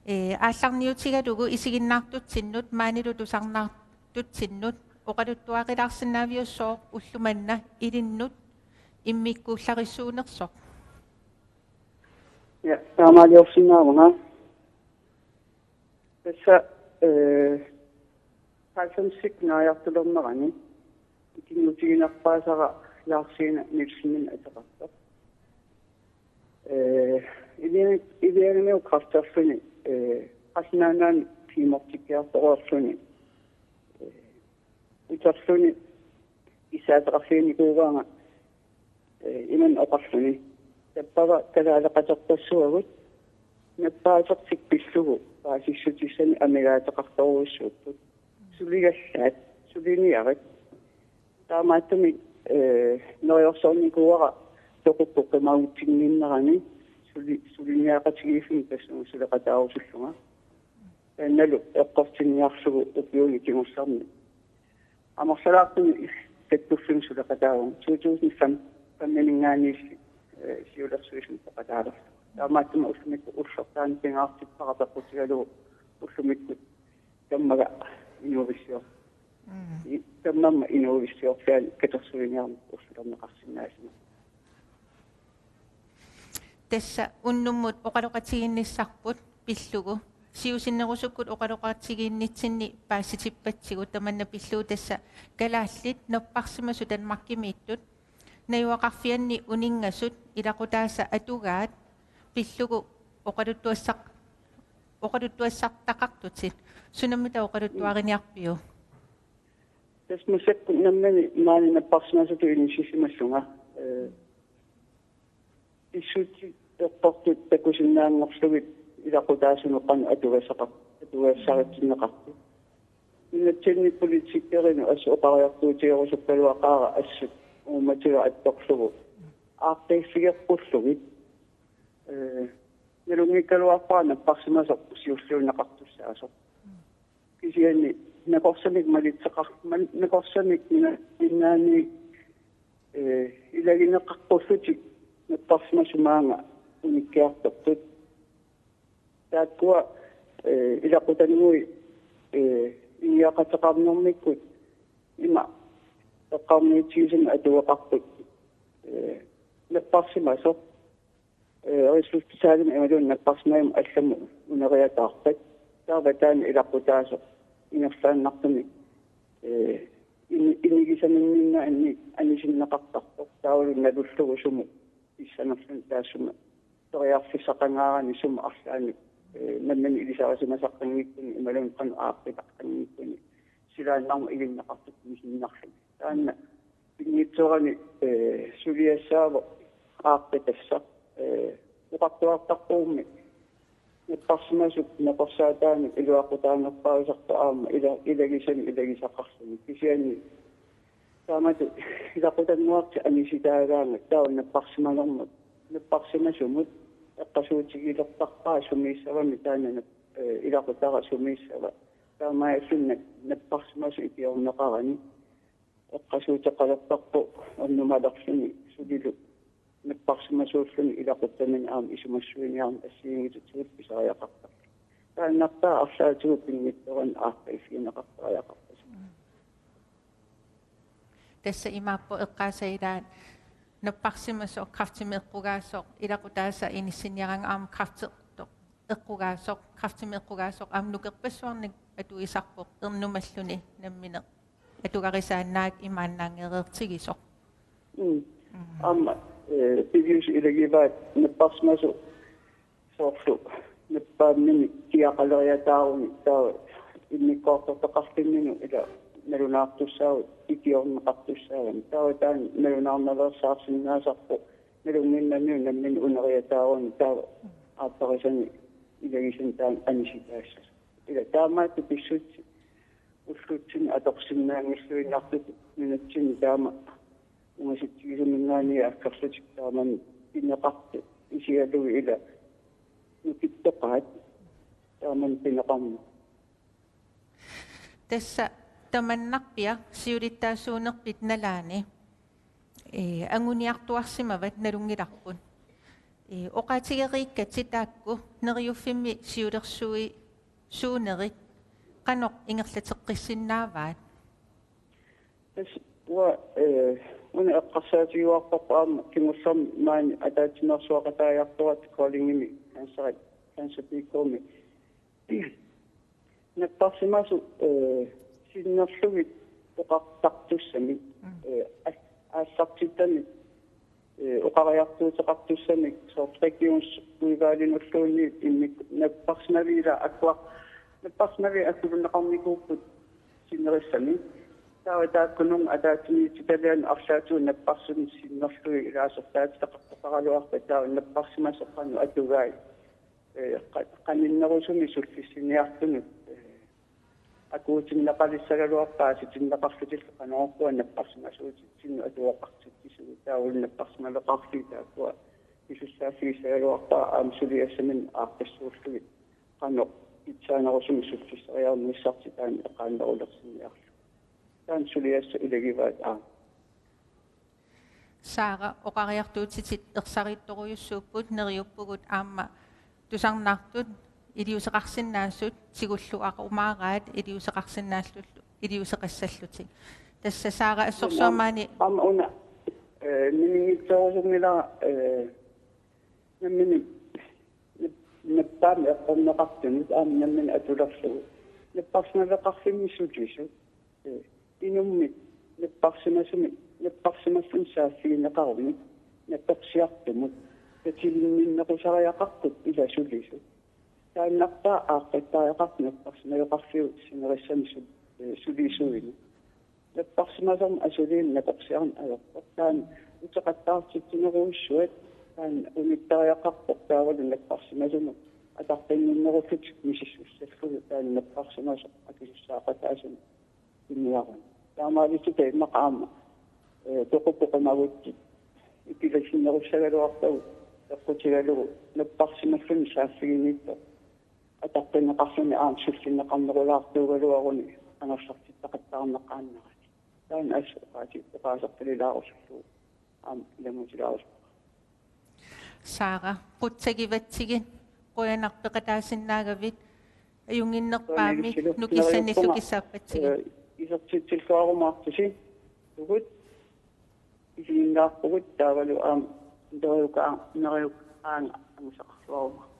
Ee, aallarniutigalugu isiginnaartutsinnut maanilu tusarnaartutsinnut oqaluttuarilaarsinnaaviuk sooq ulloq manna ilinnut immikkuullarissuunersoq? Ja, taamaaliorsinnaavunga. Tassa, eh, halvfemsik naajartulernerani ikinngutiginerpaasara Laarsina Nielsenimik ateqartoq. Eh, Iliani-, Ilianimiut kræfterluni, eh, qallunaannaani tumortikkiartoreerluni, eh, uterluni kissaateqarfiginikuugaanga, eh, imannak oqarluni: Tappava kalaaleqaterpassuagut, nappaatertik pillugu paasissutissanik amigaateqartorujussuupput. Suligallaat, suliniarit. Taamaattumik Ee, neriorsornikuuara toqukkut qimagutsinniinnerani suli-, suliniaqatigiiffimmik tassunga suleqataarusullunga. Taannalu eqqortinniarlugu ukiuni kingullerni. Amerlalaartumik kattuffimmik suleqataavunga to tusind fem-, femteninngaanniilli, ee, siulersuisumik peqataalerlunga. Taamaattumik ullumikkut ullortaani pingaartippara peqqutigalugu ullumikkut tammaga inuuissior-, Mm. i-, tammammat inuuissiorfiani katersuiniarneq ullulerneqarsinnaasumik. Tassa unnummut oqaloqatigiinnissarput pillugu. Siusinnerusukkut oqaloqatigiinnitsinni paasitippatsigut tamanna pillugu tassa kalaallit napparsimasut Danmarkimiittut najugaqarfianni uninngasut ilaqutaasa atugaat pillugu oqaluttuassaq-, oqaluttuassartaqartutit. Sunammita oqaluttuariniarpiuk? Tassa massakkut nammineq maani napparsimasutut inissisimallunga. Ee, pissutsit eqqortut takusinnaanngorlugit ilaqutaasunut qanoq atugassaqar-, atugassaritsinneqartut. Nunatsinni politikerinut assut oqariartuutigerusukkaluaqaara assut uummatiga attorlugu. Aaqqiiffigeqqullugit. Ee, nalunngikkaluarpara napparsimasoq siulliunneqartussaasoq. Kisianni nakorsamik malitseqar-, mal-, nakorsamik minnaani, ee, ilagineqaqqullutik napparsimasut maanga unikkiartortut. Taakkua, ee, ilaqutannguit, ee, ingiaqateqarnermikkut ima eqqarniitigisumik atugaqarput, ee, napparsimasoq, ee, Rigshospitalimi imaluunniit napparsimasoq allamut uneriataarpat. Taava taanna ilaqutaasoq ingerlaannartumik, ee, ini-, inigisaminninnaanni anisinneqartarpoq. Taavalu nalullugu sumut pissanerluni taassuma periarfissaqangaarani sumut arlaannik, ee, nammineq ilisarisimasaqqinngikkunik imaluunniit qanoq aaqqitaqqinngikkunik silaannarmut ilinneqartut misinnarluni. Taanna pinngitsoorani, ee, suliassaavoq aaqqitassaq, ee, oqartuartarpugummi napparsimasut nakorsaataannik iluaqutaanerpaasarput aamma ila-, ilagisanik ilagisaqarluni. Kisianni taamatut ilaqutannguartik anisitaagaangat taava napparsimanermut, napparsimasumut eqqaasuutigilertarpaa sumiissavammi taanna nap-, ee, ilaqutara sumiissava. Taamaalilluni napparsimasoq ikiorneqarani eqqaasuuteqalertarpoq ernumalerluni sulilu napparsimasuulluni ilaquttaminik aamma isumassuiniarneq assigiinngitsutigut pisariaqartarpoq. Taannartaa arlaatigut pinngitsoorani aaqqiiffigineqartariaqarpasippoq. Tassa imaappoq eqqaasat ilaat napparsimasoq kræftimik eqqugaasoq ilaqutaasa inissinniaraangat aamma kræfti-, eqqugaasoq, kræftimik eqqugaasoq aamma nukerpassuarnik atuisarpoq ernumalluni nammineq atugarisaannaak imaannaanngereertigisoq. Mm. Mm. Aamma, ee, piviusut ilagivaat napparsimasoq soorlu nappaamminik kiaqaleriataaruni taava immikkoortortaqarfinnut ila nalunaartussaavugut ikiorneqartussaagami. Taava taanna nalunaarnaveersaarsinnaasarpoq nalunnginnamiuk nammineq uneriataaruni taava aapparisanik ilagisanik taanna anisitaassasoq. Ila taamaattut pissutsit ullutsinni atorsinnaanngilluinnartutut nunatsinni taama ungasitsigisuminngaanniit aggerlutik taamani pineqartut isigalugit ila nukittoqaat taamani pineqarneq. Tassa tamannarpiaq siulittaasuunerpit nalaani, ee, anguniartuarsimavat nalunngilarput. Ee, oqaatigereerakku taakku Neriuffimmi siulersuisuunerit qanoq ingerlateqqissinnaavaat? Tassa uanga, ee, una eqqarsaatigiuarparput aamma kingullermi maani ataatsimeersuaqataajartoratta Koldingimi cancer, Cancer B K-mi. Napparsimasut, ee, sinnerlugit oqartartussamik, mm, ee, a-, aallartittamik, ee, oqariartuuteqartussamik soorlu regionsudvalginulluunniit immik napparsimaviit ila akua-, napparsimaviit akulineqarnikuupput sinerissami. Taava taakkununnga ataatsimiititaliani arlaatigut napparsimasut sinnerlugit ilaasortaatitaqartaraluarpat taava napparsimasoq qanoq atugai. Ee, qa-, qaninnerusumik sullissiniartunut, ee, akuutinneqalissagaluarput paasitinneqarlutillu qanorooq napparsimasuutitsinnut atuaqartitsisugut, taavalu napparsimaveqarfiit taakkua pisussaaffigisagaluarpaa aamma suliassaminnik aaqqissuullugit qanoq pitsaanerusumik sullisseriarnissartik taanna eqaannerulersinniarlugu. Taanna suliassat ilagivaat aamma. Saara, oqariartuutitit ersarittorujussuupput, neriuppugut aamma tusarnaartut iliuuseqarsinnaasut tigulluarumaaraat iliuuseqarsinnaallutik iliuuseqassallutik. Tassa Saara assorsuarmaani. Aamma una, eh, mininngitsiarusunngilara, eh, nammineq nap-, nappaamik eqqorneqartunut aamma nammineq atulerlugu napparsimaveqarfimmi sulisut. Eh, inummit napparsimasumik, napparsimasumik saaffigineqarumik napersiartumut tatiginninnequsariaqarput ila sulisut. Taannartaa aaqqittariaqartoq napparsimaveqarfiup sinerissami su-, eh, sulisuinut. Napparsimasorneq asuliinnaq napersiarneq ajorpoq. Taanna uteqattaartitsinerujussuat taanna unittariaqarpoq taavalu napparsimasunut ataqqinninnerullutik misissussallugit taanna napparsimasoq akisussaaqataasumik piniaruni. Taamaalilluta immaqa aamma, eh, toqutoqumagutsit ikilersinnerussagaluarpagut eqqutigalugu napparsimalluni saaffiginiittoq ataqqinneqarluni aamma sullinneqarnerulaartuugaluaruni angerlartittaqattaarneqaannarani. Taanna assut oqaati-, oqaasertalilaarusullugu aamma ilanngutilaarusuppunga. Saara, qutsagivatsigit, qujanaq peqataasinnaagavit, ajunnginnerpaamik, qujanarsuaq, nukissanillu neriuppunga, kissaappatsigit. Eh, isertitsilluarumaartusi, uagut, isiginnaarpugut taavalu aamma, neriuka-, neriukaanga angusaqarluarumaarpugut.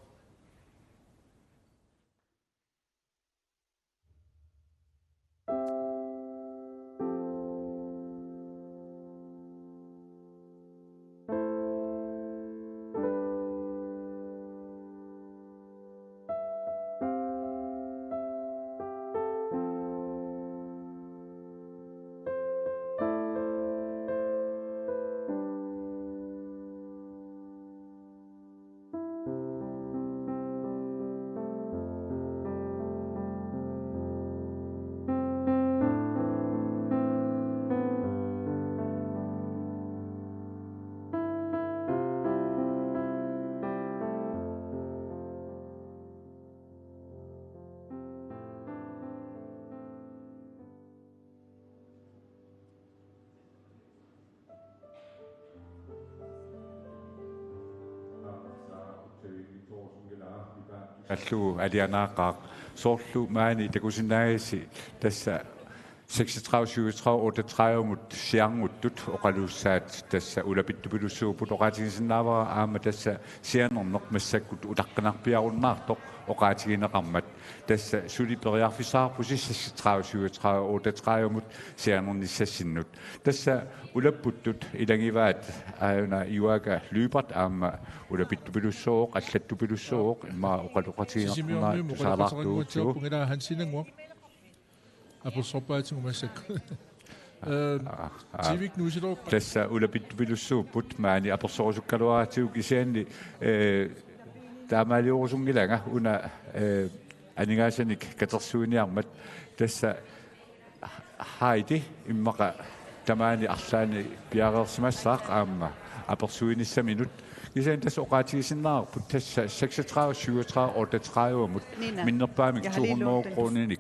Allu alianaaqaaq, soorlu maani takusinnaagasi tassa seksogtredive syvogtredive otteogtredive-mut siarnguttut oqaluussaat tassa ulapittupilussuupput, oqaatigisinnaavara aamma tassa sianerneq massakkut utaqqinarpiarunnaartoq oqaatigineqarmat. Tassa suli periarfissaqarpusi seksogtredive syvogtredive otteogtredive-mut sianernissassinnut. Tassa ulapputtut ilagivaat aajuna Juaaka Lyberth aamma ulapittupilussuuvoq, allattupilussuuvoq, immaqa oqaloqatigineqarnera tusarlaartuutsigu. Sisimiormiut oqaloqatiginnguatsiarpunga, ila Hansinnguaq. Apersorpaatigut massakkut. Ehm, aa, aa. Tivik nuisiloorpa. Tassa ulapittupilussuupput maani apersorusukkaluaratsigu kisianni, eh, taamaaliorusunngilanga una, eh, aningaasanik katersuiniarmat tassa Heidi immaqa tamaani arlaanni piareersimassaaq aamma apersuinissaminut. Kisianni tassa oqaatigisinnaavarput tassa seksogtredive syvogtredive otteogtredive-mut Nina, minnerpaamik to hundrede krooninik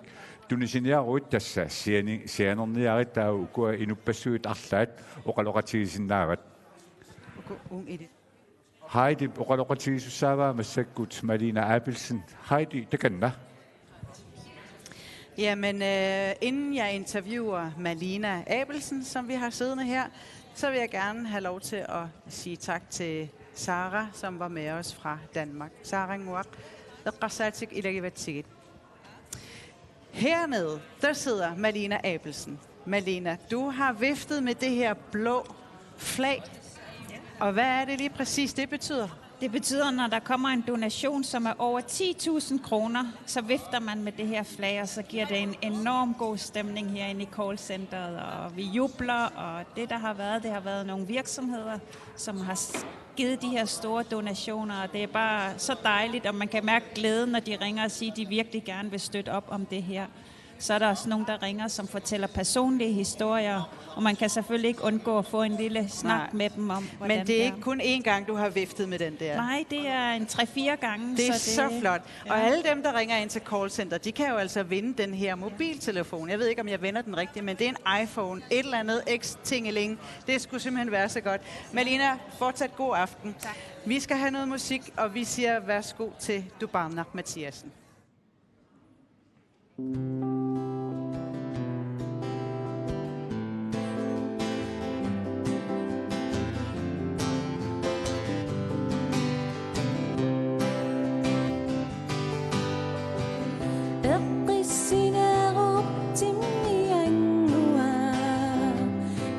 tunisiniaruit tassa siani-, sianerniarit taava ukua inuppassuit arlaat oqaloqatigisinnaavat. Uku un ili. Heidi oqaloqatigisussaavaa massakkut Malina Abelsen. Heidi, takanna. Jamen, øh, inden jeg interviewer Malina Abelsen, som vi har siddende her, så vil jeg gerne have lov til at sige tak til Sara, som var med os fra Danmark. Sara Nguaq, eqqarsaatit ilagivatsigit. Hernede, der sidder Malina Abelsen. Malina, du har viftet med det her blå flag. Og hvad er det lige præcis, det betyder? Det betyder, når der kommer en donation, som er over ti tusind kroner, så vifter man med det her flag, og så giver det en enorm god stemning herinde i callcenteret, og vi jubler, og det, der har været, det har været nogle virksomheder, som har s-, givet de her store donationer, og det er bare så dejligt, og man kan mærke glæden, når de ringer og siger, at de virkelig gerne vil støtte op om det her. Så er der også nogen, der ringer, som fortæller personlige historier, og man kan selvfølgelig ikke undgå at få en lille snak Nej. med dem om, hvordan Men det er er. Ikke kun én gang, du har viftet med den der. Nej, det er en tre-fire gange. Det er så så det, flot. Ja. Og alle dem, der ringer ind til callcenter, de kan jo altså vinde den her mobiltelefon. Jeg ved ikke, om jeg vender den rigtigt, men det er en iPhone. Et eller andet X-tingeling. Det skulle simpelthen være så godt. Malina, fortsat god aften. Tak. Vi skal have noget musik, og vi siger værsgo til Dubarnak Mathiassen. Eqqissinerup timmiannguaq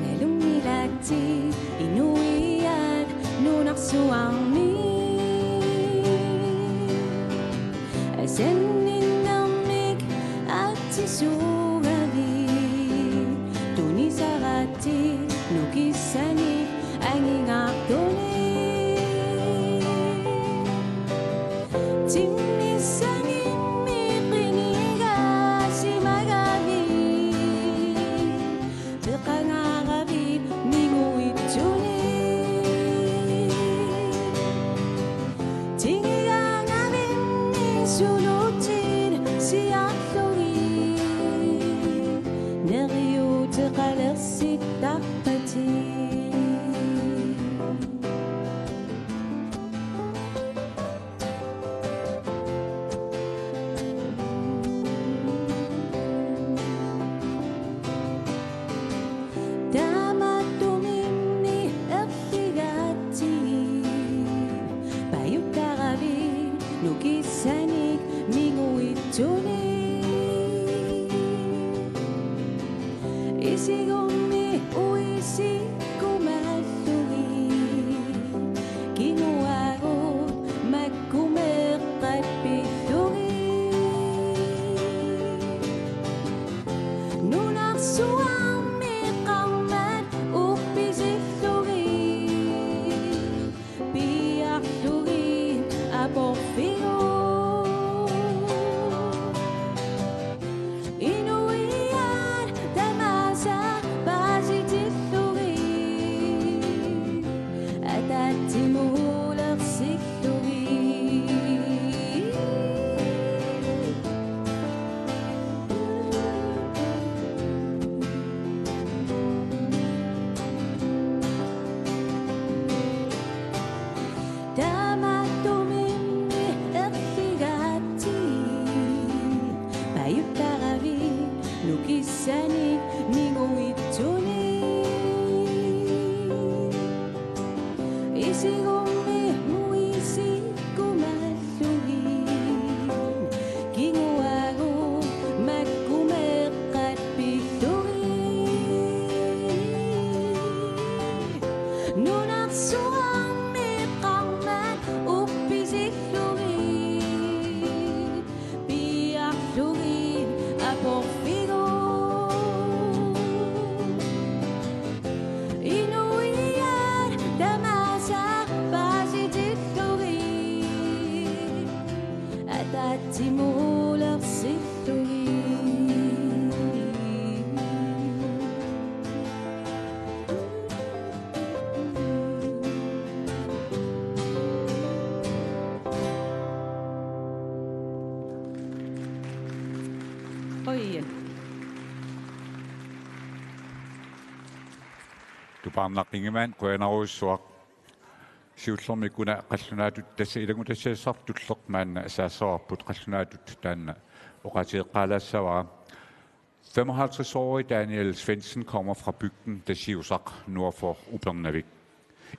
nalunngilaatsiaq inuiaat nunarsuarmi. Asanninnermik aatsisuugavit tunisaratsiaq nukissanik angingaartunik. Timmissanimmi qinigaasimagavit peqangaravit minguitsunik. Tigigaangavinni sulutit siarlugit neriuuteqalersittarpatit. Tamattuminni erligaatsigit pajuttaravit nukissanik minguitsunik. Isigummi uisikkumallugit kinguaagut makku meeqqat pillugit. Nunarsuarmi qarmat uppisillugit piarlugit aporfigut. Inuiaat tamaasa paasitillugit ataatsimuulersillugit. Tamattuminni erligaatsigit pajuttaravit nukissanik minguitsunik. Isigummi uisikkumallugit kinguaagut makku meeqqat pillugit. Nunarsuarmi qarmat uppisillugit piarlugit aporfigut. Inuiaat tamaasa paasitillugit ataatsimuulersillugit. Oi. Tupaarnaq Ingemann, qujanarujussuaq. Siullermik una qallunaatut tassa ilanngutassiassarput tulleq maanna saassavarput, qallunaatut taanna oqaatigeqqaalaassavara. Femoghalvtreds-årige Daniel Svendsen kommer fra bygden Tasiusaq nord for Upernavik.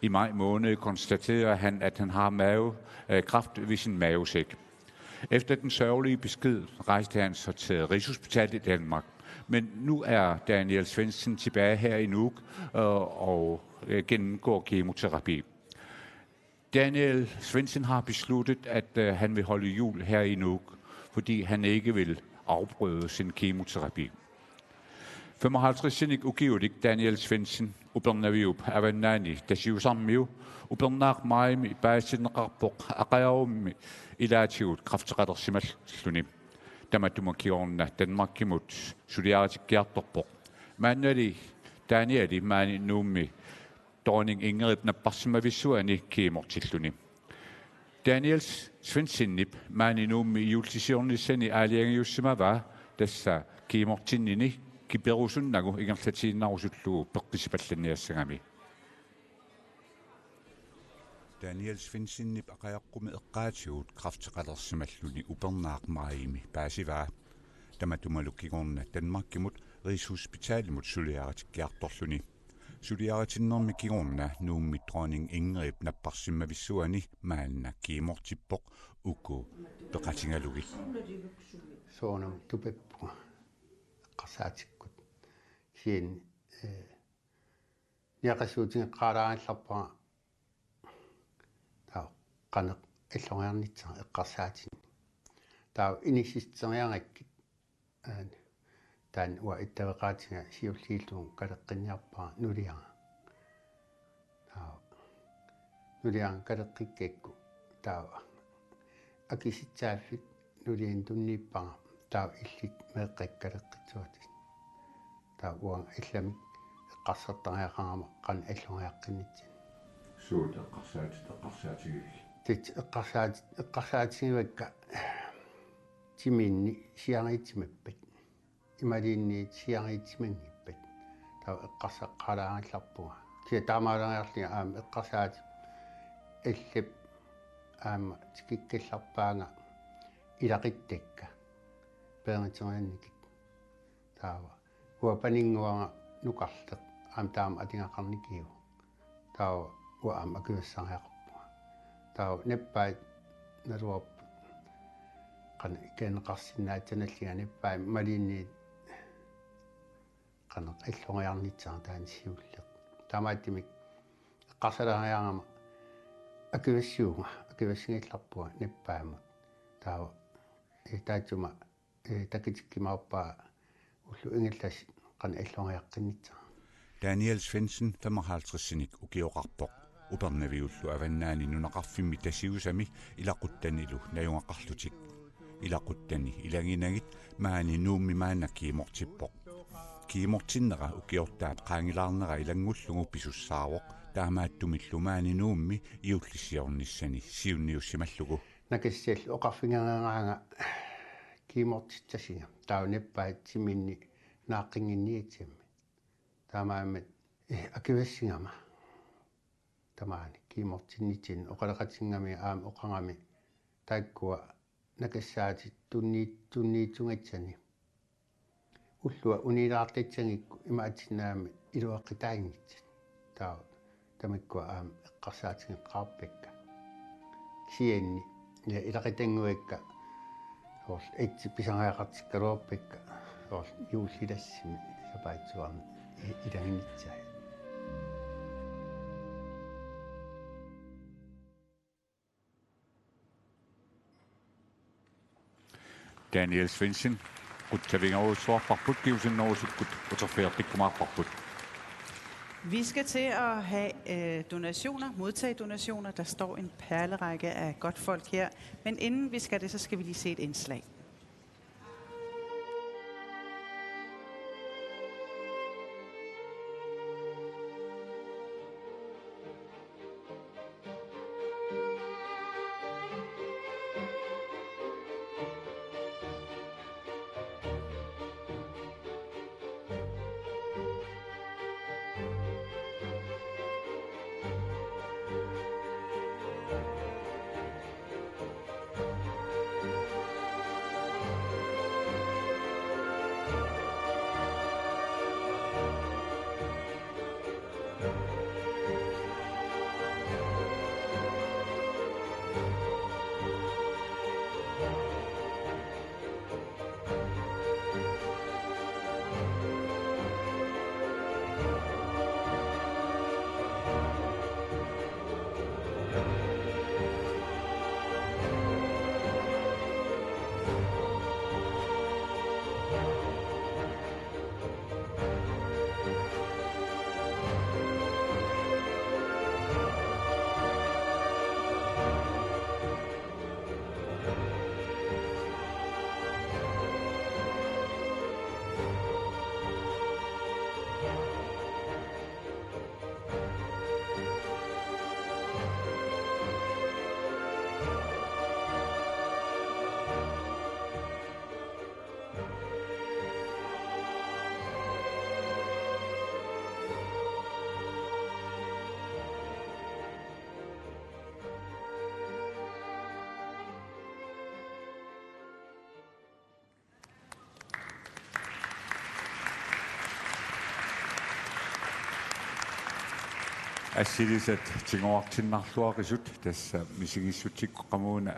I maj måned konstaterede han, at han har mave, øh, kræft ved sin mavesæk. Efter den sørgelige besked rejste han så til Rigshospitalet i Danmark. Men nu er Daniel Svendsen tilbage her i Nuuk, øh, og, øh, gennemgår kemoterapi. Daniel Svendsen har besluttet, at, øh, han vil holde jul her i Nuuk, fordi han ikke vil afbryde sin kemoterapi. Femoghalvtredsinik ukiulik Daniel Svendsen Upernaviup avannaani Tasiusarmiu upernaaq majimi paasitinneqarpoq aqajarummi ilaatigut kræfteqalersimalluni. Tamatuma kingorna Danmarkimut suliaritikkiartorpoq. Maannali Danieli maani Nuummi dronning Ingridip napparsimmavissuani kiimortilluni. Daniel Svendsenip maani Nuummi juullisiornissani aalajangiussimavaa tassa kiimortinnini kiperusunnagu ingerlatiinnarusullugu peqqissipallanniassagami. Daniel Svendsenip aqajaqqumi eqqaatigut kræfteqalersimalluni upernaaq majimi paasivaa. Tamatumalu kingorna Danmarkimut Rigshospitalimut suliaritikkiartorluni. Suliaritinnermi kingorna Nuummi dronning Ingridip napparsimmavissuani maanna kiimortippoq uku peqatigalugit. Soorunami tupippunga eqqarsaatikkut. Kisianni, eh, niaqissuutigeqqaalaarallarpara taava qanoq alloriarnissara eqqarsaatinni. Taava inissitseriarakkit, aana, taanna uanga attaveqaatiga siulliullugu kaleqqinniarpara nuliara. Taava nuliara kaleqqikkakku taava akisitsaaffik nuliani tunniippara taava illit meeqqakka kaleqqissuatit. Taava uanga allamik eqqarsartariaqarama qanoq alloriaqqinnitsinni. Suut eqqarsaatit, eqqarsaatigillit? Tit eqqarsaatit, eqqarsaatigivakka timinni siariitsimappat. Imaluunniit siariitsimanngippat. Taava eqqarsaqqaalaarallarpunga. Kisianni taamaaleriarlunga aamma eqqarsaatip allap aamma tikikkallarpaanga ilaquttakka peeriteriannikit. Taava uanga paninnguara nukarleq aamma taama atugaqarnikiuk. Taava uanga aamma akuersariaqarpunga. Taava nappaat naluarput qanoq ikineqarsinnaatsanallunga nappaat imaluunniit qanoq alloriarnissara taanna siulleq. Taamaattumik eqqarsalaariarama akuersuunga, akuersugallarpunga nappaammut. Taava, eh, taassuma, eh, takutikkumaarpaa ullut ingerlasut qanoq alloriaqqinnissara. Daniel Svendsen femoghalvtredsinik ukioqarpoq. Upernaviullu Avannaani nunaqarfimmi Tasiusami ilaquttanilu najugaqarlutik. Ilaquttani ilaginagit maani Nuummi maanna kiimortippoq. Kiimortinnera ukiortaap qaangilaarnera ilanngullugu pisussaavoq, taamaattumillu maani Nuummi juullisiornissani siunniussimallugu. Nakassallu oqarfigereeraanga kiimortissasunga. Taava nappaat timinni naaqqinnginniassammat. Taamaammat, eh, akuersugama. Tamaani kiimortinnitsinni oqaloqatigigami aamma oqarami taakkua nakassaatit tunni-, tunniussugassani. Ullua unilaartassagikku imaatsinnaammi iluaqutaanngitsut. Taava tamakkua aamma eqqarsaatigeqqaarpakka. Kisianni, ja, ilaqutannguakka soorlu itsi pisariaqartikkaluarpakka soorlu juullilassimi sapaatsuarni i-, ilaginissaat. Daniel Svendsen, qutsavigerujussuarparput, kingusinnerusukkut uterfigeqqikkumaarparput. Vi skal til at have øh, donationer, modtage donationer. Der står en perlerække af godt folk her. Men inden vi skal det, så skal vi lige se et indslag. Assilisat tiguartinnarluaqisut, tassa misigissutsikkut qamuuna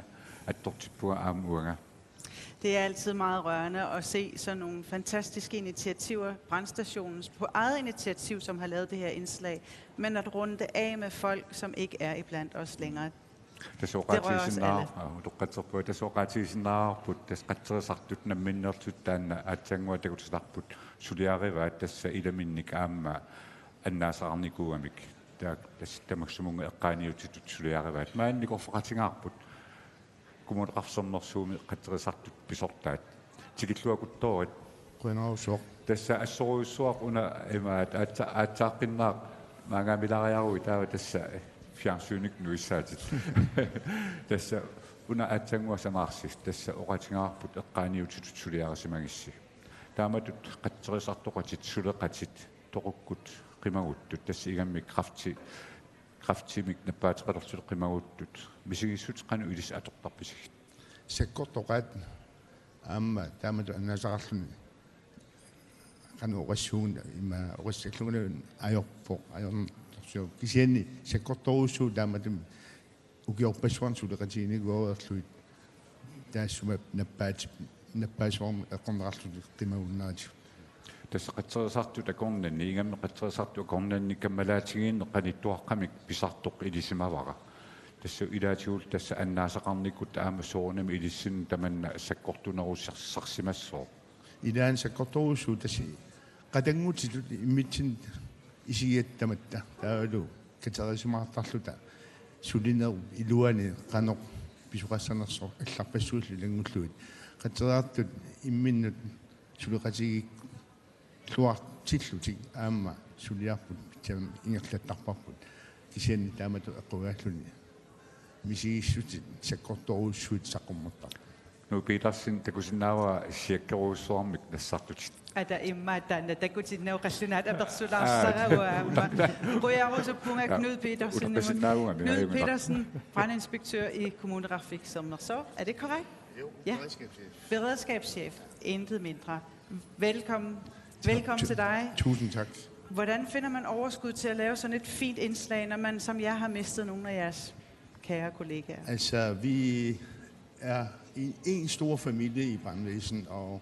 attortippunga aamma uanga. Det er altid meget rørende at se sådan nogle fantastiske initiativer, Brandstationens på eget initiativ, som har lavet det her indslag, men at runde det af med folk, som ikke er iblandt os længere. Tassa oqaatigisinnaarput, tassa oqaatigisinnaarput, tassa qatserisartut namminneerlutik taanna aatsaannguaq takutilerput suliarivaat, tassa ilaminnik aamma annaasaqarnikuugamik. Taava tassa tamassumunnga eqqaaniutitut suliarivaat. Maanna nikorfaqatigaarput. Kommuneqarfik Sermersuumi qatserisartut pisortaat. Tikilluakuttoorit. Qujanarsuaq. Tassa assorujussuaq una imaat aatsa-, aatsaaqqinnaaq maanngaanniilaaruit, taava tassa fjernsynikkut nuissaatit. Tassa una aatsaannguaq sanaarsi, tassa oqaatigaarput eqqaaniutitut suliarisimagissi. Taamatut qatserisartoqatit, suleqatit, toqukkut qimaguttut, tassa ingammik kræfti-, kræftimik nappaateqalerlutik qimaguttut, misigissut qanoq ilissi atortarpisigit? Sakkortoqaat aamma taamatut annaasaqarluni qanoq oqassuunga ima oqassallunga ajorpoq, ajornartorsiorpoq. Kisianni sakkortorujussuuvoq taamatut ukiorpassuarni suleqatiginikuugaluarlugit taassuma nappaat-, nappaassuarmut eqqorneqarlutik qimagunnaatigut. Tassa qatserisartut akornanni, ingammik qatserisartut akornanni kammalaatigiinneq qanittuaqqamik pisartoq ilisimavara. Tassa ilaatigullu tassa annaasaqarnikkut aamma soorunami ilissinnut tamanna sakkortunerussarsimassooq. Ilaanni sakkortorujussuuvoq tassa qatanngutitut immitsinnut isigigatta tamatta. Taavalu katerisimaartarluta sulinerup iluani qanoq pisoqassanersoq allarpassuillu ilanngullugit. Qatserisartut imminnut suleqatigiilluartillutik aamma suliarput pitsaanermut ingerlattarparput. Kisianni taamatut eqqugaalluni misigissutit sakkortorujussuit saqqummertarput. Knud Petersen, takusinnaavara siakkerujussuarmik nassartutit. Ata immaqa taanna takutinnagu qallunaat apersulaassara. Aa, uanga aamma. Qujanarujussuaq. Ja. Knud Petersen. Utoqqasinnaagami, Knud aajuna. Petersen, brandinspektør i Kommuneqarfik Sermersooq. Er det korrekt? Jo, ja. Beredskabschef. Beredskabschef. Intet mindre. Velkommen. Velkommen til dig. Tusind tak. Hvordan finder man overskud til at lave sådan et fint indslag, når man som jer har mistet nogle af jeres kære kollegaer? Altså, vi er en, en stor familie i brandvæsenet, og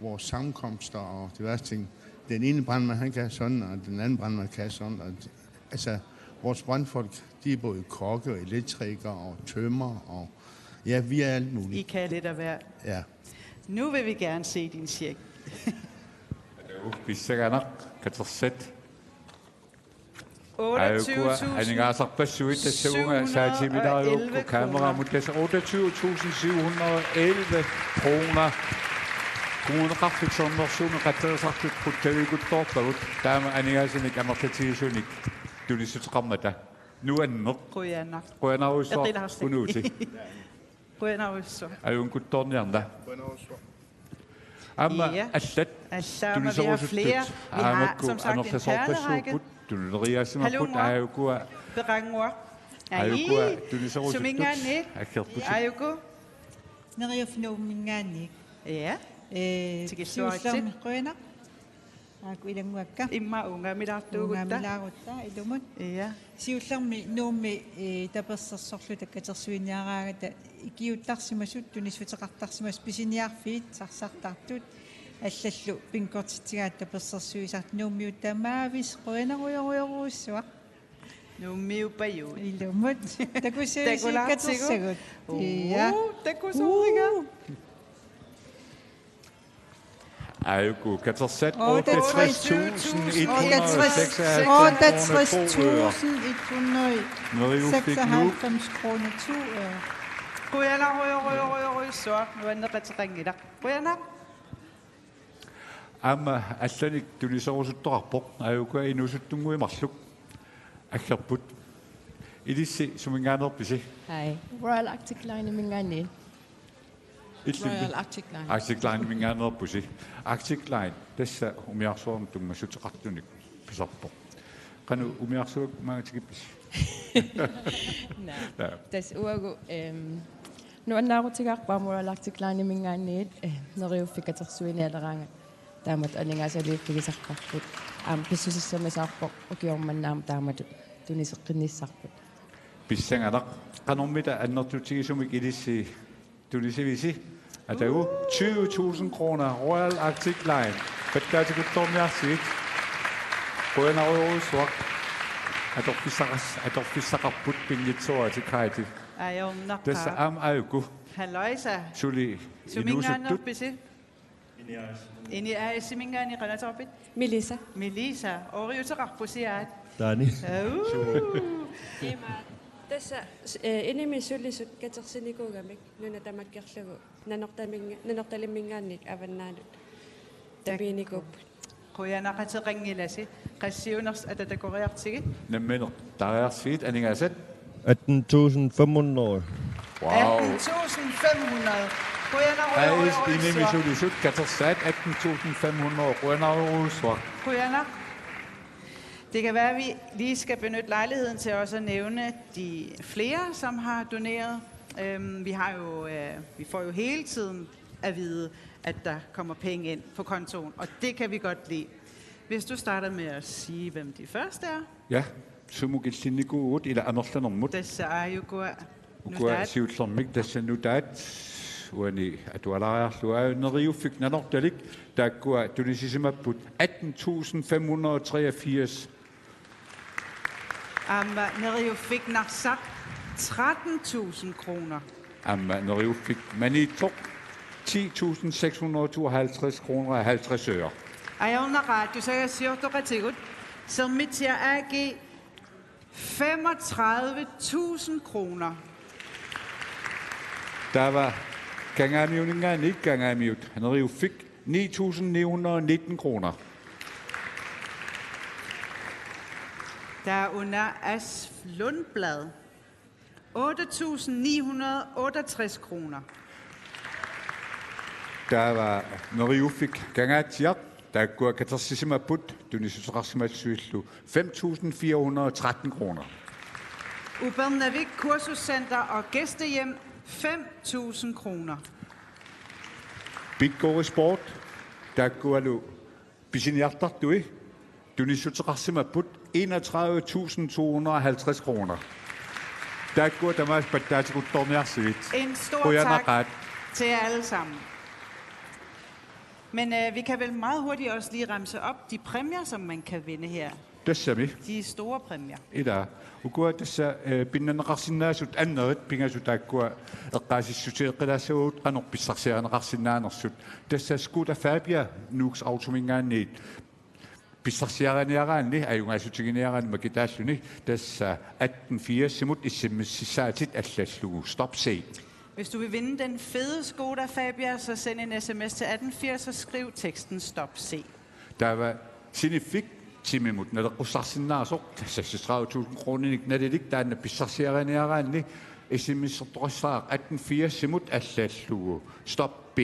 vores sammenkomster og diverse ting. Den ene brandmand, han kan sådan, og den anden brandmand kan sådan. Og, altså, vores brandfolk, de er både kokke og elektrikere og tømrer, og ja, vi er alt muligt. I kan lidt af hver. Ja. Nu vil vi gerne se din check. Pissanganaq, katersat. Aajukua aningaasarpassuit, tassa uunga saatiiminaariuk kameraamut, tassa otteogtyve tusind syv hundrede og elleve kroner. Kommuneqarfik Sermersuumi qatserisartut qutsaviikuttoorpagut, taama aningaasanik amerlatigisunik tunissuteqarmata. Nuanneq. Qujanaq. Qujanarujussuaq. Eqilaarsi. Unuuti. Qujanarujussuaq. Ajunkuttoorniarna. Aamma, ja, allat. Allaama, vi har tunuserusuttut. Flere. Vi har, aamakku, som sagt, en perlerække. Amerlasoorpassuupput, tunuliariaasimapput. Hallo, mor. Aajukua. Peqannguaq. Aajukua. Ai. Tunuserusuttut. Suminngaanniit? Aggerputit. Aajuku. Neriuffiup Nuumminngaanniit. Ja. Ee, tikilluaritsi. Siullermik qujanaq. Aajuku ilannguakka. Immaqa uungaamilaartuugutta. Uungaamilaarutta ilumut. Ja. Siullermik Nuummi, ee, tapersersorluta katersuiniaraangata ikiuuttarsimasut, tunissuteqartarsimasut, pisiniarfiit sarsartartut, allallu bingortitsigaat tapersersuisartut, Nuummiut tamaaviisa, qujanarujorujorujussuaq. Nuummiuppajuit. Ilumut. Takusuusi. Takulaartigu. Katersagut. Uu, ja. Takusoorniga. Uu. Aajuku katersat otteogtres tusind et hundrede og seksoghalvfems kroner to øre. Otteogtres tusind et hundrede og seksoghalvfems kroner to øre. Qujanarujorujorujorujussuaq, nuanneqateqanngilaq. Qujanaq. Aamma allanik tuniserusuttoqarpoq, aajukua inuusuttunnguit marluk. Aggerput. Ilissi suminngaanneerpisi? Hej. Royal Arctic Line-iminngaanniit. Illimmi? Royal Arctic Line. Arctic Line-iminngaanneerpusi. Arctic Line, tassa umiarsuarnut tunngassuteqartunik pisarpoq. Qanoq umiarsuaq maanga tikippisi? Naa. Naa. Tassa uagut, em, nuannaarutigaarput aamma Royal Arctic Line-iminngaanniit, eh, Neriuffik katersuinialeraangat taamatut aningaasaliiffigisarparput. Aamma pissusissamisaarpoq ukioq manna aamma taamatut. tuniseqqinnissarput. Pissanganaq, qanormita annertutigisumik ilissi tunisivisi? Atagu tyve tusind kroner, Royal Arctic Line. Pattaatikuttorniarsigit. Qujanarujussuaq. Atorfissaqas-, atorfissaqarput pinngitsooratik, Heidi. Ajornaqaaq. Tassa aamma aajuku. Halløjsa. Suli inuusuttut. Suminngaanneerpisi? Ini A/S-iminngaanniit qanoq ateqarpit? Melissa. Melissa. Ooriuteqarpusi aat. Taani. Au. Ima. Tassa, eh, inimi sulisut katersinikuugamik nuna tamakkerlugu. Nanortaminnga-, Nanortalimminngaanniit avannaanut. Tapiinikuupput. Qujanaqateqanngilasi. Qassiunersut atatakoriartigit? Nammineq taariarsigit, aningaasat. Atten tusind fem hundrede. Wow. Atten tusind fem hundrede. Qujanaq. Hej, inimi sulisut katersaat atten tusind fem hundrede. Qujanarujussuaq. Qujanaq. Det kan være, at vi lige skal benytte lejligheden til også at nævne de flere, som har doneret. Øhm, vi har jo, øh, vi får jo hele tiden at vide, at der kommer penge ind på kontoen, og det kan vi godt lide. Hvis du starter med at sige, hvem de første er. Ja, sumut killinnikuuvugut, ila amerlanermut. Tassa aajukua. Ukua nutaat. Siullermik tassa nutaat. Uani atualaariarlugu aajuna Neriuffik Nanortalik, taakkua tunisisimapput atten tusind fem hundrede og treogfirs. Aamma Neriuffik Narsaq, tretten tusind kroner. Aamma Neriuffik Maniitsoq, ti tusind seks hundrede og tooghalvtreds kroner og halvtreds øre. Ajornaqaaq, tusagassiortoqatigut, Sermitsiaq A G, femogtredive tusind kroner. Taava Kangaamiuninngaanniit Kangaamiut Neriuffik, ni tusind ni hundrede og nitten kroner. Der er under Asf Lundblad, otte tusind ni hundrede og otteogtres kroner. Taava Neriuffik Kangaatsiaq, taakkua katersisimapput tunissuteqarsimallutillu, fem tusind fire hundrede og tretten kroner. Upernavik Kursuscenter og Gæstehjem, fem tusind kroner. Bitgård Sport, taakkualu pisiniartartui tunissuteqarsimapput enogtredive tusind to hundrede og halvtreds kroner. Taakkua tamaasa pattaatikuttorniarsigit. En stor tak. Qujanaqaaq til jer alle sammen. Men øh, vi kan vel meget hurtigt også lige remse op de præmier, som man kan vinde her. Tassami. De store præmier. Ila. Ukua tassa, eh, pinnanneqarsinnaasut annerit pingasut taakkua eqqaasissutigeqqilaassavagut qanoq pissarsiarineqarsinnaanersut. Tassa Skoda Fabia Nuuks Autominngaanniit pissarsiariniaraanni, ajugaassutiginiaraanni makitaalluni, tassa atten firsimut S M S-issaatit allallugu Stop C. Hvis du vil vinde den fede Skoda Fabia, så send en S M S til atten firs og skriv teksten Stop C. Taava siniffik timimut naleqqussarsinnaasoq seksogtredive tusind kroninik nalilik taanna pissarsiariniaraanni S M S-ertoqassaaq atten firsimut allallugu Stop B.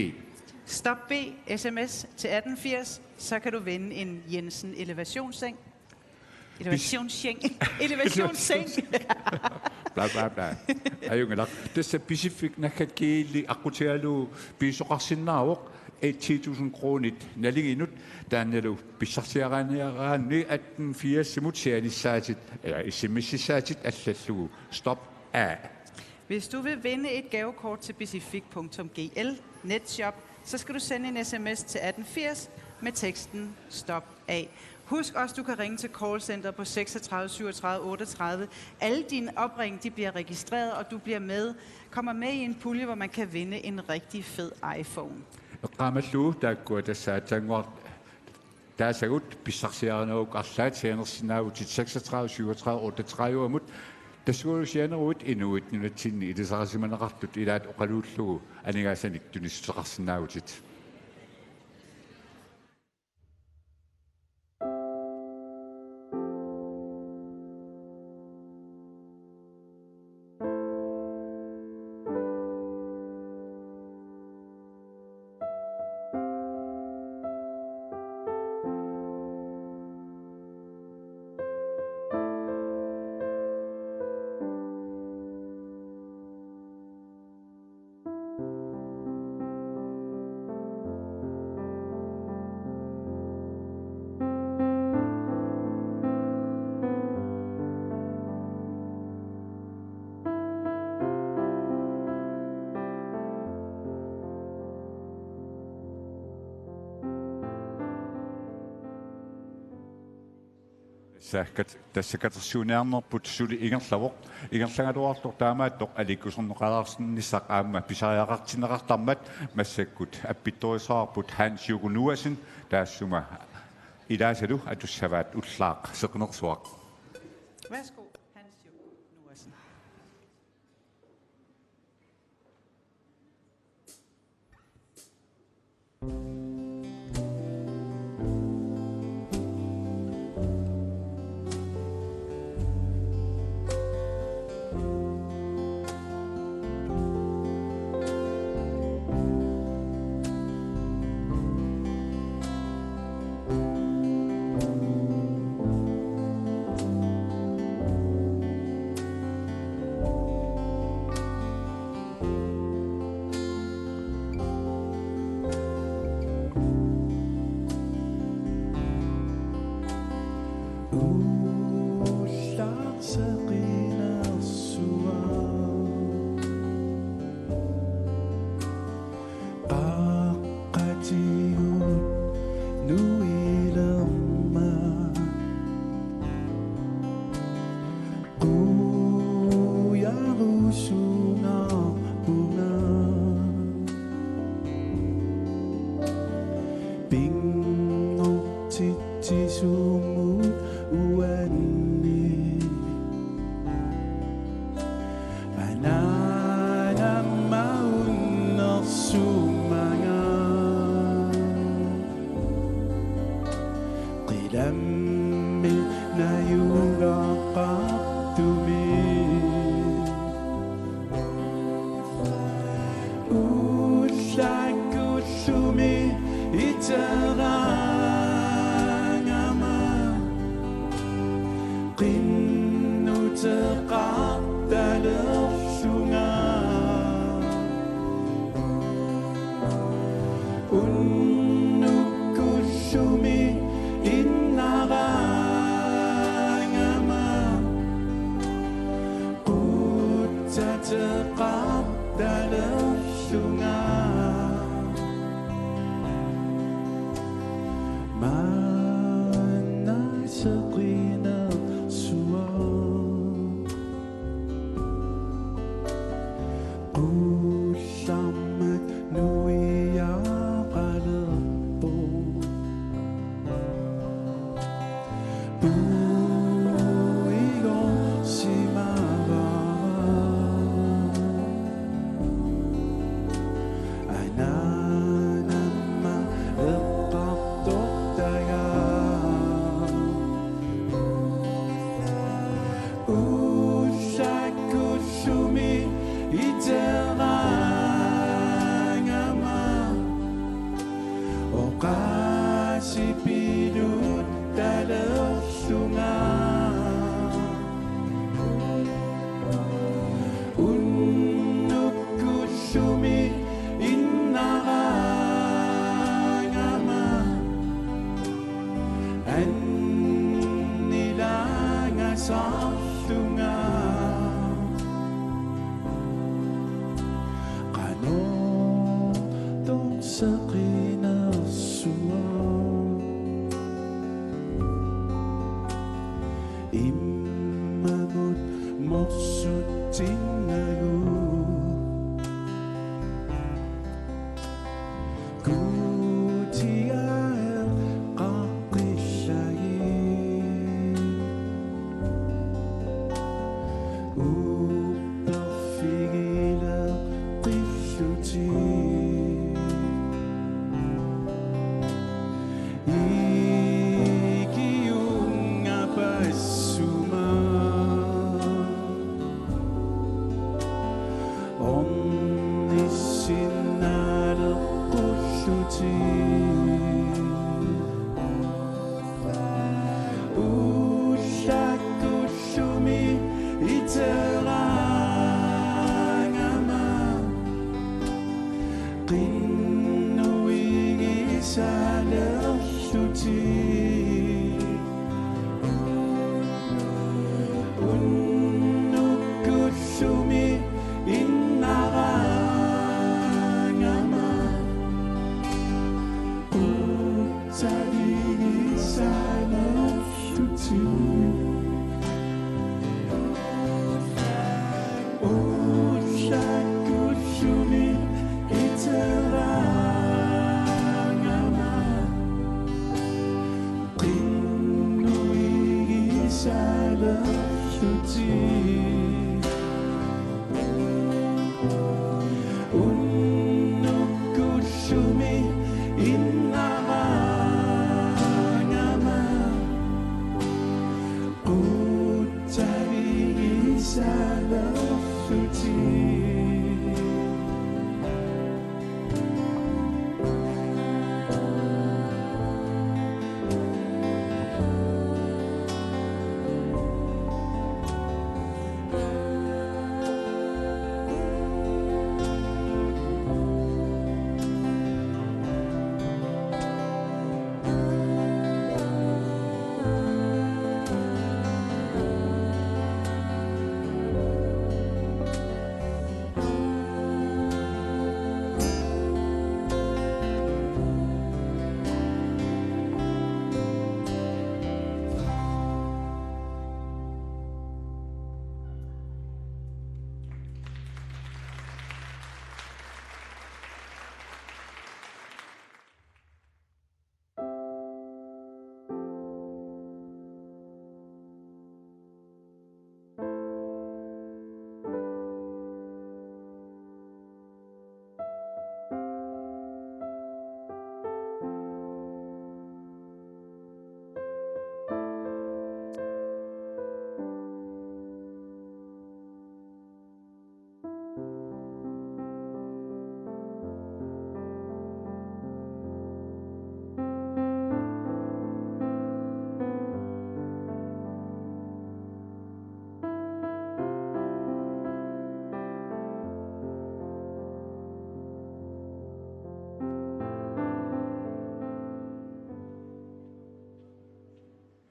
Stop B, S M S til atten firs, så kan du vinde en Jensen elevationsseng. Elevationsseng. Elevationsseng. Bla, bla, bla. Ajunngilaq. Tassa Pisiffik naggat G L-i aqqutigalugu pisoqarsinnaavoq, eh, ti tusind kronit nalinginut, taannalu pissarsiariniaraanni atten firsimut sianissaatit, eh, S M S-issaatit allallugu Stop A. Hvis du vil vinde et gavekort til pisiffik punktum G L netshop, så skal du sende en S M S til atten firs med teksten Stop A. Husk også, du kan ringe til callcenter på seksogtredive syvogtredive otteogtredive. Alle dine opring, de bliver registreret, og du bliver med, kommer med i en pulje, hvor man kan vinde en rigtig fed iPhone. Eqqaamallugu taakkua tassa aatsaannguaq taasagut pissarsiarinerup arlaat sianersinnaavutit seksogtredive syvogtredive otteogtredive-mut. Tassuugussianeruit inuit nunatsinni ilisarisimaneqartut ilaat oqaluullugu aningaasanik tunissuteqarsinnaavutit. Tassa kat-, tassa katersuiniarnerput suli ingerlavoq. Ingerlagaluartoq taamaattoq aliikkuserneqalaarsinnissaq aamma pisariaqartinneqartarmat massakkut appittorissavarput Hans Juku Nuasen, taassuma ilaasalu atussavaat ullaaq seqinersuaq. Værsgo, Hans Juku Nuasen. Qaqqatigut nuilermat qujarusunarpunga. Pinngortitsisumut uanni anaanama unnersummanga. Qilammi najugaqartumik ullakkullumi iteraangama qinnuteqartalerlunga. Unnukkullumi innaraangama qutsateqartalerlunga. Maanna seqinersuaq. Qullarmat nuiaqalerpoq. Puigorsimavara. Anaanama eqqartortagaa. Ullakkullumi iteraangama oqaasii piluttalerlunga. Unnukkullumi innaraangama annilaangasaarlunga. Qanortoq seqinersuaq. Immamut morsutsinnagu. Guutia eqqaqqillagit. Upperfigileqqillutit. Ikiungapassuma ornissinnaaleqqullutit. Ullakkullumi iteraangama qinnuigisalerlutit. Unnukkullumi innaraangama qutsavigisalerlutit.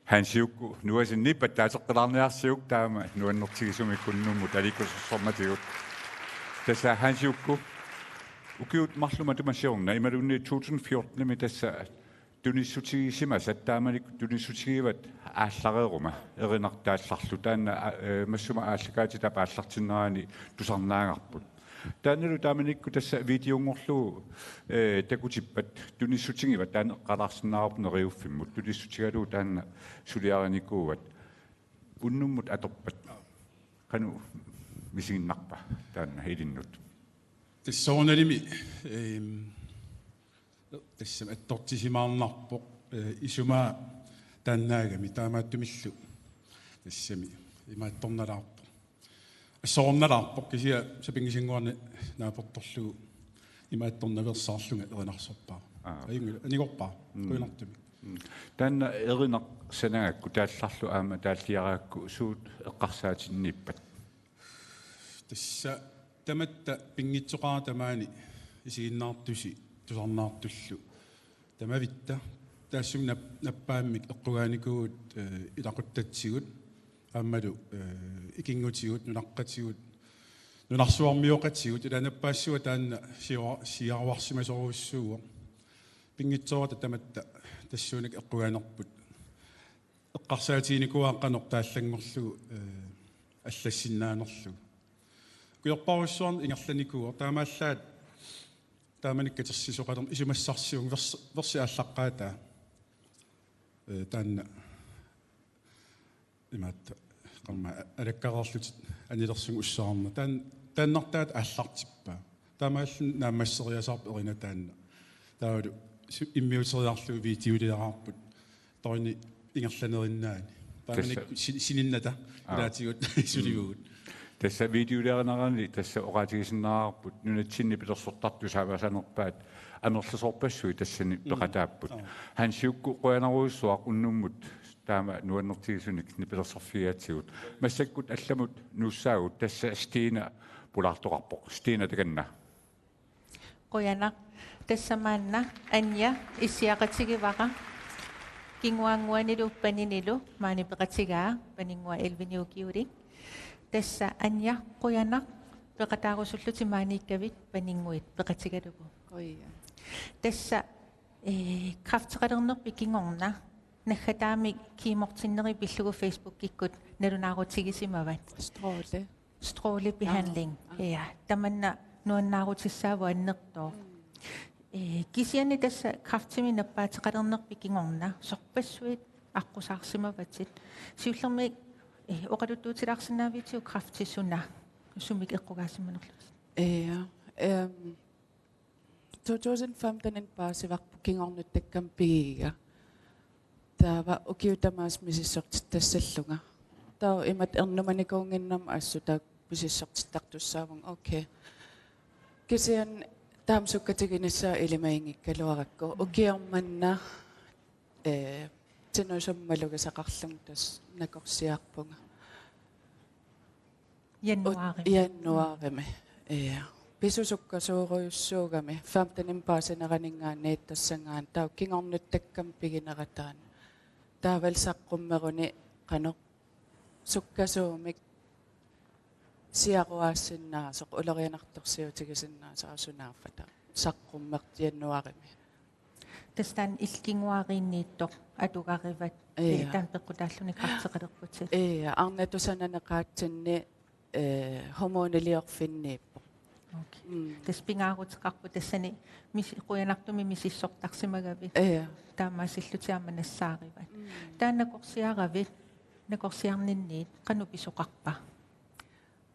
Hansi Ukku, nuasinni pattaateqqilaarniarsiuk taama nuannertigisumik unnummut aliikkusersormatigut. Tassa Hansi Ukku, ukiut marluk matuma siorna imaluunniit to tusind fjorten-imi tassa tunissutigisimasat taamanikkut tunissutigivat aallareeruma erinartaallarlu taanna, a, ee, massuma aallakaatitap aallartinnerani tusarnaagarput. Taannalu taamanikkut tassa videonngorlugu, ee, takutippat tunissutigivat taanna eqqaalaarsinnaavarput Neriuffimmut, tunissutigalugu taanna suliarinikuuvat. Unnummut atorpat qanoq misiginnarpa taanna ilinnut? Tassa soorunalimi, ehm, tassami attortisimaarnarpoq, eh, isumaa taannaagami taamaattumillu tassami imaattornalaarpoq. Assornalaarpoq kisianni sapinngisaannguani naapertorlugu imaattornaveersaarlunga erinarsorpara. Aa. Ajunngilaq, anigorpara. Mm. Qujanartumik. Mm. Taanna erinaq sanagakku taallarlu aamma taalliarakku suut eqqarsaatinniippat? Tassa tamatta pinngitsoqaara tamaani isiginnaartusi tusarnaartullu. Tamavitta taassuma nap-, nappaammik eqqugaanikuuvugut, eh, ilaquttatsigut aammalu, eh, ikinngutigut, nunaqqatigut, nunarsuarmioqatigut, ila nappaassua taanna siua-, siaruarsimasorujussuuvoq. Pinngitsoorata tamatta tassuunakkut eqqugaanerput eqqarsaatiginikuuara qanoq taallanngorlugu, eh, allassinnaanerlugu. Ukiorparujussuarni ingerlanikuuvoq taamaallaat taamani katersisoqalermat isumassarsiunnga vers-, versi aallaqqaataa. Eh, taanna imaattoq, qarma alakkareerlutit anilersunga ussaarna. Taan-, taannartaata aallartippaa. Taamaalilluni naammasseriasaarpoq erinaq taanna. Taavalu su-, immiuteriarlugu videoliaraarput. Torini ingerlanerinnaani. Taamani tassa si-, sininnata. Aa. Ilaatigut sulivugut. Tassa videoliarinerani tassa oqaatigisinnaavarput nunatsinni nipilersortartut saavasanerpaat amerlasoorpassuit tassani. Mm. Peqataapput. Aa. Hansi Ukku, qujanarujussuaq unnummut taama nuannertigisunik nipilersorfigigatsigut. Massakkut allamut nuussaagut, tassa Stina pulaartoqarpoq. Stina, takanna. Qujanaq. Tassa maanna Anja issiaqatigivara. Kinguaannguanilu paninilu maani peqatigaa, paninnguaq elleveni ukiulik. Tassa Anja, qujanaq peqataarusullutit maaniikkavit paninnguit peqatigalugu. Qujan. Tassa, eh, kræfteqalernerpit kingorna naggataamik kemomortinneri pillugu Facebookikkut nalunaarutigisimavatit. Stråle. Strålebehandling. Aa, aa. Ja, tamanna nuannaarutissaavoq annertooq. Mm. Eh, kisianni tassa kræftimik nappaateqalernerpit kingorna sorpassuit aqqusaarsimavatit. Siullermik, eh, oqaluttuutilaarsinnaaviuk kræfti suna, sumik eqqugaasimanerlutit? Ja, ehm, to tusind femten-imi paasivarput kingornuttakkami pigigiga. Taava ukiut tamaasa misissortitassallunga. Taava imatut ernumanikuunnginnama assut taakku misissortittartussaavunga. Okay. Kisianni taama sukkatiginissaa ilimaginngikkaluarakku. Ukioq manna, eh, tinusumik malugisaqarlunga tassa nakorsiarpunga. Januaarimi. Ut-, januaarimi. Ja. Pisoq sukkasoorujussuugami. Femten-imi paasineraninngaanniit tassanngaanniit. Taava kingornuttakkami piginera taanna. Taavalu saqqummeruni qanoq sukkasuumik siaruaasinnaasoq, ulorianartorsiutigisinnaasoq, aa, sunaaffa taava. Saqqummertut januaarimi. Tassa taanna illit kinguaariinniittoq atugarivat, ja, eh, taanna peqqutaalluni kræfteqalerputit. Ja, arnatut sananeqaatsinni, eh, hormoniliorfinniippoq. Okay. Mm. Tassa pingaaruteqarpoq tassani mis-, qujanartumik misissortarsimagavit. Ja. Taamaasillutit aamma nassaarivat. Mm. Taanna nakorsiaravit, nakorsiarninniit qanoq pisoqarpa?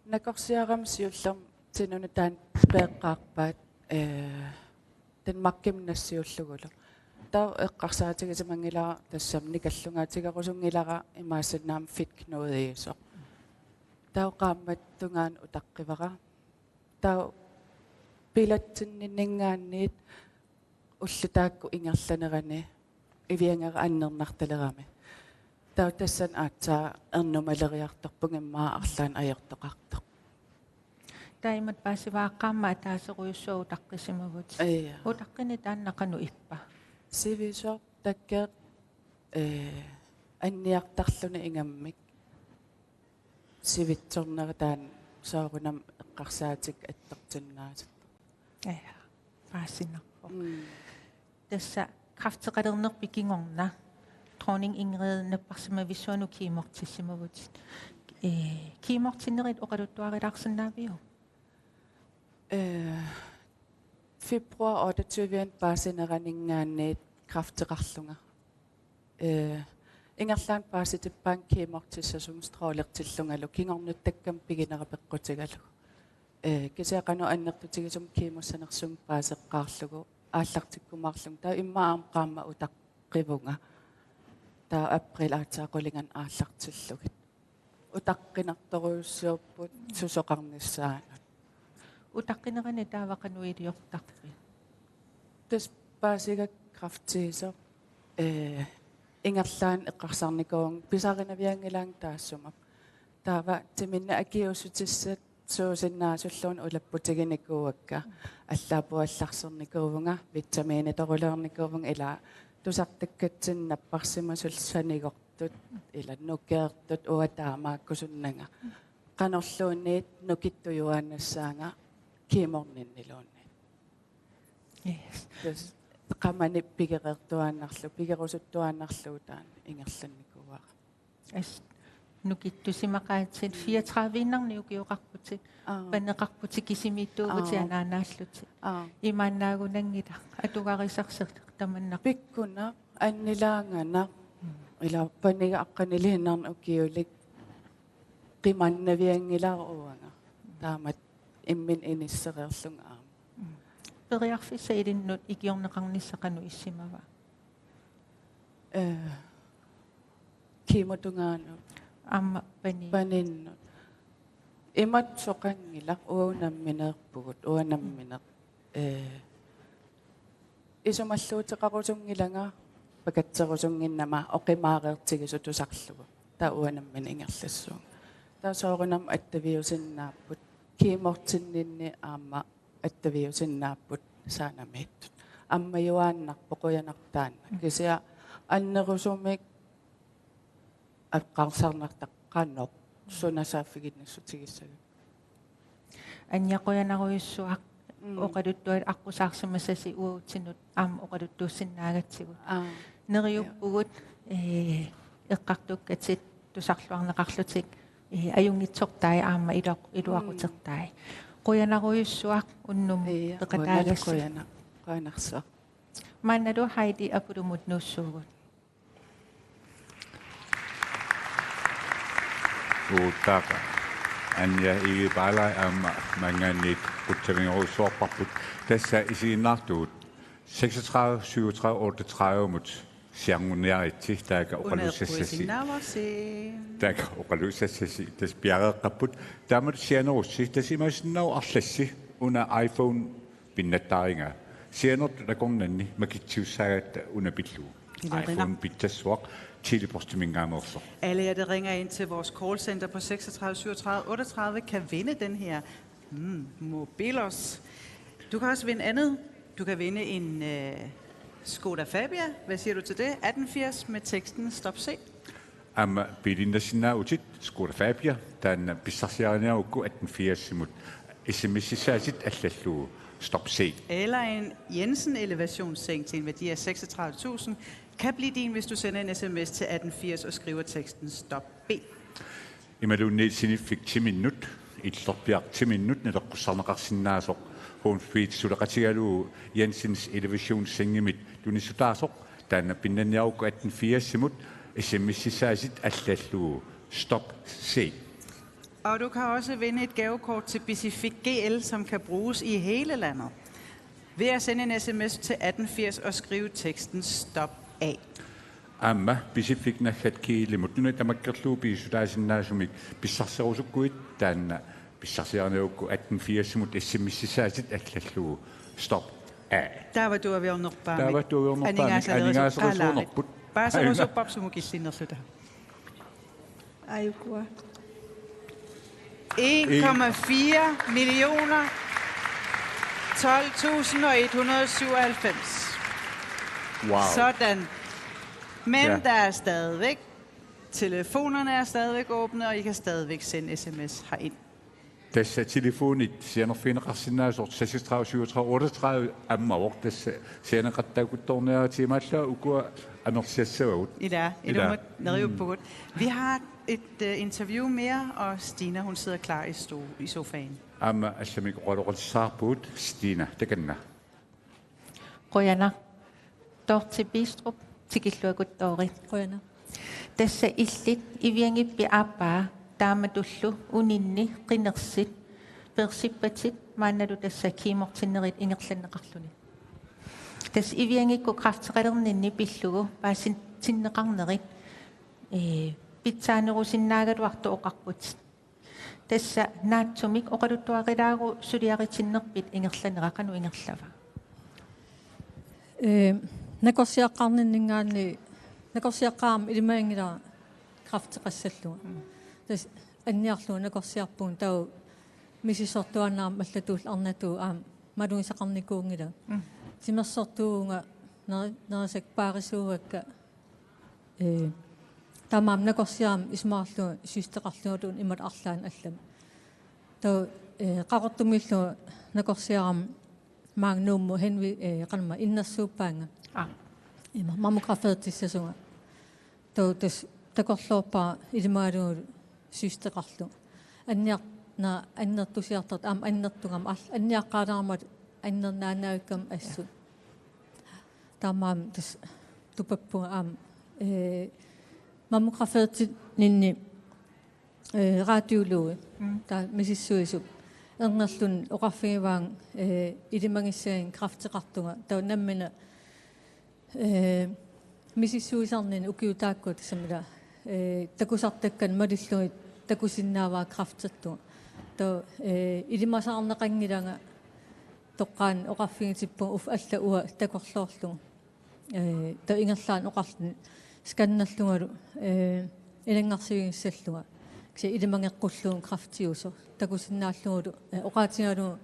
Nakorsiarama siullermik tinunut taanna peeqqaarpaat, eh, Danmarkimi nassiullugulu. Taava eqqarsaatigisimanngilanga tassami nikallunga atigerusunngilara imaassinnaammat fedtknudiusoq. Taava qaammatit tungaanut utaqqivara. Taava bilatsinninninngaanniit ullut taakku ingerlanerani iviangera annernartalerami. Taava tassani aatsaat ernumaleriartorpunga immaqa arlaannik ajortoqartoq. Taava imatut paasivara, qaammat ataaserujussuaq utaqqisimavit. Ja. Utaqqineq taanna qanoq ippa? Sivisoq, takkeq, eh, anniartarluni ingammik sivitsornera taanna soorunami eqqarsaatikka attortinnaasut. Ja, paasinarpoq. Mm. Tassa kræfteqalernerpit kingorna Dronning Ingrid napparsimavissuanut kemomortissimavutit. Ee, kemomortinnerit oqaluttuarilaarsinnaaviuk? Ee, februar otteogtyve paasineraninngaanniit kræfteqarlunga. Ee, ingerlaannaq paasitippaannga kemomortissasunga strålertillungalu kingornuttakkami piginera peqqutigalugu. Ee, kisianni qanoq annertutigisumik kemossanersumik paaseqqaarlugu aallartikkumaarlunga. Taava immaqa aamma qaammat utaqqivunga. Taava april aatsaat qulinganut aallartillugit. Utaqqinartorujussuupput susoqarnissaanut. Utaqqinerani taava qanoq iliortarpit? Tassa paasigakku kræftiisoq, ee, ingerlaannaq eqqarsarnikuuvunga pisarinavianngilaannga taassuma. Taava timinni akiuussutissat suusinnaasulluunniit ulapputiginikuuakka. Allaapuallarsinnikuuvunga, vitamiinitoruleernikuuvunga, ila tusartakkatsinni napparsimasullu sanigoq tut, ila nukeertut, uanga taamaakkusunnanga. Qanorluunniit nukittujuaannassaanga kemomorninniluunniit. Yes. Tassa qamani pigereertuaannarlugu, pigerusuttuaannarlugu taanna ingerlannikuuara. As, nukittusimaqaatit, mm, fireogtredive-innarnik ukioqarputit, aa, paneqarputit kisimiittuuvutit, aa, anaanaallutit. Aa. Imaannaagunanngilaq, atugarisarsi tamanna. Pikkunaq, annilaanganaq, mm, ila paniga aqqaniliinnarnik ukiulik qimannavianngilara uanga. Taamatut imminut inissereerlunga aamma. Mm. Periarfissaq ilinnut ikiorneqarnissaq qanoq issimava? Ee, kemotungaanut. Aamma pani-, paninnut. Imatut soqanngilaq, uagut nammineerpugut, uanga nammineq. Ee, isumalluuteqarusunngilanga pakatserusunnginnama oqimaareertigisoq tusarlugu. Taava uanga nammineq ingerlassuunga. Taava soorunami attaviusinnaapput. Kemomortinninni aamma attaviusinnaapput saanamiittut. Ammajuaannarpoq, qujanarpoq taanna. Mm. Kisianni annerusumik eqqarsarnartarpoq qanoq suna saaffiginnissutigissagakku. Anja, qujanarujussuaq. Mm. Oqaluttuatit aqqusaarsimasasi uatsinnut aamma oqaluttuussinnaagatsigut. Aa. Neriuppugut, ee, eqqartukkatit tusarluarneqarlutik, ee, ajunngitsortai aamma iluaq-, iluaqutertai. Mm. Qujanarujussuaq unnuk, ee, peqataagassi. Qujanaq-, qujanaq-, qujanarsuaq. Maannalu Heidi Apolumut nuussuugut. Uutaq Anja Egede Barlai aamma maanngaanniit qutsavigerujussuarparput. Tassa isiginnaartugut seksogtredive, syvogtredive, otteogtredive-mut siarniaritsi, taakku oqalussassaasi. Uneeqquisinnaavarsi. Taakku oqalussassaasi tassa piareeqqapput. Taamatut sianerussi, tassa imaassinnaavoq arlassi, una iPhone pinnattaarigaa. Sianertut akornanni makitsisussaagatta una pillugu. Ilaqina. iPhone pitsassuaq Tele-Postiminngaanneersoq. Alle jer, der ringer ind til vores callcenter på seksogtredive syvogtredive otteogtredive, kan vinde den her, mm, Mobilos. Du kan også vinde andet. Du kan vinde en, øh, Skoda Fabia. Hvad siger du til det? Atten firs med teksten Stop C. Aamma biilinnassinnaavutit Skoda Fabia, taanna pissarsiariniarukku atten firs-imut S M S-issaatit allallugu Stop C. Eller en Jensen elevationsseng til en værdi af seksogtredive tusind kan blive din, hvis du sender en S M S til atten firs og skriver teksten Stop B. Imaluunniit siniffik timinnut, illerpiaq timinnut naleqqussarneqarsinnaasoq, Home Suite suleqatigalugu Jensens elevationssengimit tunissutaasoq, taanna pinnanniarukku atten firs-imut, S M S-issaatit allallugu Stop C. Og du kan også vinde et gavekort til Pacific G L, som kan bruges i hele landet. Ved at sende en S M S til atten firs og skrive teksten Stop A. Aamma Pacific naggat G L-imut nuna tamakkerlugu pisutaasinnaasumik pissarserusukkuit, taanna pissarsiarinerukkit atten firs-imut S M S-issaatit allallugu Stop A. Taava tuaviornerpaamik. Taava tuaviornerpaamik. Aningaasalerusup-, aningaasalerisuunerput. Paaserusupparput sumut killinnerluta. Aajukua. En komma fire millioner tolv tusind og et hundrede og syvoghalvfems. Wow. Sådan. Men, ja, der er stadigvæk Telefonerne er stadigvæk åbne, og I kan stadigvæk sende sms herind. Tassa telefonit sianerfigineqarsinnaasoq seksogtredive syvogtredive otteogtredive ammavoq, tassa sianeqattaakuttoorniaratsigu imaallaat ukua amerliassavagut. Ila, ilumut neriuppugut. Vi har et uh, interview mere, og Stina, hun sidder klar i, sto- i sofaen. Aamma allamik oqaloqatissaarpugut. Stina, takanna. Qujanaq. Dorthe Bistrup, tikilluakuttoori. Qujanaq. Tassa illit Iviangippi aappaa taamatullu uninni qinersit peersippatit maannalu tassa keyboardinnerit ingerlanneqarluni. Tassa Iviangikkut kræfteqalerninni pillugu paasinneqarnerit, ee, pitsaanerusinnaagaluartoq oqarputit. Tassa naatsumik oqaluttuarilaarutit suliaritinnerpit ingerlanera, qanoq ingerlava? Ee, nakorsiaqqaarninninngaanniit, nakorsiaqqaarama ilimaginngilara kræfteqassallunga. Tassa anniarlunga nakorsiarpunga, taava misissortuaannarama allatut arnatut aamma malugisaqarnikuunngilanga. Timersortuuvunga neri-, nerisakka paarisuuakka. Ee, taamaammat nakorsiarama isumaqarlunga systeqarlungaluunniit imatut arlaannik allamik. Taava, ee, Qaqortumiillunga nakorsiarama maanga Nuummut henvi-, ee, qanormaa innersuuppaannga. Aap. Ima mammografertissasunga. Taava tassa takorloorpara ilimagalugu systeqarlunga. Anniar-, naa, annertusiartartoq aamma annertungama, aamma anniaqqaalaarama annernaannaavikkama assut. Taamaammat tassa tupappunga aamma, ee, mammografertinninni, ee, radiologi. Mm. Taava misissuisup erngerluni oqarfigivaanga, ee, ilimagissagaanni kræfteqartunga. Taava nammineq, ee, misissuisarninni ukiut taakku tassami ila, ee, takusartakkanik malillugit takusinnaavara kræftertunga. Taava, ee, ilimasaarneqanngilanga toqqaannaq oqarfigitippunga uffa allat uanga takorloorlunga. Ee, taava ingerlaannaq oqarluni scannerlungalu, ee, ilanngarsuigissallunga. Kisianni ilimageqqullugu kræftiusoq. Takusinnaallugulu, ee, oqaatigalugu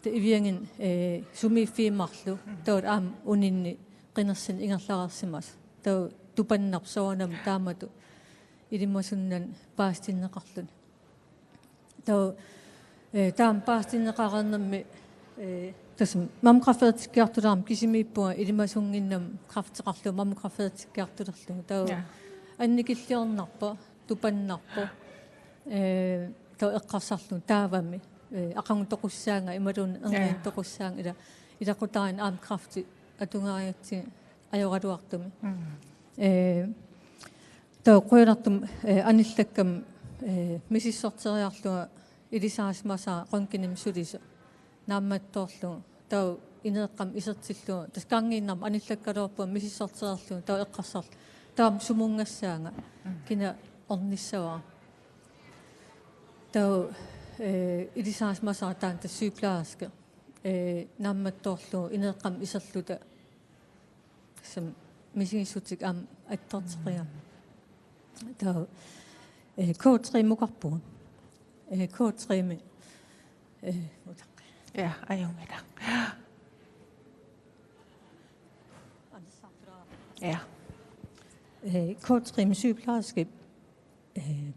taava Ivianginnaq, ee, sumiiffiit marluk. Taava aamma uninni qinersineq ingerlareersimasoq. Taava tupannarpoq soorunami taamatut ilimasunnani paasitinneqarluni. Taava, ee, taama paasitinneqareernermi, ee, tassa mammografertikkiartulaarama kisimiippunga ilimasunnginnama kræfteqarlunga mammografertikkiartulerlunga. Taava, ja, annikilliornarpoq, tupannarpoq, ee, taava eqqarsarlunga taavami, ee, aqagu toqussaanga imaluunniit, ja, erniinnaq toqussaanga, ila ilaqutariinnaq aamma kræfti atugarigatsigit ajoraluartumik. Mm. Ee, taava qujanartumik, ee, anillakkama, ee, misissorteriarlunga ilisarisimasara røntgenimik sulisoq naammattoorlugu. Taava ineeqqami isertillunga. Tassa gangiinnarmik anillakkaluarpunga misissorteriarlunga. Taava eqqarsarlunga: Taava sumunngassaanga? Mm. Kina ornissavara? Taava, ee, ilisarisimasara taanna tassa sygeplejerske. Ee, naammattoorlugu ineeqqami iserluta. Tassami misigissutsikkut aamma attorteqigami. Taava, ee, K tre-mukarpugut. Ee, K tre-mi, ee, utaqqi. Ja, ajunngilaq. Ja. Ee, K tre-mi sygeplejerskip, ee,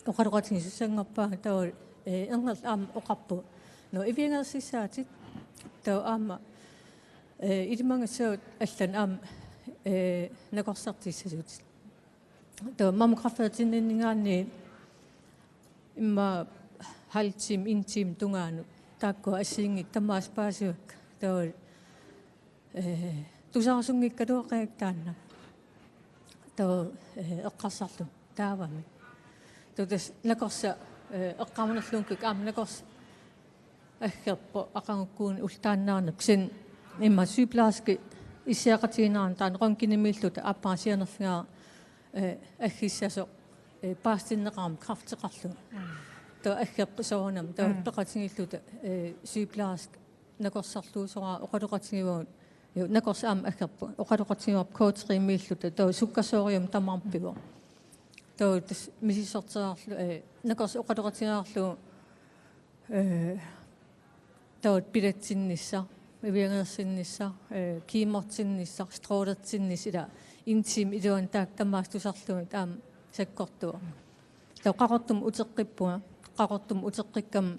oqaloqatigisussanngorpara, taava, ee, ernerlu aamma oqarpoq: Nå, iviangersissaatit. Taava aamma, ee, ilimagissavat allanik aamma, ee, nakorsartissasutit. Taava mammografertinninninngaanniit immaqa halv time, en time tungaanut taakkua assigiinngitsut tamaasa paasivakka. Taava, ee, tusarusunngikkaluaqigakku taanna. Taava, ee, eqqarsarlunga: Taavami. Taava tassa nakorsaq, ee, eqqaamanarluunniit aamma nakorsaq aggerpoq aqagukkuunit ulloq taannaannaq. Kisianni immaqa sygeplejerskit issiaqatigiinneranni taanna røntgenimiilluta aappara sianerfigaara, ee, aggissasoq, ee, paasitinneqarami kræfteqarlunga. Mm. Taava aggerpoq soorunami, taava, mm, peqatigiilluta, ee, sygeplejerskit nakorsarluusoraat oqaloqatigivagut. Juu, nakorsaq aamma aggerpoq. Oqaloqatigivarput K tre-miilluta, taava sukkasoorujussuarmik tamarmik pivoq. Taava tassa misissorteriarlu-, ee, nakorsaq oqaloqatigiarlugu, ee, taava bilatsinnissaq, iviangeersinnissaq, ee, keyboardinnissaq, strålertinnissaq, ila en time iluani taakku tamaasa tusarlugit aamma sakkortuarmat. Taava Qaqortumut uteqqippunga, Qaqortumut uteqqikkama,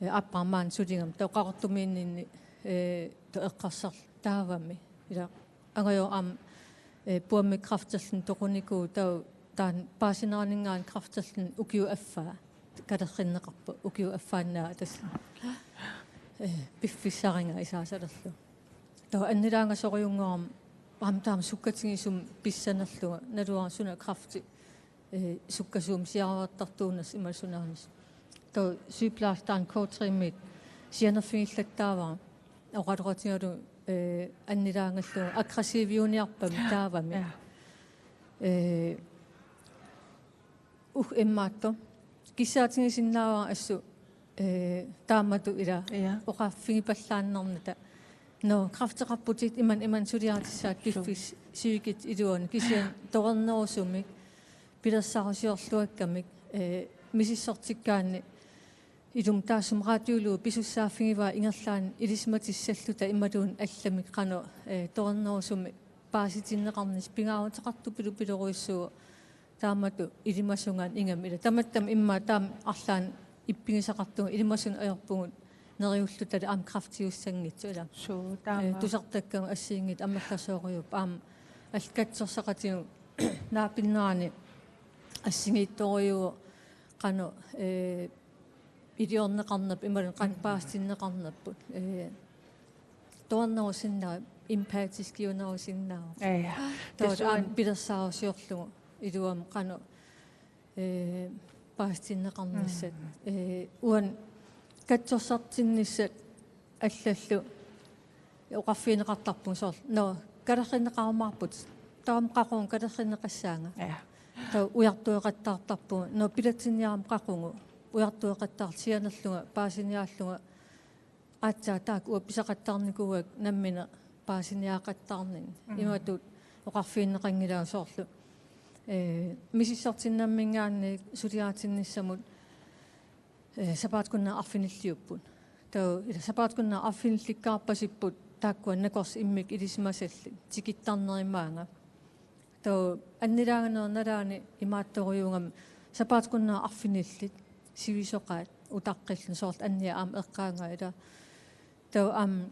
eh, aappara maani suligama. Taava Qaqortumiinninni, eh, taava eqqarsarlunga taavami. Ila angajora aamma, eh, puamik kræfterluni toqunikuuvoq, taava taanna paasineraninngaanniit kræfterluni ukiup affaa kalerrinneqarpoq, ukiup affaannaa tassa, eh, piffissariga isaasalerlugu. Taava annilaangasorujunngoramik aamma taama sukkatigisumik pissanerlunga, naluara suna kræfti, eh, sukkasuumik siaruartartuunersoq imaluunniit sunaanersoq. Taava sygeplejerskit taanna K tre-miit sianerfigillattaavara oqaloqatigalugu, eh, annilaangallugu aggressiviuniarpami taavami. Ja. Eh, uh, immaqa. Kissaatigisinnaavara assut, eh, taamatut ila. Ja. Oqarfigipallaannarnata. Nå, kræfteqarputit imannak, imannak suliaritissavat. Suu. Piffissaq psykisk iluani. Kisianni torernerusumik, pilersaarusiorluakkamik, eh, misissortikkaanni ilumut taassuma radiulugu pisussaaffigivaa ingerlaannaq ilisimatissalluta imaluunniit allamik qanoq, eh, torernerusumik paasitinneqarnissaq pingaaruteqartupilupilorujussuu taamatut ilimasungaanni ingammik. Ila tamattami immaqa taama arlaannik ippigisaqartunga ilimasunut ajorpugut neriullutali aamma kræftiussanngitsoq ila. Suu, taama. Eh, tusartakkagut assigiinngitsut amerlasoorujuupput aamma allat katsorsaqatigut naapinnerani assigiittorujuuvoq qanoq, eh, iliorneqarnerput imaluunniit qanoq paasitinneqarnerput. Eh, torernerusinnaavoq, empatiskiunerusinnaavoq. Ja, ja. Taava desuden aamma pilersaarusiorlugu iluamik qanoq, eh, paasitinneqarnissat. Mm. Eh, uani katsorsartinnissat allallu oqarfigineqartarpunga soorlu: Nå, kalerrinneqarumaarputit. Taava qaqugu kalerrinneqassaanga. Ja. Taava ujartueqattaartarpunga. Nå, pilatsinniarama qaqugu. Ujartueqattaarlunga sianerlunga, paasiniaallunga. Aatsaat taakku uanga pisaqattaarnikuuakka nammineq paasiniaqattaarninni. Mm. Imatut oqarfigineqanngilagut soorlu, eh, misissortinnamminngaanniit suliaritinnissamut, eh, sapaatip akunnera arfinilliupput. Taava ila sapaatip akunnera arfinillikkaarpasipput taakkua nakorsat immikkut ilisimasallit tikittarneri maanga. Taava annilaanganerup nalaani imaattorujuugami sapaatip akunnera arfinillit sivisoqaat utaqqilluni soorlu Annia aamma eqqaangaa ila. Taava aamma,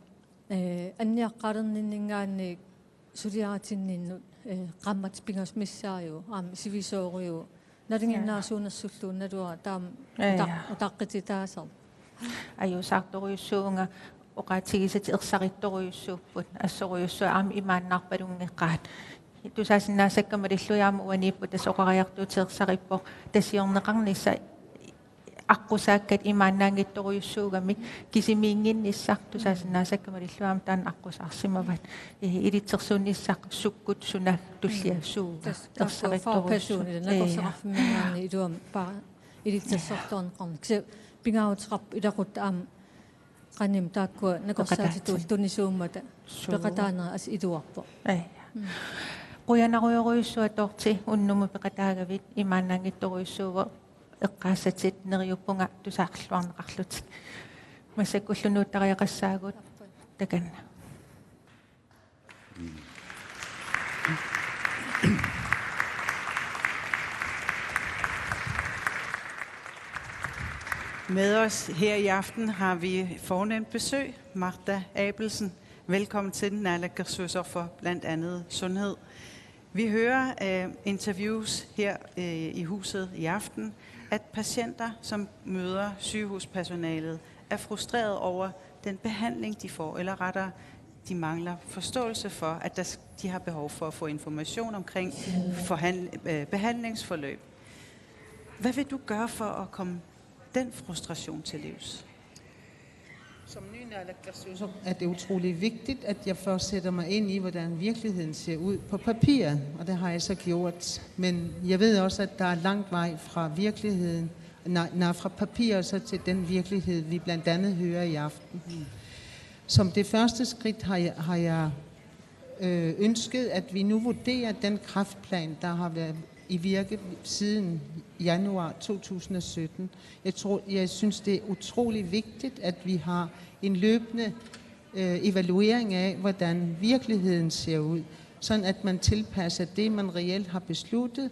eh, anniaqqaalerninninngaanniit suliaritinninnut, eh, qaammatit pingasut missaajuvoq, aamma sivisoorujuuvoq. Nalinginnaasuunersulluunniit naluara taama. Ja, ja. Utaq-, utaqqititaasarpoq. Ajuusaartorujussuuvunga, oqaatigisatit ersarittorujussuupput, assorujussuaq aamma imaannaarpalunngeqaat. Tusaasinnaasakka malillugit aamma uaniippoq tassa oqariartuutit ersarippoq tasiorneqarnissaq aqqusaakkat imaannaanngitsorujussuugamik kisimiinnginnissaq tusaasinnaasakka malillugit aamma taanna aqqusaarsimavat. Eh, ilitsersuunnissaq sukkut suna tullia. Mm. Suuga. Tassa taakkua ersarittorujussuuvoq. Fagpersonit, ja, nakorsaqarfimminngaanniit iluamik pa-, ilitsersortuarneqarneq. Kisianni pingaaruteqarpoq ilaquttat aamma qanimut taakkua nakorsaatitut tunisuummata. Suu. Peqataanera assut iluarpoq. Ja. Mm. Qujanarujorujussuaq Dorthe, unnummut peqataagavit, imaannaanngitsorujussuuvoq eqqaassatit, neriuppunga tusarluarneqarlutik. Massakkullu nuuttariaqassaagut takanna. Med os her i aften har vi fornemt besøg, Martha Abelsen. Velkommen til den, naalakkersuisoq for blandt andet sundhed. Vi hører, øh, interviews her, øh, i huset i aften, at patienter, som møder sygehuspersonalet, er frustreret over den behandling, de får, eller rettere, de mangler forståelse for, at der s-, de har behov for at få information omkring forhandl-, øh, behandlingsforløb. Hvad vil du gøre for at komme den frustration til livs? Som ny naalakkersuisoq er det utrolig vigtigt, at jeg først sætter mig ind i, hvordan virkeligheden ser ud på papiret, og det har jeg så gjort. Men jeg ved også, at der er lang vej fra virkeligheden, nej, nej, fra papiret så til den virkelighed, vi blandt andet hører i aften. Som det første skridt har jeg, har jeg øh, ønsket, at vi nu vurderer den kræftplan, der har været i virke siden januar to tusind og sytten. Jeg tror, jeg synes, det er utrolig vigtigt, at vi har en løbende, øh, evaluering af, hvordan virkeligheden ser ud. sådan at man tilpasser det, man reelt har besluttet,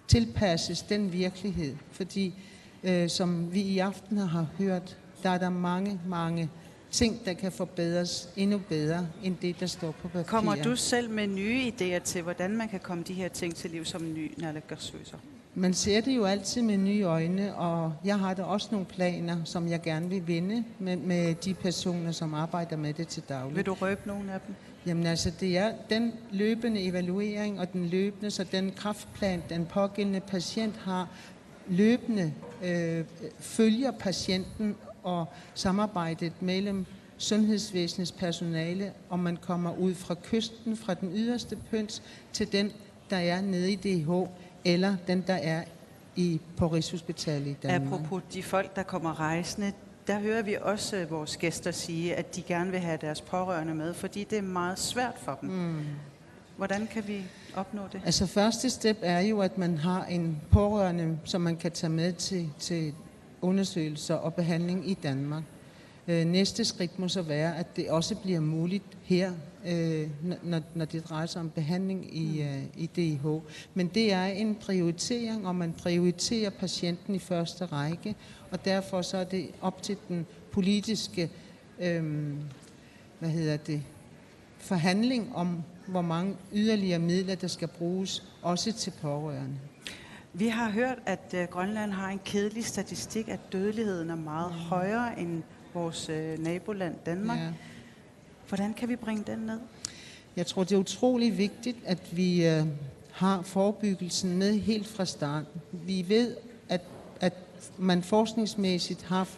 tilpasses den virkelighed. Fordi, øh, som vi i aften har hørt, der er der mange, mange ting, der kan forbedres endnu bedre end det, der står på papiret. Kommer du selv med nye idéer til, hvordan man kan komme de her ting til liv som ny naalakkersuisoq? Man ser det jo altid med nye øjne, og jeg har da også nogle planer, som jeg gerne vil vende med, med de personer, som arbejder med det til daglig. Vil du røbe nogle af dem? Jamen altså, det er den løbende evaluering og den løbende, så den kræftplan, den pågældende patient har, løbende øh, følger patienten og samarbejdet mellem sundhedsvæsenets personale, om man kommer ud fra kysten, fra den yderste pynt, til den, der er nede i D H, eller den, der er i, på Rigshospitalet i Danmark. Apropos de folk, der kommer rejsende, der hører vi også øh, vores gæster sige, at de gerne vil have deres pårørende med, fordi det er meget svært for dem. Mm. Hvordan kan vi opnå det? Altså, første step er jo, at man har en pårørende, som man kan tage med til, til undersøgelser og behandling i Danmark. Øh, næste skridt må så være, at det også bliver muligt her, øh, når, når det drejer sig om behandling i, øh, i D H. Men det er en prioritering, og man prioriterer patienten i første række, og derfor så er det op til den politiske, øh, hvad hedder det, forhandling om, hvor mange yderligere midler, der skal bruges, også til pårørende. Vi har hørt, at øh, Grønland har en kedelig statistik, at dødeligheden er meget mm. højere end vores øh, naboland Danmark. Ja. Hvordan kan vi bringe den ned? Jeg tror, det er utrolig vigtigt, at vi øh, har forebyggelsen med helt fra starten. Vi ved, at, at man forskningsmæssigt har,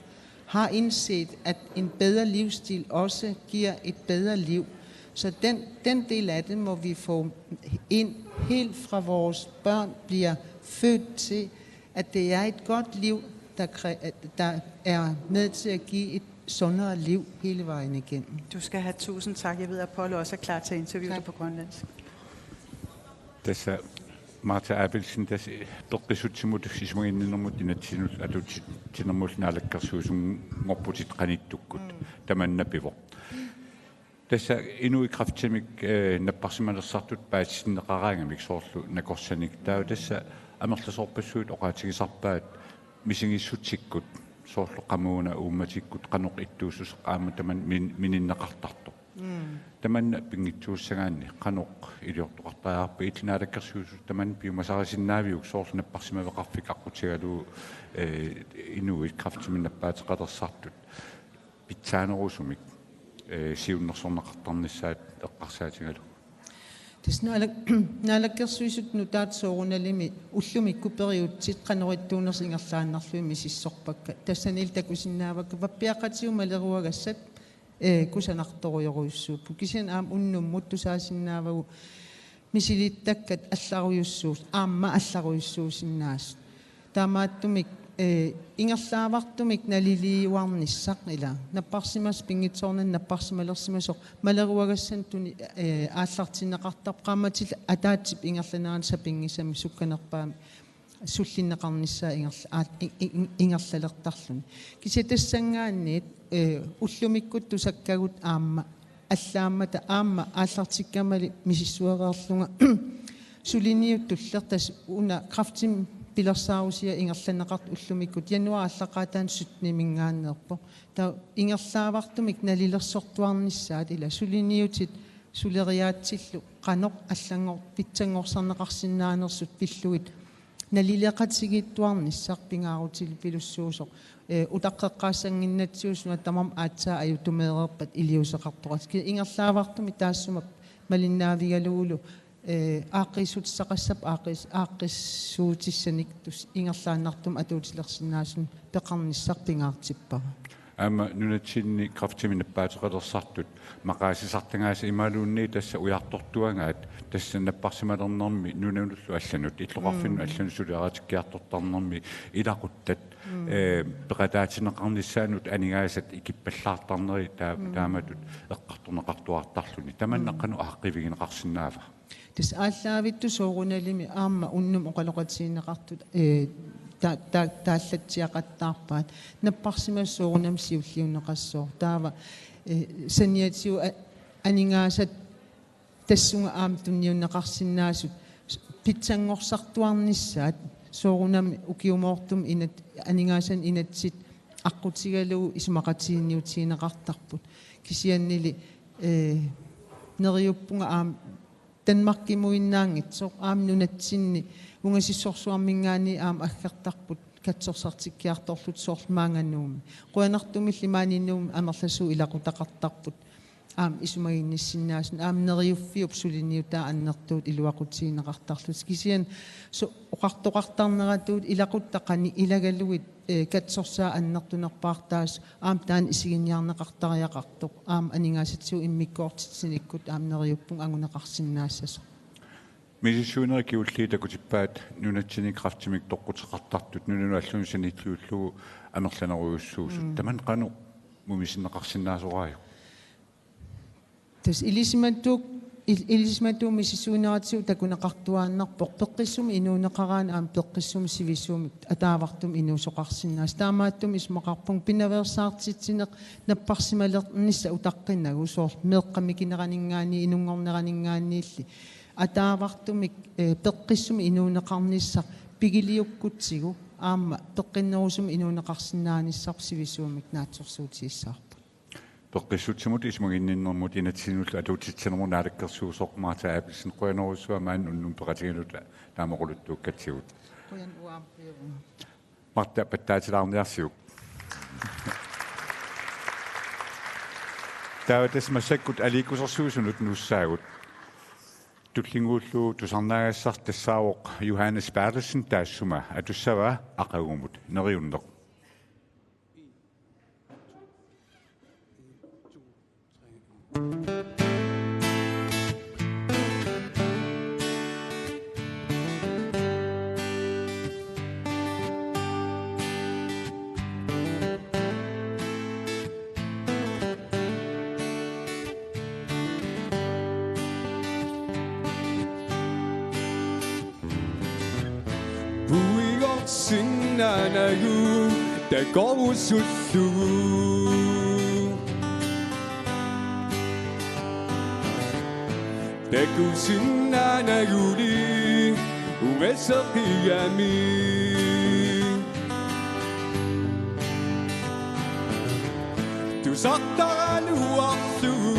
har indset, at en bedre livsstil også giver et bedre liv. Så den, den del af det må vi få ind helt fra vores børn bliver født til, at det er et godt liv, der, der er med til at give et sundere liv hele vejen igennem. Du skal have tusind tak. Jeg ved, at Polly også er klar til at interviewe dig på grønlandsk. Tassa Martha Abelsen, tassa peqqissutsimut isumaginninnermut inatsisinut atuutsinnermullu naalakkersuisunngorputit qanittukkut tamanna pivoq. Tassa inuit kræftimik øh, napparsimalersartut paasitinneqaraangamik soorlu nakorsanik. Taava tassa amerlasoorpassuit oqaatigisarpaat misigissutsikkut soorlu qamuuna uummatikkut qanoq ittuussuseq aamma tamanna min, mininneqartartoq. Mm. Tamanna pinngitsuussagaanni qanoq iliortoqartariaqarpa illit naalakkersuisut tamanna piumasarisinnaaviuk soorlu napparsimaveqarfik aqqutigalugu øh, inuit kræftimik nappaateqalersartut pitsaanerusumik øh, siunnersorneqartarnissaat eqqarsaatigalugu. Tassa naalak-, naalakkersuisut nutaat soorunalimi ullumikkut periutsit qanoq ittuunersut ingerlaannarlugit misissorpakka. Tassanilu takusinnaavakka pappiaqqatigut maleruagassat øh, kusanartorujorujussuupput. Kisianni aamma unnummut tusaasinnaavagut misilittakkat allarujussuus-, aamma allarujussuusinnaasut. Taamaattumik øh, ingerlaavartumik naliliiuarnissaq ila. Napparsimas-, pinngitsoornani napparsimalersimasoq maleruagassanut tuni-, øh, aallartinneqartarpoq qaammatit ataatsip ingerlanerani sapinngisamik sukkanerpaamik sullinneqarnissaa ingerl-, aa, i-, i-, ingerlalertarluni. Kisianni tassanngaanniit øh, ullumikkut tusakkagut aamma allaammata aamma aallartikkamali misissuereerlunga suliniut tulleq tassa una kræftimik pilersaarusiaq ingerlanneqartoq ullumikkut januaarip aallaqqaataani sytteniminngaanneerpoq. Taava ingerlaavartumik nalilersortuarnissaat ila suliniutit suleriaatsillu qanoq allanngor-, pitsanngorsarneqarsinnaanersut pillugit nalileqatigiittuarnissaq pingaarutilik pilussuusoq. Øh, utaqqeqqaassannginnatsigu suna tamarmi aatsaat ajutumeereerpat iliuuseqartoqartoq. Kisianni ingerlaavartumik taassuma malinnaavigalugulu øh, aaqqiissutissaqassapput aaqqis-, aaqqissuutissanik tus-, ingerlaannartumik atuutilersinnaasunik peqarnissaq pingaartippara. Aamma nunatsinni kræftimik nappaateqalersartut maqaasisartagaasa imaluunniit tassa ujartortuagaat tassa napparsimalernermi nunanullu allanut illoqarfinnut mm. allanut suliaritikkiartortarnermi ilaquttat mm. øh, peqataatinneqarnissaannut aningaasat ikippallaartarneri taa-, mm. taamatut eqqartorneqartuartarluni. Tamanna mm. qanoq aaqqiivigineqarsinnaava? Tassa aallaavittut soorunalimi aamma unnuk oqaloqatigineqartut øh, ta-, ta-, taallatsiaqattaarpaat. Napparsimasoq soorunami siulliunneqassooq. Taava øh, saniatigut a-, aningaasat tassunga aamma tunniunneqarsinnaasut pitsanngorsartuarnissaat, soorunami ukiumoortumik inat-, aningaasanik inatsit aqqutigalugu isumaqatiginninniutigineqartarput. Kisiannili, ee, neriuppunga aamma Danmarkimuinnaanngitsoq aamma nunatsinni ungasissorsuarminngaanniit aamma aggertarput katsorsartikkiartorlutik, soorlu maanga Nuummi. Qujanartumilli maani Nuummi amerlasuut ilaqutaqartarput aamma isumaginnissinnaasunik, aamma Neriuffiup suliniutaa annertuut iluaqutigineqartarlutik. Kisianni su-, oqartoqartarneratuut ilaquttat qanoq ilagalugit, ee, katsorsaa annertunerpaartaasut aamma taanna isiginiarneqartariaqartoq, aamma aningaasatigut immikkoortitsinikkut aamma neriuppunga anguneqarsinnaassasoq. Misissuinerit kingulliit takutippaat nunatsinni kræftimik toqquteqartartut nunanut allanut sanilliullugu amerlanerujussuusut. Mm. Tamanna qanoq mumisinneqarsinnaasoraajuk? Tassa ilisimatu-, il-, ilisimatuut misissuinerisigut takuneqartuaannarpoq peqqissumik inuuneqaraanni aamma peqqissumik sivisuumik ataavartumik inuusoqarsinnaasut. Taamaattumik isumaqarpunga pinaveersaartitsineq napparsimalernissaq utaqqinagu, soorlu meeqqat mikineraninngaanniit inunngorneraninngaanniilli. Ataavartumik, ee, peqqissumik inuuneqarnissaq pigiliukkutsigu aamma peqqinnerusumik inuuneqarsinnaanissarput sivisuumik naatsorsuutigissavarput. Peqqissutsimut isumaginninnermut inatsisinullu atuutsitsinermut naalakkersuisoq Martha Abelsen, qujanarsuaq maani unnuk peqatigiinnuta naamaquluttuukkatsigut. Qujan uaampiu. Martha, pattaatilaarniarsiuk. Taava tassa massakkut aliikkusersuisunut nuussaagut. Tullinnguullugu tusarnaagassaq tassaavoq Johannes Berthelsen, taassuma atussavaa aqagumut: Neriunneq. Puigorsinnaanagu takorusullugu. Takusinnaanaguli ungaseqigami. Tusartaraluarlugu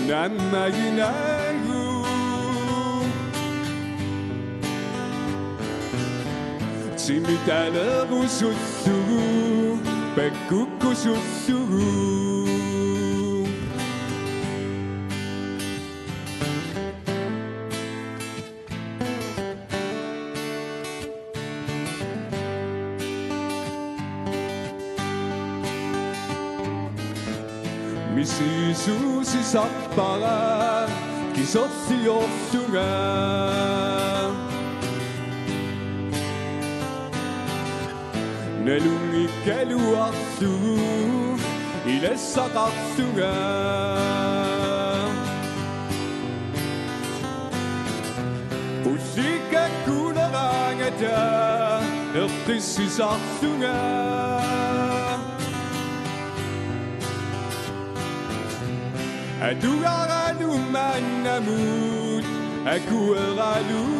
nammaginagu. Timitaalerusullugu, pakkukkusullugu. Misissuisarpara kiserliorlunga. Nalunngikkaluarlugu ilassaqarlunga. Ullikakkuleraangata eqqissisarlunga. Atugaranut maannamut akueralugu.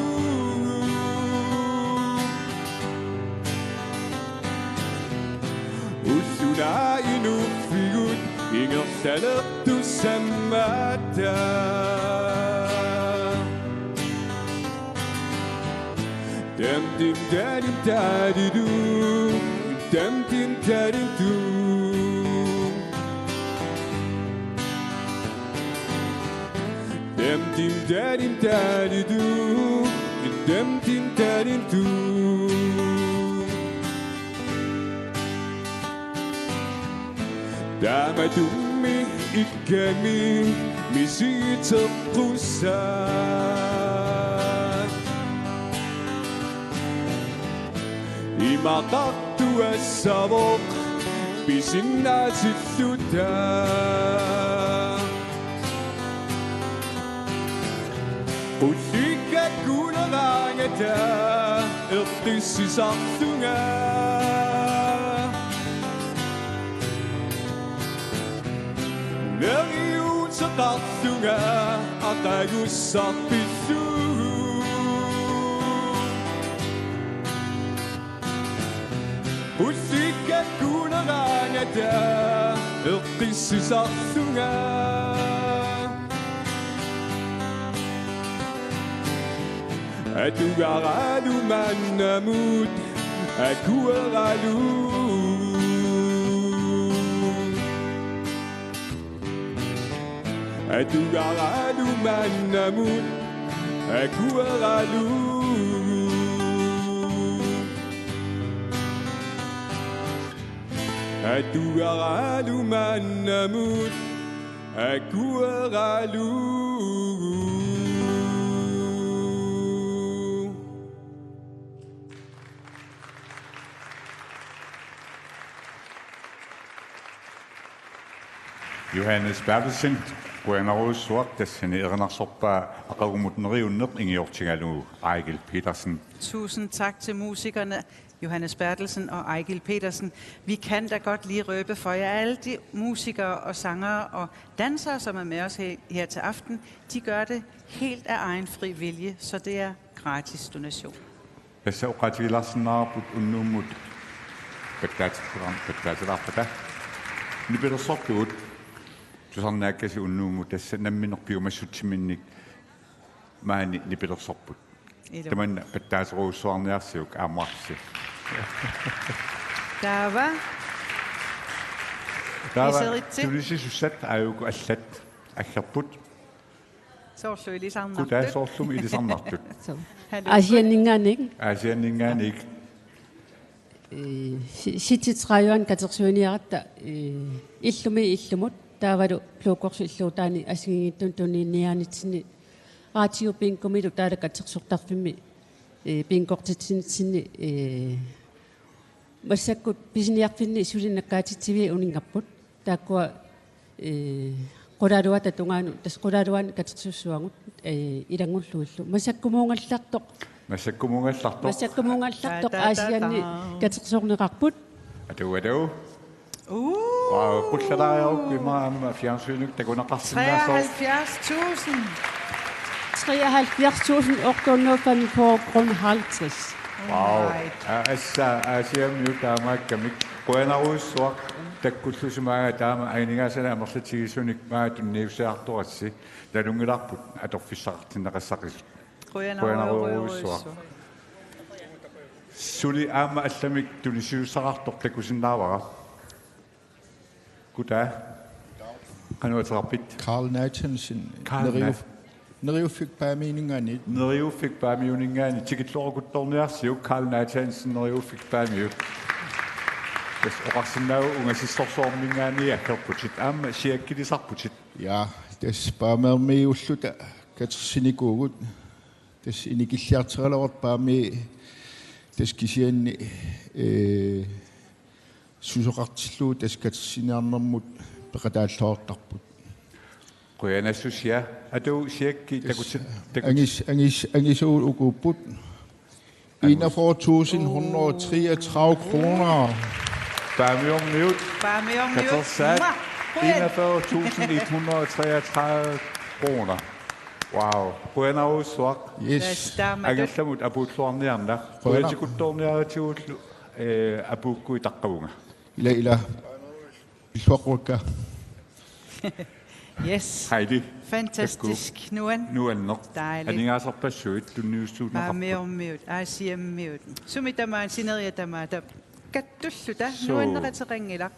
Ulluna inuuffigut ingerlalertussammata. Tam tim tarim tariru, tam tim tarim tum. Tam tim tarim tariru, tam tim tarim tum. Taamatummi ikkami misigiteqqusaat. Imaqartuassavoq pisinnaatilluta. Ullikakkuleraangata eqqissisarlunga. Neriuut Seqarlunga aqagussarpillugu. Ullikkakuneraangata eqqissisarlunga. Atugaralu maannamut akueralu. Atugaralu maannamut akueralu. Atugaralu maannamut akueralu. Johannes Berthelsen, qujanarujussuaq, tassani erinarsorpaa aqagumut neriunneq ingiortigalugu Eigil Petersen. Tusind tak til musikerne Johannes Berthelsen og Eigil Petersen. Vi kan da godt lige røbe for jer, alle de musikere og sangere og dansere, som er med os her, her til aften, de gør det helt af egen fri vilje, så det er gratis donation. Tassa oqaatigilaarsinnaavarput unnummut pattaatilluarpata, pattaatilaarpata. Nipilersortugut tusarnaakkasi unnummut, tassa nammineq piumassutsiminnik maani nipilersorput. Ilumut. Tamanna pattaaserujussuarniarsiuk aammaarsi. Taava. Taava iseritsi. Tunisisussat aajuku allat aggerput. Soorlu ilisarnartut. Kutaa soorlumi ilisarnartut. Suu. Hallo. Aasianninngaanniit. Aasianninngaanniit. Ee, si-, syvogtredive katersuiniaratta, ee, illumi illumut, taavalu Blå Kors illuutaani assigiinngitsunik tuniniaanitsinni, Radiobingomilu taavalu katersortarfimmi, ee, bingortitsinitsinni, ee, massakkut pisiniarfinni suli nakkaatitsiviit uninngapput. Taakkua, ee, qulaaluata tungaanut, tassa qulaaluaani katersussaagut, ee, ilanngullugillu. Massakkumuugallartoq. Massakkumuugallartoq. Massakkumuugallartoq. Ta, ta, ta, ta. Aasianni katersorneqarput. Atu, atu. Uu. Wow, qullalaariarukku ima aamma fjernsynikkut takuneqarsinnaasoq. Treoghalvfjerds tusind. Treoghalvfjerds tusind otte hundrede og femogfyrre kroner halvtreds. Wow. Right. Aa, assa, Aasiammiut taamaakkamik. Qujanarujussuaq takkullusi maanga, taama aningaasanik amerlatigisunik maanga tunniussiartorassi. Nalunngilarput atorfissaqartinneqassaqisut. Qujanarujussuaq. Suli aamma allamik tunisisussaqartoq takusinnaavara. Kutaa. Qanoq ateqarpit? Carl Nathansen. Carl Neriuf-, Nat-, Neriuffik Paamiuninngaanniit. Neriuffik Paamiuninngaanniit. Tikilluarukuttorniarsiuk Carl Nathansen Neriuffik Paamiut. Tassa oqarsinnaavoq ungasissorsuarminngaanniit aggerputit. Aamma siakkilisarputit. Ja, tassa Paameermiulluta katersinikuugut. Tassa inikilliartaraluartoq Paamii, tassa kisianni, ee, susoqartillugu tassa katersiniarnermut peqataalluartarput. Qujanassusia, atu siakki takutsi-, takutsi-, angis-, angis-, angisuut ukuupput. Angus. Enogfyrre tusind hundrede og treogtredive kroner. Paamiormiut. Paamiormiut. Katersaat. Mwah! Qujan. Enogfyrre tusind et hundrede og treogtredive kroner. Wow. Qujanarujussuaq. Yes. Tassa taama. Angallamut apuulluarniarnaq. Qujanaq. Qujatikuttorniaratigullu, eh, apuukkuit taqqavunga. Ila, ila. Illuaqqukka. Yes. Heidi. Fantastisk. Takku. Nuan-. Nuanneq. Dejligt. Aningaasarpassuit tunniussuunneqarput. Paamiormiut, Aasiammiut. Sumi tamaat, sineriak tamaat. Kattulluta. So. Nuanneqateqanngilaq.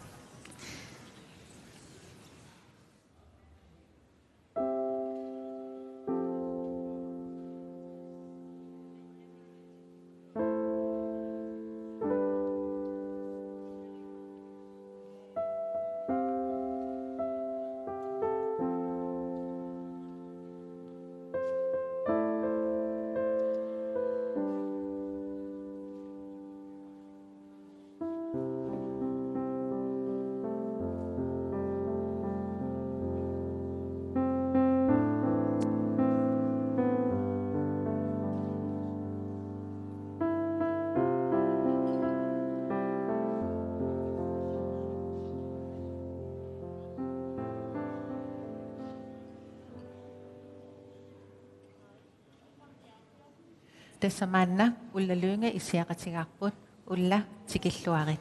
Tassa maanna Ulla Lynge issiaqatigaarput. Ulla, tikilluarit.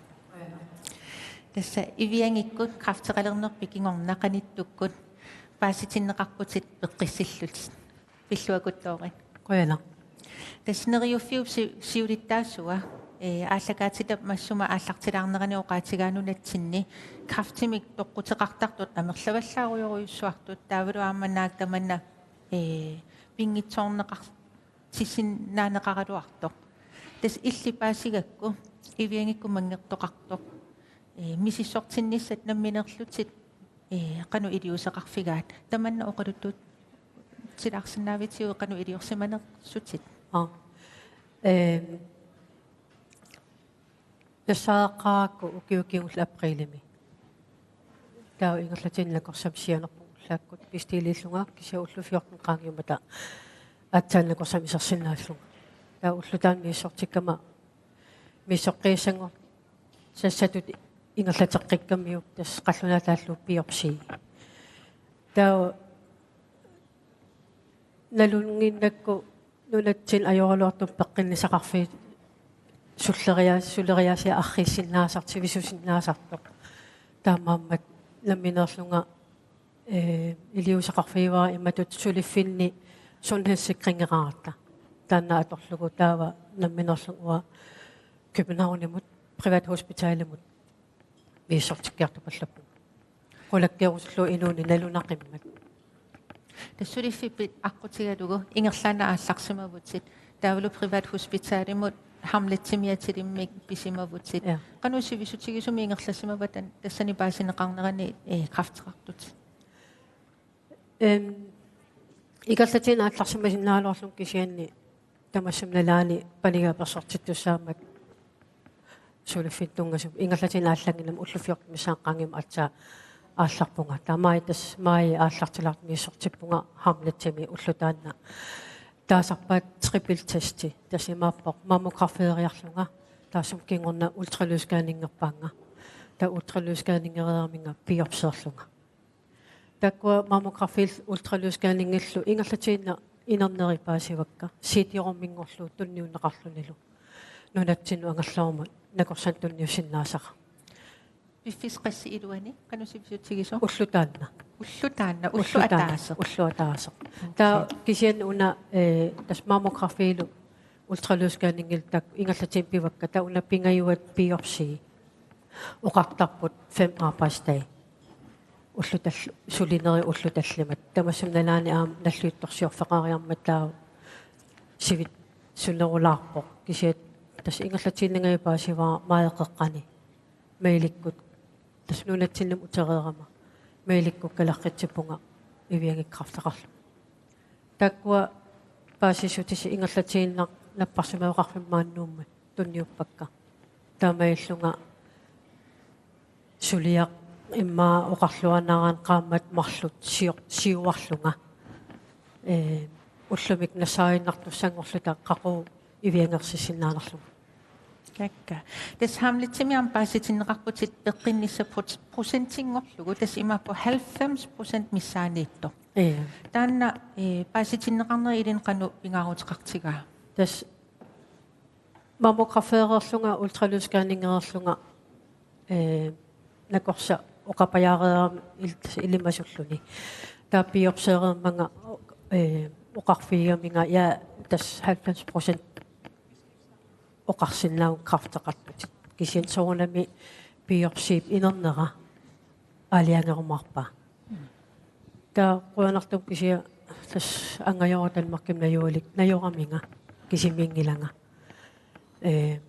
Tassa Iviangikkut kræfteqalernerpit kingorna qanittukkut paasitinneqarputit peqqissillutit. Pilluakuttoorit. Qujanaq. Tassa Neriuffiup si-, siulittaasua, ee, aallakaatitap massuma aallartilaarnerani oqaatigaa nunatsinni kræftimik toqquteqartartut amerlavallaarujorujussuartut taavalu aamma naak tamanna, ee, pinngitsoorneqar-, tissinnaaneqaraluartoq. Tassa illit paasigakku Iviangikkut manngertoqartoq, ee, misissortinnissat nammineerlutit, ee, qanoq iliuuseqarfigaat? Tamanna oqaluttuutilaarsinnaavisiuk qanoq iliorsimanersutit? Aa. Ehm, Nassaaqqaakku ukiut kingulliit aprilimi. Taava ingerlatinnakorsam sianerput ullaakkut bestilliillunga kisianni ullut fjorten qaangiummata aatsaat nakorsam isersinnaallunga. Taava ulloq taanna misissortikkama misissoqqissanngorsassatut ingerlateqqikkamiuk tassa qallunaatut taallugu biopsi. Taava nalunnginnakku nunatsinni ajoraluartumik peqqinnissaqarfiit sulleriaa-, suleriaasiat arriissinnaasartut, sivisusinnaasartut. Taamaammat nammineerlunga, ee, iliuuseqarfigivara imatut suliffinni sundhedssikringeraangatta. Taanna atorlugu taava nammineerlunga uanga Københavnimut privathospitalimut misissortikkiartupallappunga. Qulakkeerusullugu inuuneq nalunaqimmat. Tassa suliffippit aqqutigalugu ingerlaannaq aallarsimavutit. Taavalu privathospitalimut Hamletimi atilimmik pisimavutit. Ja. Qanoq sivisutigisumik ingerlasimava tan-, tassani paasineqarnerani, ee, kræfteqartutit? Em, ingerlatiinnaq aallarsimasinnaagaluarlunga kisianni tamassi nalaani paniga apersortittussaammat suliffinnik tunngasumik ingerlatiinnaq aallannginnama ullut fjorten missaani qaangiummata aatsaat aallarpunga. Taava maajip tassa, maajip aallartilaartumik misissortippunga Hamletimi ulloq taanna. Taasarpaat triple testi, tassa imaappoq mammograferiarlunga, taassuma kingorna ultralydsscanningerpaannga. Taava ultralydsscanningereeraminga biopserlunga. Taakkua mammografiillu ultralydsscanningillu ingerlatiinnaq inerneri paasivakka, CD-ROM-inngorlugu tunniunneqarlunilu. Nunatsinnut angerlaruma nakorsanut tunniussinnaasara. Piffissaq qassit iluani, qanoq sivisutigisoq? Ulloq taanna. Ulloq taanna, ulloq Ulloq taanna, ataaseq. Ulloq ataaseq. Okay. Taava kisianni una, eh, tassa mammografiilu ultralydsscanningillu taakku ingerlatiinnaq pivakka, taava una pingajuat biopsi. Oqartarput fem arbejdsdage. Ullut tal-, sulinerit ullut tallimat. Tamassuma nalaani aamma nalliuttorsiorfeqariarmat taava sivitsunerulaarpoq. Kisianni tassa ingerlatiinnangajak paasivara maaji qeqqani. Mailikkut. Tassa nunatsinnut utereerama. Mailikkut kalerritsippunga Iviangip kræfteqarlunga. Taakkua paasissutisi ingerlatiinnaq napparsimmaveqarfimmut maani Nuummi tunniuppakka. Taamaalillunga suliaq immaqa oqarluaannaraanni qaammat marluk sio-, siuarlunga. Ee, ullumikkut nassaaginnartussanngorluta qaqugu Iviangersissinnaanerlunga. Kakka. Tassa Hamletimi aamma paasitinneqarputit peqqinnissat pro-, procentinngorlugu, tassa imaappoq halvfems procent missaaniittoq. Ee. Taanna, ee, paasitinneqarneri ilinnut qanoq pingaaruteqartigaa? Tassa mammografereerlunga, ultralydsscanningereerlunga, ee, nakorsaq oqapajaareerama il-, ilimasulluni. Taava biopseereermanga, ee, oqarfigigaminga, ja, tassa halvfems procent oqarsinnaavugut kræfteqartutit. Kisianni soorunami biopsiip inernera aalajangerumaarpaa. Taava qujanartumik kisianni tassa angajora Danmarkimi najulik-, najoraminga kisimiinngilanga. Ee,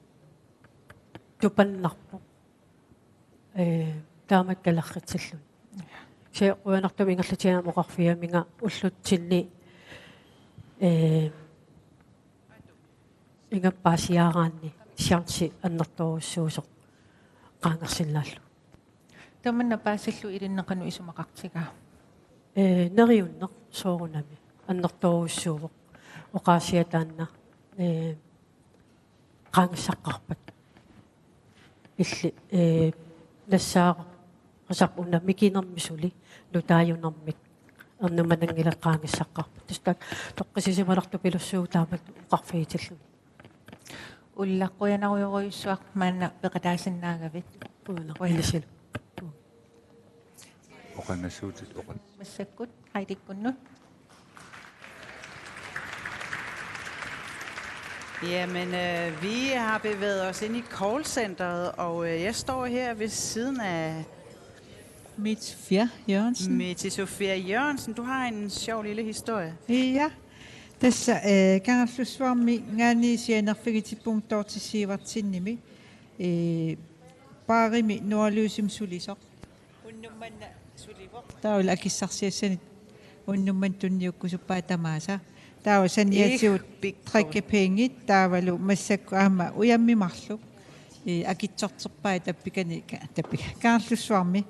tupannarpoq. Ee, taamatut kalerritsilluni. Kisianni qujanartumik ingerlatiinnaq oqarfigaminga ullutsinni, ee, ingammik paasiaraanni chance annertoorujussuusoq qaangersinnaallugu. Tamanna paasillugu ilinnut qanoq isumaqartigaa? Ee, neriunneq soorunami annertoorujussuuvoq. Oqaasia taanna, ee, qaangissaqqaarpat. Illit, ee, nassaarasarput una mikinermik suli, nutaajunermik. ernummananngilaq qaangissaqqaarpoq. Tassa taakku toqqissisimalertupilussuugut taamatut oqarfigitillugit. Ulla, qujanarujorujussuaq maanna peqataasinnaagavit. Qujanaq. Qujanaq. Ilisilu. Oqanngasuutit oqan. Massakkut Heidikkunnut. Jamen, øh, vi har bevæget os ind i callcenteret, og øh, jeg står her ved siden af Mette Sofia Jørgensen. Mette Sofia Jørgensen, du har en sjov lille historie. Ja. Tassa, eh, Kangerlussuarmi ngaanniit sianerfigitippunga Dorthe Sivertsenimik, eh, baarimi Nordlysimi sulisoq. Unnuk manna sulivoq. Taavalu akissarsiassanik unnuk manna tunniukkusuppai tamaasa. Taava saniatigut drikkepengit taavalu massakkut aamma ujammik marluk. Ee, akitsorterpai tappikani, ka-, tappika-, Kangerlussuarmi.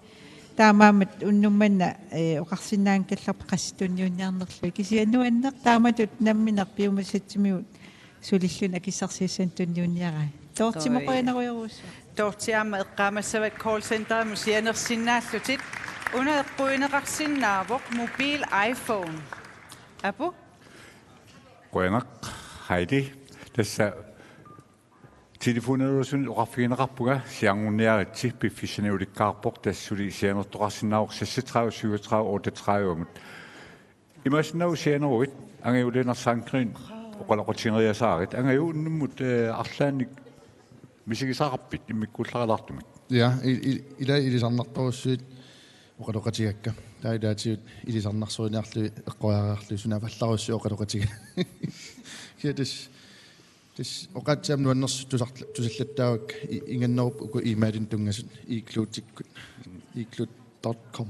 Taamaammat unnuk manna, ee, oqarsinnaanngikkallarpoq qassit tunniunniarnerlugit. Kisianni nuanneq taamatut nammineq piumassutsimigut sulilluni akissarsiassanik tunniunniarai. Dorthemut qujanarujorujussuaq. Dorthe aamma eqqaamassavat callcenterimut sianersinnaallutit. Una eqquineqarsinnaavoq mobil iPhone. Apu? Qujanaq, Heidi. Tassa telefonilerusunit oqarfigineqarpunga, sianerniaritsi, piffissani ulikkaarpoq, tassa suli sianertoqarsinnaavoq seksogtredive syvogtredive otteogtredive-mut. Imaassinnaavoq sianeruit, Angaju Lennert Sandgreen, oqaloqatigeriasaarit, Angaju unnummut, eh, arlaannik misigisaqarpit, immikkuullarilaartumik. Ja, i-, i-, ila ilisarnartorujussuit oqaloqatigakka. Taava ilaatigut ilisarnarsoriniarlugit eqqoriariarlugit sunaaffa allarujussui oqaloqatiga. Kia tassa Tassa oqaatsit aamma nuannersut tusarla-, tusallattaavakka i-, ingannerupput uku e-mailinik tunngasut, iCloud-ikkut, iCloud dot com.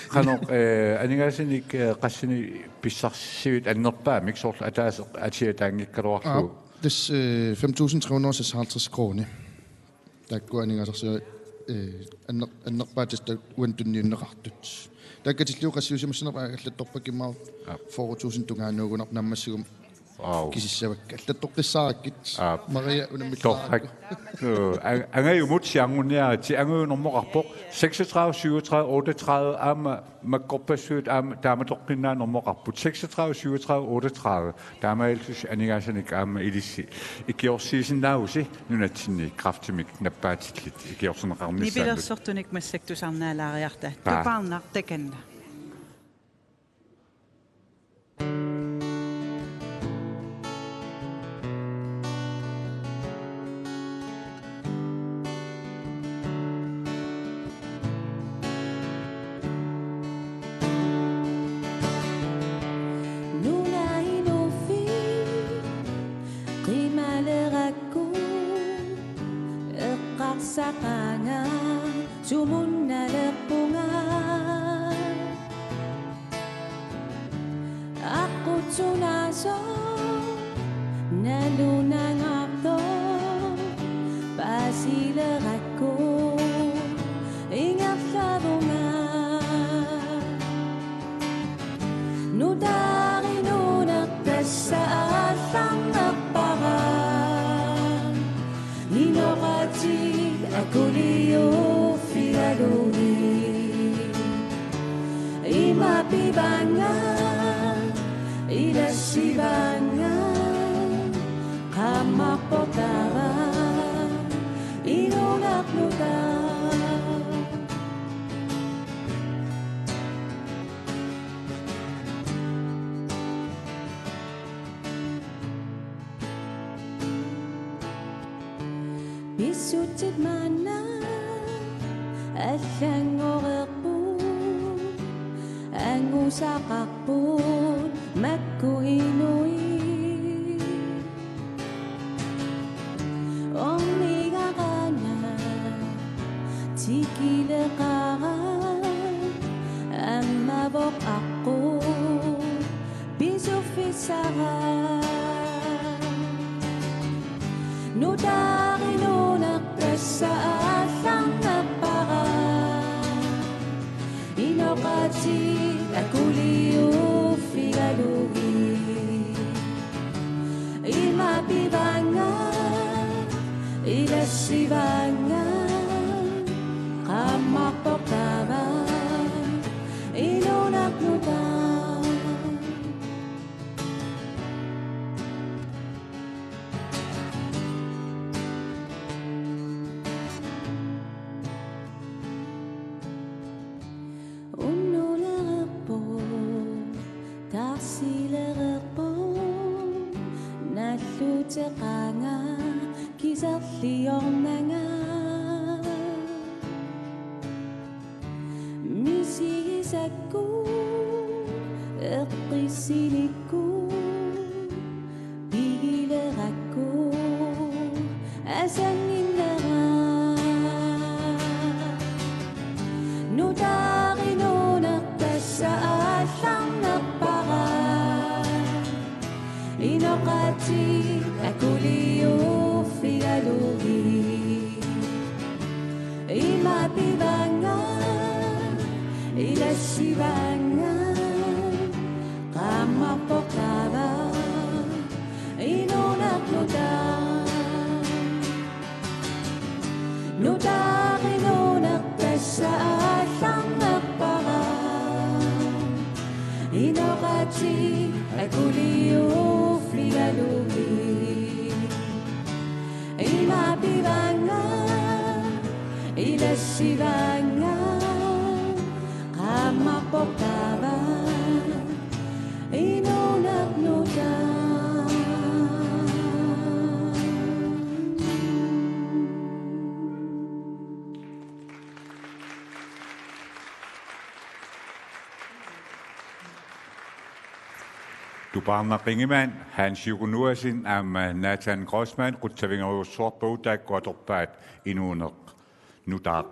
Qanoq, eh, aningaasanik, eh, qassinik pissarsivit annerpaamik, soorlu ataaseq atia taanngikkaluarlugu? Aap, tassa, eh, fem tusind tre hundrede og seksoghalvtreds kroner. Taakku aningaasarsiat, eh, anner-, annerpaat tassa uani tunniunneqartut. Taakku tillugu qassiusimassanerput allattorpakka immaqa Aap. fyrre tusind tungaanuugunarpoq naammassigummi Wow. kisissavakka. Allattoqqissaarakkit. Aap. Maria unammillaarakku. Torrak. Uu, ang-, Angajumut sianerniaritsi, Angaju normoqarpoq seksogtredive syvogtredive otteogtredive aamma makkorpassuit aamma taamatoqqinnaaq normoqarput seksogtredive syvogtredive otteogtredive. Taamaalillusi aningaasanik aamma ilissi ikiorsiisinnaavusi nunatsinni kræftimik nappaatillit ikiorserneqarnissaannut. Nipilersortunik massakkut tusarnaalaariarta. Paa. Tupaarnaq takanna. Nunap inuuffik qimalerakku eqqarsaqaanga sumunnalerpunga. Aqqutsunaasoq nalunangaartoq paasilerakku ingerlavunga. Nutaaq inuuneq tassa aallarnerpara. Inoqatik akuliuffigalugit. Ima pivaannga, ilassivaannga, qaammarpoq taava, inuuneq nutaaq. Pissutsit maanna allanngorerput, angusaqarput makku inuit. Ornigarana tikileqara ammavoq aqqut pisuffissara. Nutaaq inuuneq tassa aallarnerpara. Inoqatik akuliuffigalugit. Ima pivaannga, ilassivaannga, qaammarpoq taava. Ino- Seqaanga kiserliornanga. Misigisakku eqqissilikku pigilerakku asanginnera. Nutaaq inuuneq tassa aallarnerpara. Inoqatik akuliuffigalugit. Ima pivaannga, ilassivaannga, qaammarpoq taava, inuuneq nutaaq. Nutaaq inuuneq tassa aallarnerpara. Inoqatik akuliuffigalugit. Ima pivaannga, ilassivaannga, qaammarpoq taava, inuuneq nutaaq. Tupaarnaq Ingemann, Hans Juko Noasen aamma Nathan Grossmann qutsavigerujussuarpagut, taakku atorpaat Inuuneq nutaaq.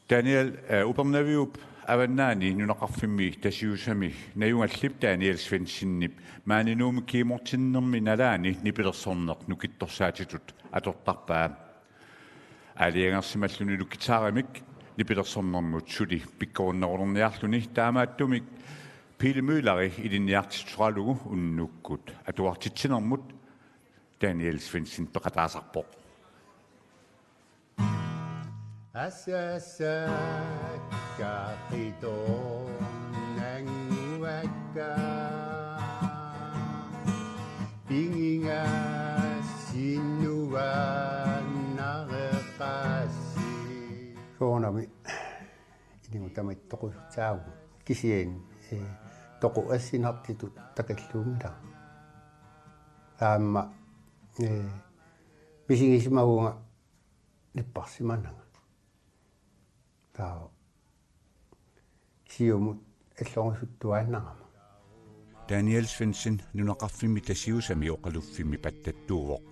Daniel, eh, Upernaviup Avannaani nunaqarfimmi Tasiusami najugallip Daniel Svendsenip maani Nuummi Kiimortinnermi nalaani nipilersorneq nukittorsaatitut atortarpaa. Aalajangersimallunilu guitarimik nipilersornermut suli pikkorunnerulerniarluni, taamaattumik Pele Mølleri ilinniartitsisoralugu unnukkut atuartitsinermut Daniel Svendsen peqataasarpoq. Asasakka qitornanguakka pingingassinnuannareqassi. Soorunami ilinnut tamatta toqusussaavugut. Kisianni, eh, toqu assinartutut takulluunngilanga. Aamma, eh, misigisimavunga napparsimananga. Taava siumut allorusuttuaannarama. Daniel Svendsen nunaqarfimmi Tasiusami oqaluffimmi pattattuuvoq.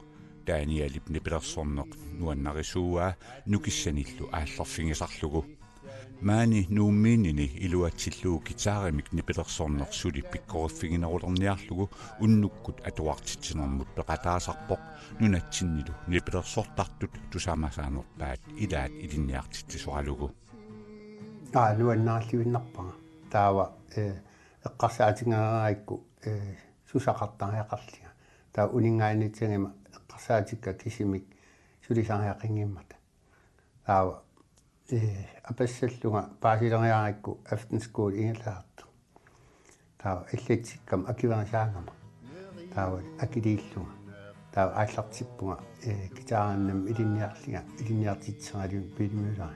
Danielip nipilersorneq nuannarisuuaa nukissanillu aallerfigisarlugu. Maani Nuummiinnini iluatsillugu guitarimik nipilersorneq suli pikkoriffiginerulerniarlugu unnukkut atuartitsinermut peqataasarpoq, nunatsinnilu nipilersortartut tusaamasaanerpaat ilaat ilinniartitsisoralugu. Aa, nuannaarluinnarpara. Taava, eh, eqqarsaatigereerakku, eh, susaqartariaqarlunga. Taava uninngaanniit tangima eqqarsaatikka kisimik sulisariaqanngimmata. Taava, eh, apassallunga paasileriarakku aftenskole ingerlaartoq. Taava allatsikkama akuerisaagama. Taava akiliillunga. Taava aallartippunga, eh, guitarinnami ilinniarlunga, ilinniartitsiseraluunniit Pele Møller.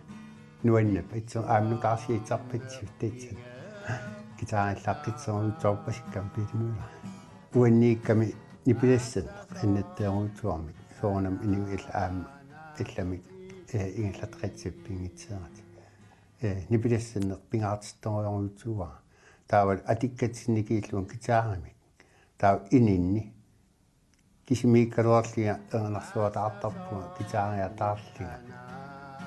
Nuannap itser aamma nutaarsiassarpassuit tassani. Guitarillaqqisseruutsoorpasikkama Pele Møller. Uanniikkami nipilassanneq annertunerujussuarmik, soorunami inuit aamma allamik, eh, ingerlataqassappat pinngitsoorata. Eh, nipilassanneq pingaartittorujussuuara. Taava atukkatsinniikkullunga guitarimik. Taava ininni kisimiikkaluarlunga erinarsuataartarpunga guitariataarlunga.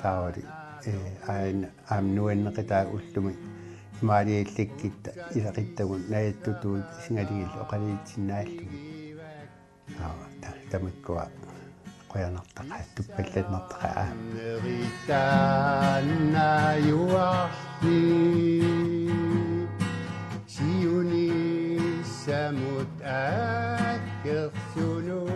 Taavalu, eh, aana aamma nuanneqataa ullumi imaaliallakkutta ilaquttagut najattutuut isigalugillu oqaluutsinnaallugit. Taava ta-, tamakkua qujanartaqaat, tuppallannartaqaat aamma. Neritaannajuarli siunissamut akkersunut.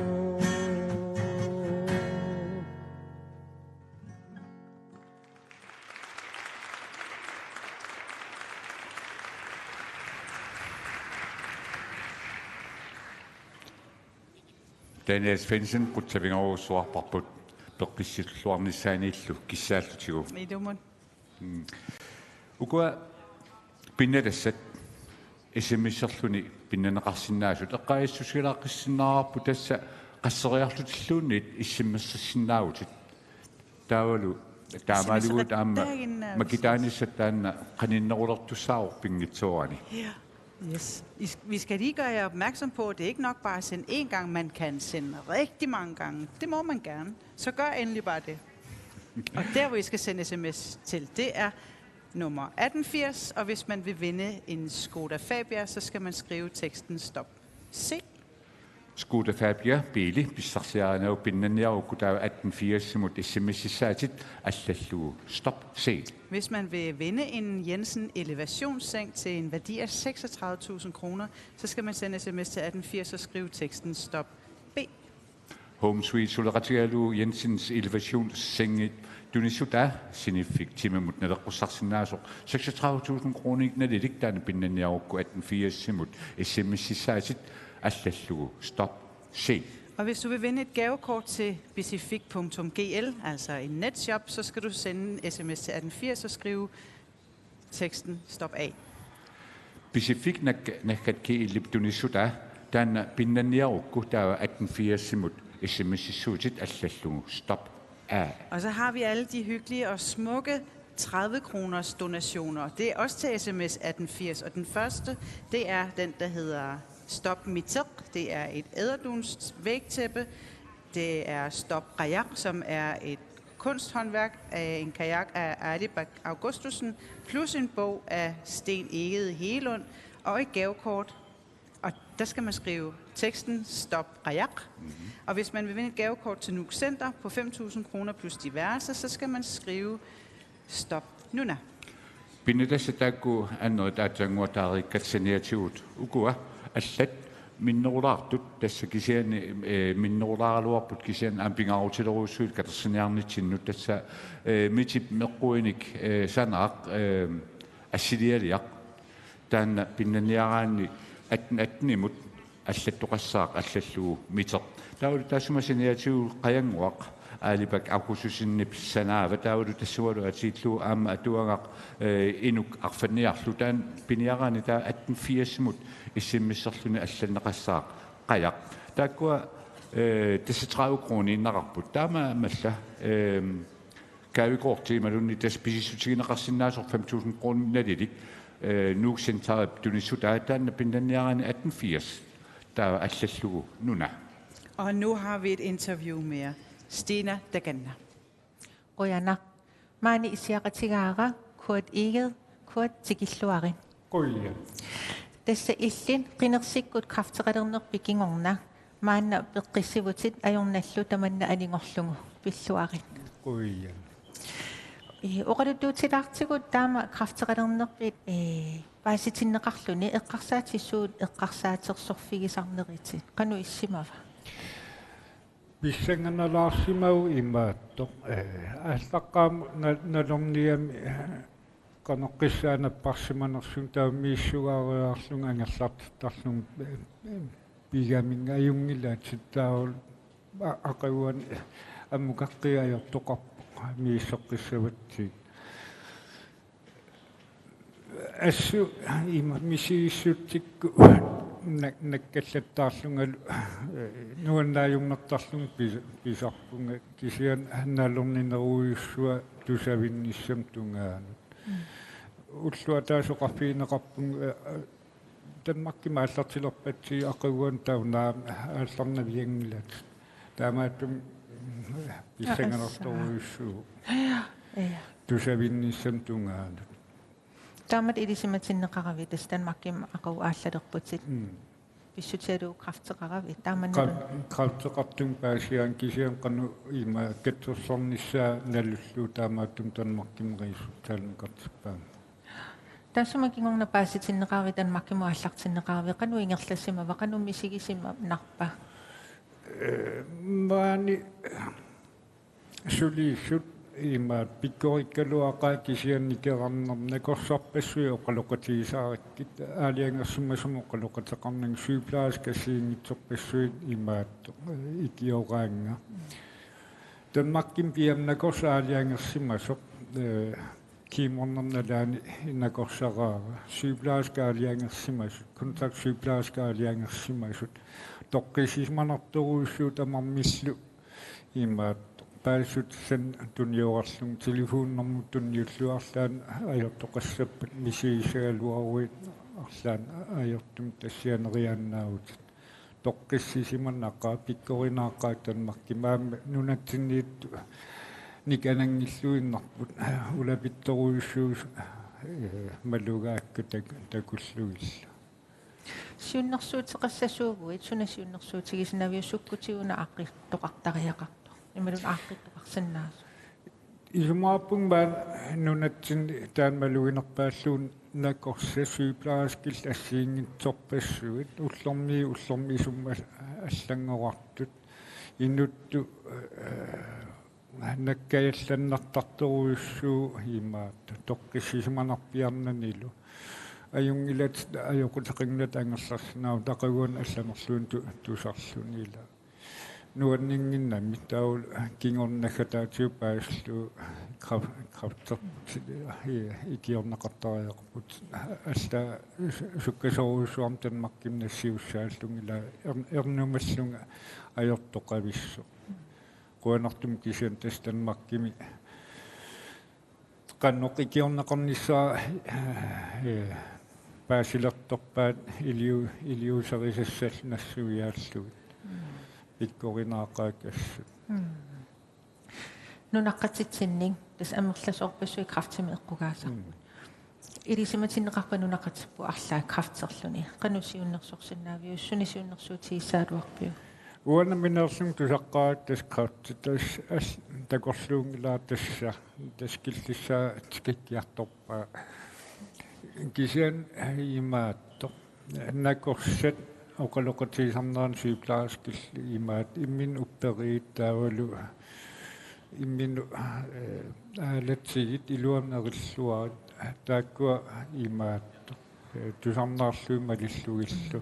Daniel Svendsen, qutsavigerujussuarparput peqqissilluarnissaanillu kissaallutigu. Ilumut. Mm. Ukua pinnalassat S M S-erluni pinnaneqarsinnaasut. Eqqaassusilaaqqissinnaavarput tassa qasseriarlutilluunniit S M S-issinnaavutit. Taavalu taamaaliguit aamma S M S-eqattaagin, øh, makitaanissat taanna qaninnerulertussaavoq pinngitsoorani. Ja. Yes. I sk-, vi skal lige gøre jer opmærksom på, at det er ikke nok bare at sende én gang. Man kan sende rigtig mange gange. Det må man gerne. Så gør endelig bare det. Og der, hvor I skal sende S M S til, det er nummer atten firs, og hvis man vil vinde en Skoda Fabia, så skal man skrive teksten stop C. Skoda Fabia biili pissarsiarinagu pinnanniarukku taava atten firsimut S M S-issaatit allallugu stop C. Hvis man vil vinde en Jensen elevationsseng til en værdi af seksogtredive tusind kroner, så skal man sende S M S til atten firs og skrive teksten stop B. Home Suite suleqatigalugu Jensens elevationssengit tunissutaa siniffik timimut naleqqussarsinnaasoq seksogtredive tusind kroner nalilik taanna pinnanniarukku atten firsimut S M S-issaatit allallugu stop C. Og hvis du vil vinde et gavekort til specifik punktum G L, altså en netshop, så skal du sende en S M S til atten firs og skrive teksten stop A. Specifik nak-, nakkat G L-ip tunissutaa taanna pinnanniarukku taava atten firsimut S M S-issuutit allallugu stop A. Og så har vi alle de hyggelige og smukke tredive kroners donationer. Det er også til S M S atten firs, og den første, det er den, der hedder Stop Miteq. Det er et edderduns vægtæppe. Det er Stop Kajak, som er et kunsthåndværk af en kajak af Alibak Augustussen, plus en bog af Sten Egede Hegelund og et gavekort. Og der skal man skrive teksten Stop Kajak. Mm-hmm. Og hvis man vil vinde et gavekort til Nuuk Center på fem tusind kroner plus diverse, så skal man skrive Stop Nuna. Pinnattassat taakku annerit aatsaannguattaarikkat saniatigut ukua allat minnerulaartut tassa kisianni, eh, minnerulaaraluarput kisianni aamma pingaarutilerujussuit katersiniarnitsinnut tassa, eh, Mitip meqquinik, eh, sanaaq, eh, assilialiaq taanna pinnanniaraanni atten attenimut allattoqassaaq allallugu Miteq. Taavalu taassuma saniatigut Qajannguaq Alibak Augustussenip sanaava taavalu tassungalu atiillugu aamma atuagaq, eh, inuk arfanniarlu taanna piniaraanni taava atten firsimut S M S-erluni allanneqassaaq Kajak. Taakkua, eh, tassa tredive kroniinnaqarput. Taamaammat, eh, gavekorti imaluunniit tassa pisissutigineqarsinnaasoq fem tusind kroner nalilik, eh, Nuuk Centerip tunissutaa taanna pinnanniaraanni atten firs. Taava allallugu Nuna. Og nu har vi et interview mere. Stina Daganna. Qujanaq. Maani issiaqatigaara Kurt Egede. Kurt, tikilluarit. Qujan. Tassa illit qinersikkut kræfteqalernerpit kingorna maanna peqqissivutit ajornallu tamanna anigorlugu, pilluarit. Qujan. Ii, oqaluttuutilaartigut taama kræfteqalernerpit, ii, paasitinneqarluni eqqarsaatissut eqqarsaatersorfigisarneritit qanoq issimava? Pissanganalaarsimavoq imaattoq, eh, aallaqqaammut na-, nalorniami, eh, qanoq qissaanapparsimanersunga taava misissugaariarlunga angerlartittarlunga, eh, eh, pigaminga ajunngilaatit taavalu a-, aqaguani ammukaqqiit ajortoqarpoq misissoqqissavatsigit. Assut ima misigissutsikkut nak-, nakkallattaarlungalu, eh, nuannaajummertarlunga pis-, pisarpunga kisianni nalorninerujussua tusavinnissamut tungaanut. Mm. Ulloq ataaseq oqarfigineqarpunga, eh, Danmarkimut aallartilerpatsigit aqaguani taava naamik aallarnavianngilatit. Taamaattumik pissanganartorujussuuvoq. Ja, ja. Tusavinnissamut tungaanut. Taamatut ilisimatinneqaravit tassa Danmarkimi aqagu aallalerputit. Mm. Pissutigalugu kræfteqaravit. Taamani kræf-, kræfteqartumik paasigaanni kisianni qanoq ima katsorsornissaa nalullugu taamaattumik Danmarkimi Rigshospitalimut oqartippaannga. Taassuma kingorna paasitinneqaravit Danmarkimut aallartinneqaravit qanoq ingerlasimava, qanoq misigisimava? Eh, maani suliissut imaattoq pikkorikkaluaqaat kisianni nikerarnermi nakorsarpassuit oqaloqatigisarakkit aalajangersimasumik oqaloqateqarnanga sygeplejerskit assigiinngitsorpassuit imaattoq ikioraannga. Danmarkimi piammut nakorsaq aalajangersimasoq, eh, Kiimornermi nalaani nakorsaraara. Sygeplejerskit aalajangersimasut, kontaktsygeplejerskit aalajangersimasut. Toqqissisimanartorujussuuvoq tamarmillu imaattoq. Paasissutissat tuniorarlugit, telefonnummeri tuniullugu arlaannik ajortoqassappat misigissagaluaruit arlaannik ajortumik tassianeriaannaavutit. Toqqissisimanaqaaq, pikkorinaqaaq Danmarkimi, aamma nunatsinniittut nikananngilluinnarput, ulapittorujussuusut, eh, malugaakka tak-, takullugillu. Siunnersuuteqassasuuguit, suna siunnersuutigisinnaaviuk, sukkut una aaqqittoqartariaqartoq? Imaluunniit aaqqittoqarsinnaasut. Isumaqarpunga maani nunatsinni taanna maluginerpaallugu nakorsat sygeplejerskillu assigiinngitsorpassuit, ullormiit ullormut isummat allanngorartut, inuttut, eh, nakkajallannartartorujussuuvoq imaattoq, toqqissisimanarpiarnanilu. Ajunngilatit ajoquteqanngillat angerlarsinnaavoq, aqaguani allanerluinnaq tu-, tusarluni, ilaa. Nuanninnginnami taava kingorna naggataatigut paasillugu kræf-, kræfti-, i-, ikiorneqartariaqarput. Allaat su-, sukkasoorujussuarmik Danmarkimi nassiussaallunga, ilaa, er-, ernumallunga ajortoqavissoq. Qujanartumik kisianni tassa Danmarkimi qanoq ikiorneqarnissaa, eh, paasilertorpaat iliu-, iliuuserisassallu nassuiaallugit. Mm. Pikkorinaaqaakka assut. Mm. Nunaqqatitsinnik, tassa amerlasoorpassuit kræftimik eqqugaasarput. Mm. Ilisimatinneqarpa nunaqqatipput arlaat kræfterluni? Qanoq siunnersorsinnaaviuk, suna siunnersuutigissagaluarpiuk? Uanga nammineerlunga tusaqqaarakkit tassa kræfti, tassa al-, takorluunngilara tassa, tassa killissaa tikikkiartorpaa. Kisianni imaattoq. Nakorsat oqaloqatigisarneranni sygeplejerskillu imaattoq imminnut upperiit taavalu imminnut, eh, aalatsigit iluamik nerilluarit taakkua imaattoq. Eh, tusarnaarlugit malillugillu.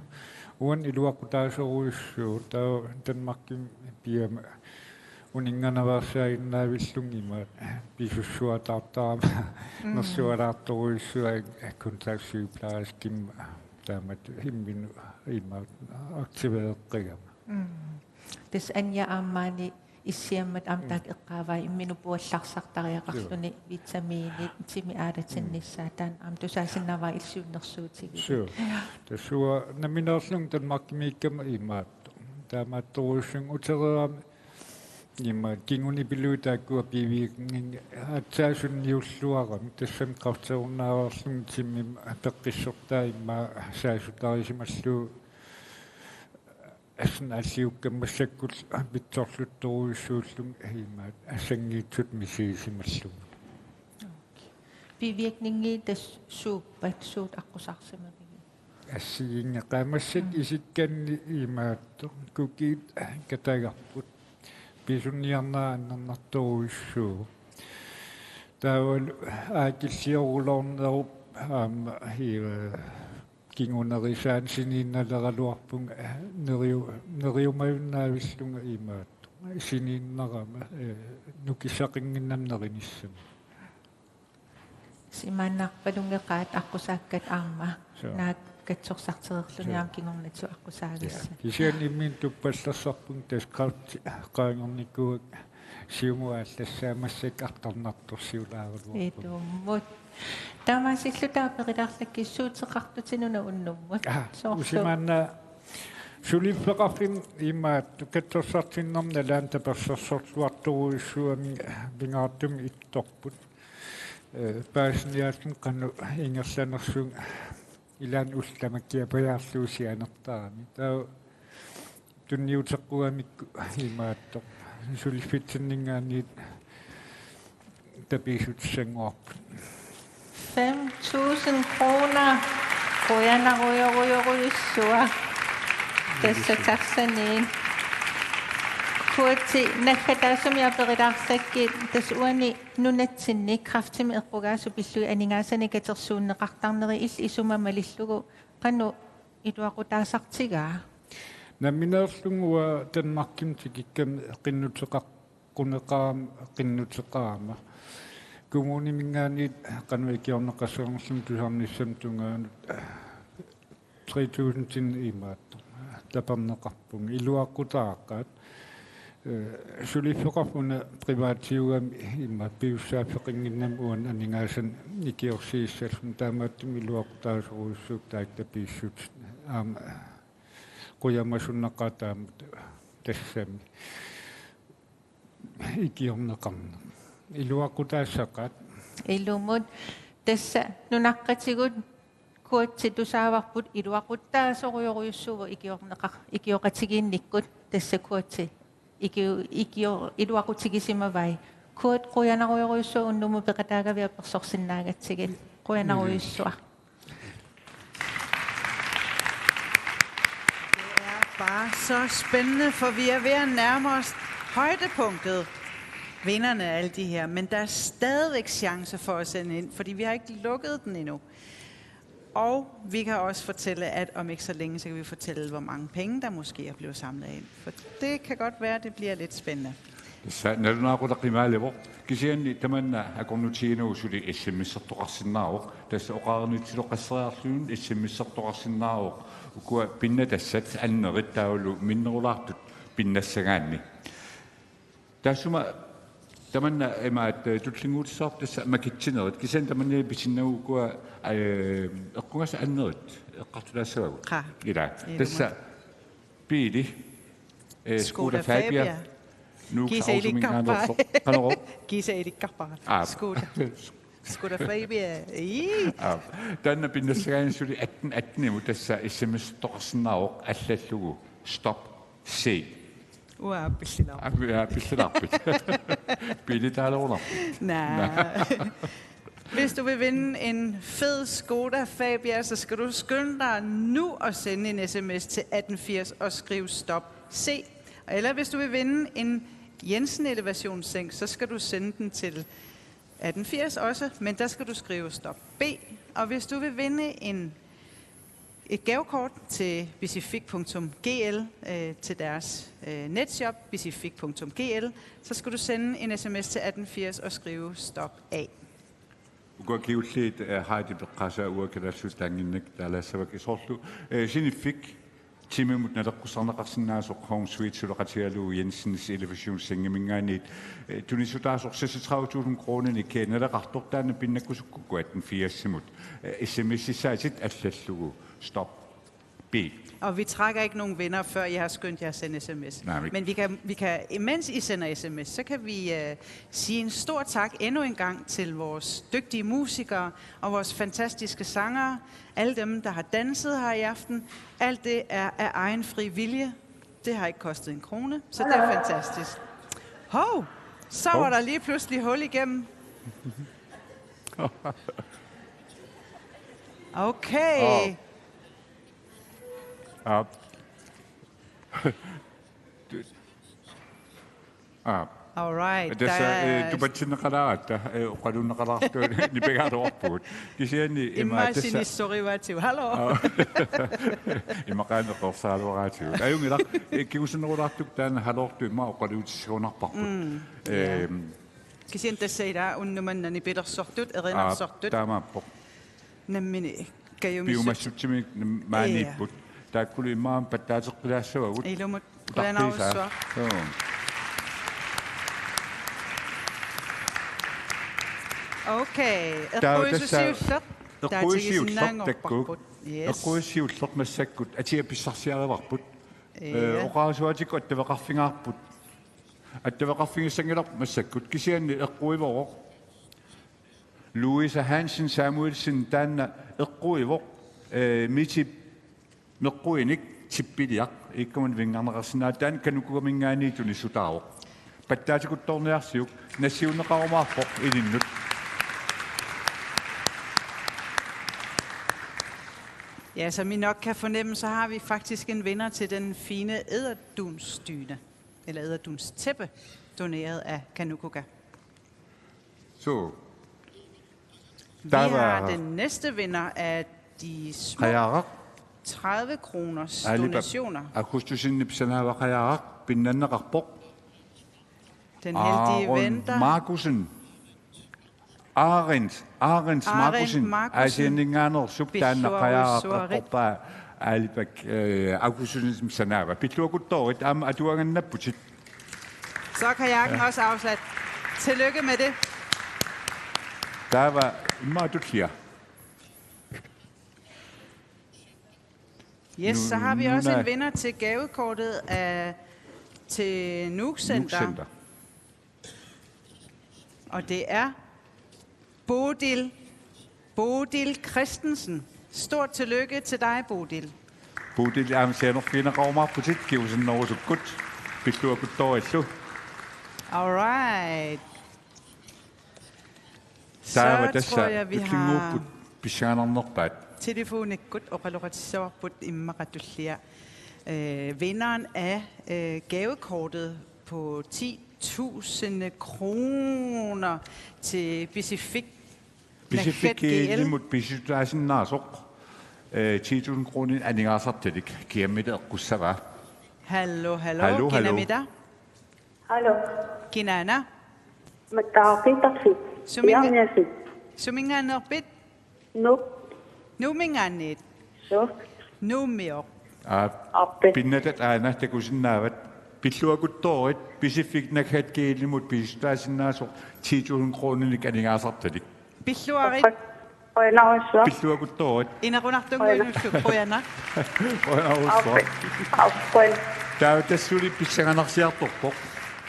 Uani iluaqutaasorujussuuvoq, taava Danmarkimi piama uninnganaveersaaginnaavillunga imaattoq pisussuataartarama, mm, nersualaartorujussuaq kontaktsygeplejerskimma taamatut imminnut imaattoq aktivereqqigama. Mm. Tassa Anja aamma maani issiammat aamma, mm, taakku eqqaavai imminnut puallarsartariaqarluni, sure, vitamiinit, timi aalatinnissaa, mm, taanna aamma tusaasinnaavara illit siunnersuutigiuk. Sure. Tassa uanga nammineerlunga Danmarkimiikkama imaattoq. Taamaattorujussuunga utereerami imaattoq kingunipiluit taakkua bivirkning aatsaat sunniulluarami, tassami kræfterunnaarlunga timip peqqissortaa immaqa saassutarisimallugu assut naalliukkammassakkullu pitsorluttorujussuullunga imaattoq assanngiitsutut misigisimallugit. Okay. Bivirkningit tassa suuppat, suut aqqusaarsimavigit? Assigiinngeqaaq, massakkut, mm, isikkanni imaattoq kukiit katagarput. Pisuniarnera annernartorujussuuvoq. Taavalu aakilliorulornerup aamma, eh, kingunerisaanik siniinnaleraluarpunga, eh, neriu-, neriumavinnaavillunga imaattoq. Siniinnarama, eh, nukissaqannginnama nerinissamut. Imaannarpalunngeqaat aqqusaakkat aamma. Sure. Naak katsorsartereerluni, ja, aamma kingornatigut aqqusaavissat. Ja. Kisianni imminut tuppallersarpunga tassa kræfti qaangernikkuakka siumut aallassaammassuk artornartorsiulaaraluarpunga. Itummut. Taamaasilluta aperilaarlakkit suuteqartutit una unnummut. Ah, soorlu? Usimaanna suliffeqarfimmi imaattoq katsorsartinnermi nalaani tapersersorluartorujussuarmik pingaartumik ittorput. Eh, paasiniaalluni qanoq ingerlanersunga ilaanni ullut tamakkiit apajaarlugu sianertarami. Taava tunniuteqquamikku imaattoq suliffitsinninngaanniit tapiissutissanngoraarput. Fem tusind kroner. Qujanarujorujorujussuaq. Tassa tassaniit. Kuuti naggataasumik aperilaarlakkit, tassa uani nunatsinni kræftimik eqqugaasut pillugit aningaasanik katersuunneqartarneri illit isuma malillugu qanoq iluaqutaasartigaa? Nammineerlunga uanga Danmarkimut tikikkama qinnuteqaqquneqarama, qinnuteqarama. Kommuniminngaanniit qanoq ikiorneqassanerluni tusarnissamut tungaanut tre tusind imaattoq taperneqarpunga. Iluaqutaaqaat, eh, suliffeqarfik una privaatiugami imaattoq piujussaaffeqannginnami uani aningaasanik ikiorsiissalluni, taamaattumik iluaqutaasorujussuupput taakku tapiissut aamma qujamasunnaqaaq taamatut tassami ikiorneqarneq. Iluaqutaassaqaat. Ilumut tassa nunaqqatigut Kuatsi tusaavarput iluaqutaasorujorujussuuvoq ikiorneqa-, ikioqatigiinnikkut, tassa Kuatsi iki-, ikio-, iluaqutigisimavai. Kuat, qujanarujorujussuaq unnummut peqataagavit apersorsinnaagatsigit. Qujanarujussuaq. Det er bare så spændende, for vi er ved at nærme os højdepunktet. Vinderne af alle de her, men der er stadigvæk chance for at sende ind, fordi vi har ikke lukket den endnu. Og vi kan også fortælle, at om ikke så længe, så kan vi fortælle, hvor mange penge, der måske er blevet samlet ind. For det kan godt være, at det bliver lidt spændende. Tassa nalunaaqutaq imaalivoq. Kisianni tamanna akornutigiinnagu suli S M S-ertoqarsinnaavoq. Tassa oqarnitsilu qasseriarluni S M S-ertoqarsinnaavoq. Ukua pinnatassat annerit taavalu minnerulaartut pinnassagaanni. Taassuma tamanna imaattoq, eh, tullinnguutissarput tassa makitsinerit. Kisianni tamanna pisinnagu ukua, eh, eqqugassat annerit eqqartulaassavagut. Qaa. Ila. Ilumut. Tassa biili, eh, Skoda Skoda Fabia. Fabia. Nuuk Kiisa Ausuminngaanneersoq. Ilikkarpara. Qanorooq? Kiisa ilikkarpara. Aa. Skoda. Skoda Fabia. Ii. Aa. Taanna pinnassagaanni suli atten atten-imut tassa S M S-ertoqarsinnaavoq allallugu stop C. Uanga pillilaarpara. Aa, aa, pillilaarpit. Biilitaalerunarpit. Naa. Hvis du vil vinde en fed Skoda Fabia, så skal du skynde dig nu og sende en S M S til atten firs og skrive stop C. Eller hvis du vil vinde en Jensen Elevationsseng, så skal du sende den til atten firs også, men der skal du skrive stop B. Og hvis du vil vinde en, et gavekort til bisifik punktum G L, øh, til deres, øh, netshop, bisifik punktum G L, så skal du sende en S M S til atten firs og skrive stop A. Ukua kingulliit, eh, Heidi peqqaasaa uanga kalaallisut taannginnakku taalaassavakka soorlu, eh, siniffik timimut naleqqussarneqarsinnaasoq Home Suite suleqatigalugu Jensens Elevationssengiminngaanniit, eh, tunissutaasoq seksogtredive tusind kroninik, eh, naleqartoq, taanna pinnakkusukkukku atten firsimut, eh, S M S-issaatit allallugu stop B. Og vi trækker ikke nogen vinder, før I har skyndt jer at sende S M S. Nej, men men vi kan, vi kan, mens I sender S M S, så kan vi, øh, sige en stor tak endnu en gang til vores dygtige musikere og vores fantastiske sangere. Alle dem, der har danset her i aften. Alt det er af egen fri vilje. Det har ikke kostet en krone, så det er fantastisk. Hov, så var Hov. der lige pludselig hul igennem. Okay. Åh. Aap. Du-, aap. All right, Tassa, der eh, er tupatsinneqalaaratta, eh, oqaluunneqalaartut nipigaluarpugut. Kisianni ima immaqa tassa sinissorivaatsigut. Hallo. Aap. Immaqa qanoq eqqarsaraluaraatigut. Ajunngilaq, eh, kingusinnerulaartukkut taanna halloortut immaqa oqaluutissagunarparput. Mm. Ja. Ehm. Kisianni tassa ila unnuk manna nipilersortut, erinarsortut. Aap, taamaappoq. Nammineq kajumissutit. Piumassutsiminik maaniipput. Ja. Taakkulu immaqa pattaateqqilaassavagut. Ilumut. Utarpiisaa. Qujanarsuaq. Joo. Okay. Taava tassa Eqquisut siulleq. Eqquisut siulleq takkuk. Taatigisinnaanngorparput. Yes. Eqquisut siulleq massakkut atia pissarsiarivarput. Ja. Eh, oqarasuaatikkut attaveqarfigaarput. Attaveqarfigissanngilarput massakkut, kisianni eqquivoq. Louise Hansen Samuelsen taanna eqquivoq, eh, Mitip meqquinik Tippiliaq, ikkamani vinngarneqarsinnaavoq, taanna Kanukugaminngaanniit tunissutaavoq. Pattaatikuttoorniarsiuk, nassiunneqarumaarpoq ilinnut. Ja, som I nok kan fornemme, så har vi faktisk en vinder til den fine edderdunsdyne, eller edderdunstæppe, doneret af Kanukuga. Så. Vi har den næste vinder af de små tredive kroners donationer. Augustussenip sanaavaqajaaraq, pinnanneqarpoq. Den heldige Aaron venter. Markussen. Arendt, Arendt Markussen, Aasianninngaanneersup, taanna qajaaraq eqqorpaa Aalibak, eh, Augustussenip sanaava. Pilluakuttoorit, aamma atuagannapputit. Så er kajakken også afsat. Tillykke med det. Taava immaqa tullia. Yes, så har vi også en vinder til gavekortet af, til Nuuk Center. Nuuk Center. Og det er Bodil, Bodil Christensen. Stort tillykke til dig, Bodil. Bodil, aamma sianerfigineqarumaarputit, kingusinnerusukkut, pilluakuttoorillu. All right. Taava så tassa tror jeg, vi har tullinnguupput pissanganarnerpaat. Telefonikkut oqaloqatissavarput immaqa tullia. Øh, vinderen af, øh, gavekortet på ti tusind kroner til Pisiffik. Pisiffik G L-imut pisissutaasinnaasoq, eh, ti tusind kroner aningaasartalik, kiammita eqqussavaa. Hallo, hallo. Hallo, hallo. Kinamita? Hallo. Kinaana? Makkaa Petersen. Suminga-, Iarniasi. Suminngaanneerpit? Nuuk. Nuumminngaanniit? Suu. Nuummioq. Aa, Aappi. Pinnatat aana takusinnaavat. Pilluakuttoorit, Pisiffik Nakhat G L-imut pisissutaasinnaasoq ti tusind kroninik aningaasartalik. Pilluarit. Qujanarsuaq. Pilluakuttoorit. Inequnartunnguinullu qujanaq. Qujanarsuaq. Aappi. Aappi. Taava tassa suli pissanganarsiartorpoq.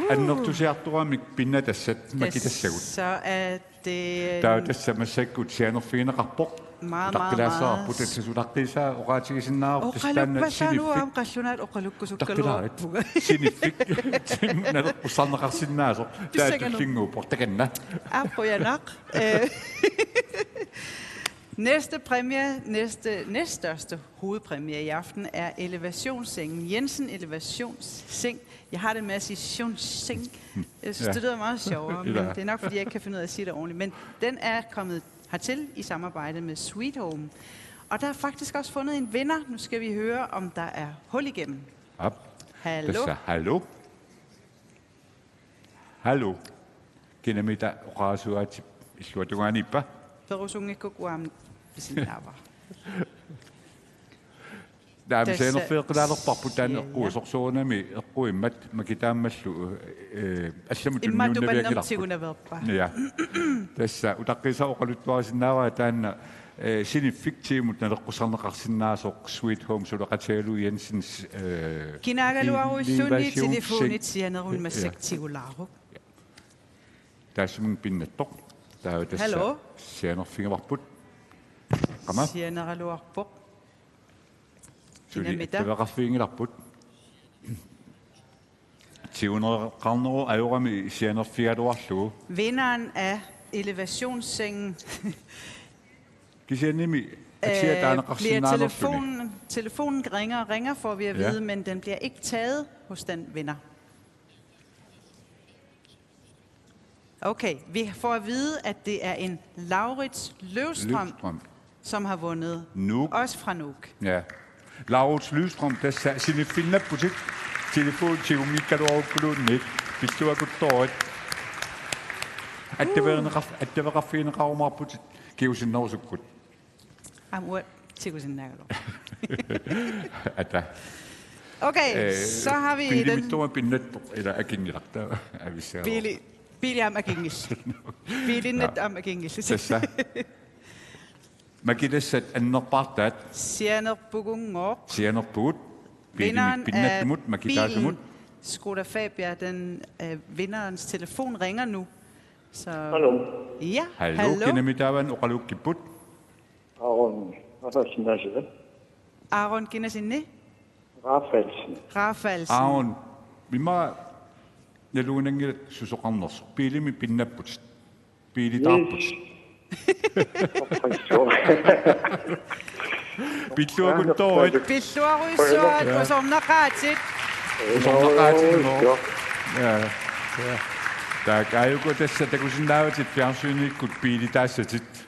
Annertusiartoramik pinnatassat makitassagut. Tassa, øh, det, taava tassa massakkut sianerfigineqarpoq. Meget, meget, meget. Utaqqilaassavarput, tassa utaqqiisaa oqaatigisinnaavarput, tassa taanna oqaluppallaanut siniffik. Aamma qallunaat oqalukkusukkaluarpunga. Taqqilaarput. Siniffik. Tiimut naleqqussarneqarsinnaasoq. Taava pissanganaq. Tullinnguuppoq takanna. Aap, qujanaq. Øh, næste præmie, næste, næststørste hovedpræmie i aften er elevationssengen. Jensen Elevationsseng. Jeg har det med at sige Sjonsseng. Jeg synes, ja, det lyder meget sjovere, men, ja, det er nok, fordi jeg ikke kan finde ud af at sige det ordentligt. Men den er kommet hertil i samarbejde med Sweet Home. Og der er faktisk også fundet en vinder. Nu skal vi høre, om der er hul igennem. Aap. Hallo? Tassa, hallo? Hallo? Kinamita oqarasuaatsit illuatungaaniippa? Perusunngikkukku aamma pisinnaavara. Taava tassa sianerfigeqqilaalerparput taanna, ja, ja, eqquusoq, soorunami eqquimmat makitaammallu, eh, allamut immaqa tunniunnavianngilarput. Tupannermik tigunaveerpaa. Ja. Tassa utaqqiisaa oqaluttuarisinnaavara taanna, eh, siniffik tiimut naleqqussarneqarsinnaasoq Sweet Home suleqatigalugu Jensens, eh, kinaagaluarujussuunniit innovation telefonit sen-, sianerunut, ja, massakkut tigulaaruk. Taassumunnga pinnattoq. Taava tassa, hallo, sianerfigaarput. Qama. Sianeraluarpoq. Suli, kinamita, attaveqarfiginngilarput. Tiguneqarnerup ajorami sianerfigaluarlugu. Vinderen af elevationssengen. Kisiannimi atia, øh, taaneqarsinnaanngortuni. Bliver telefonen, telefonen ringer og ringer, får vi at vide, ja, men den bliver ikke taget hos den vinder. Okay, vi får at vide, at det er en Laurits Løvstrøm, Løvstrøm, som har vundet. Nuuk. Også fra Nuuk. Ja. Laurits Løvstrøm, tassa siniffinnapputit. Telefon tigunngikkaluarukkuluunniit. Pilluakuttoorit. Attaveqarf-, attaveqarfigineqarumaarputit kingusinnerusukkut. Aamma uanga tigusinnaagaluaq. Ata. Okay, øh, så har vi den. Biilimittoq pinnattoq, ila akinngilaq, taava avissaavoq. Biili-, biili aamma akinngillat. Biilinnat, ja, aamma akinngillat. Tassa. Makitassat annerpaartaat. Sianerpugunngooq. Sianerpugut. Biilimit, vinderen af pinnattumut, makitaasumut, bilen Skoda Fabia, den, øh, vinderens telefon ringer nu. Så, hallo. Ja, hallo, hallo. Kinamitaava oqaluukkipput? Aaron Rafaelsen. Aaron kinasinni? Rafaelsen. Rafaelsen. Aaron, immaqa nalunnginnakku susoqarnersoq. Biilimit pinnapputit. Biilitaarputit. Yes. Pilluakuttoorit. Pilluarujussuaq, ja, usornaqaatit. Usornaqaatit, nå. Ja, ja. Taakku aajuku tassa takusinnaavatit fjernsynikkut biilitaassatit.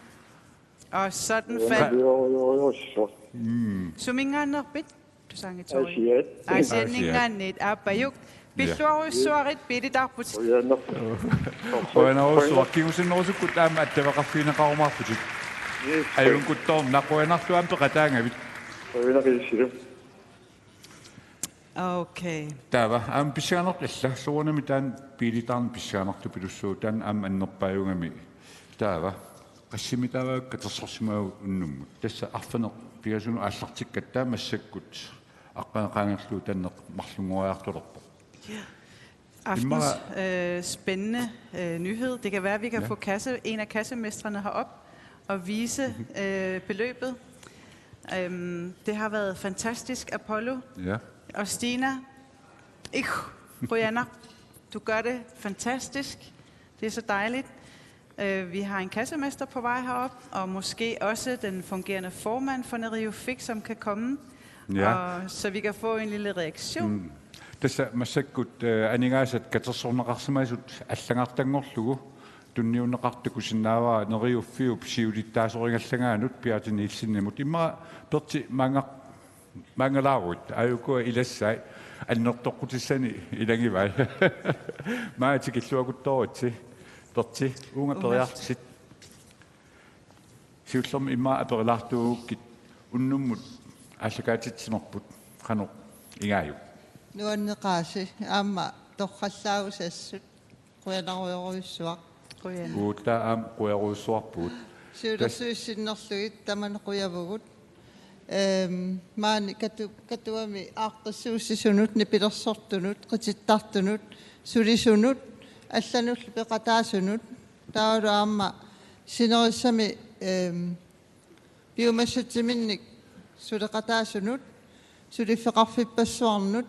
Og sådan faldt. Jo, jo, jo, så. Mm. Suminngaanneerpit? Tusaanngitsiaruk. Aasiaat. Aasianninngaanniit, aappajuk. Pilluarujussuarit biilitaarputit. Qujanarujussuaq. Kingusinnerusukkut aamma attaveqarfigineqarumaarputit. Ajunngikkuttoorna, qujanarlu aamma peqataagavit. Qujanaq. Okay. Taava aamma pissanganartoq, alla soorunami taanna biilitaarneq pissanganartupilussuuvoq, taanna aamma annerpaajugami. Taava qassimi taava katersorsimava unnummut? Tassa arfineq-pingasunut aallartikkatta massakkut aqqaneq qaangerlugu tanneq marlunngoriartulerpoq. Aftens øh, spændende øh, nyhed. Det kan være, at vi kan ja. få kasse, en af kassemestrene herop og vise øh, beløbet. Øhm, det har været fantastisk, Apollo. Ja. Og Stina, ich, Brianna, du gør det fantastisk. Det er så dejligt. Øh, vi har en kassemester på vej herop, og måske også den fungerende formand for Neriuffik, som kan komme, Ja. Og, så vi kan få en lille reaktion. Mm. Tassa massakkut eh, aningaasat katersorneqarsimasut allagartanngorlugu tunniunneqartoq takusinnaavara Neriuffiup siulittaasorigallaangaanut Bjarne Nielsenimut. Immaqa Pertsi maanga-, maangalaaruit, aajukua ilassai, annertoqqutissani ilagivai. Maanga tikilluakuttooritsi. Pertsi, uunga periarsit. Siullermik immaqa aperilaartuugukkit unnummut aallakaatitsinerput qanoq igaajuk? Nuanneqaasi aamma torrallaagusassut, qujanarujorujussuaq. Qujan. Uuttaa aamma qujarujussuarpugut. Siulersuisut sinnerlugit tamanna qujavugut. Ehm, maani katu-, Katuami aaqqissuussisunut, nipilersortunut, qitittartunut, sulisunut, allanullu peqataasunut, taavalu aamma sinerissami, ehm, piumassutsiminnik suleqataasunut, suliffeqarfippassuarnut,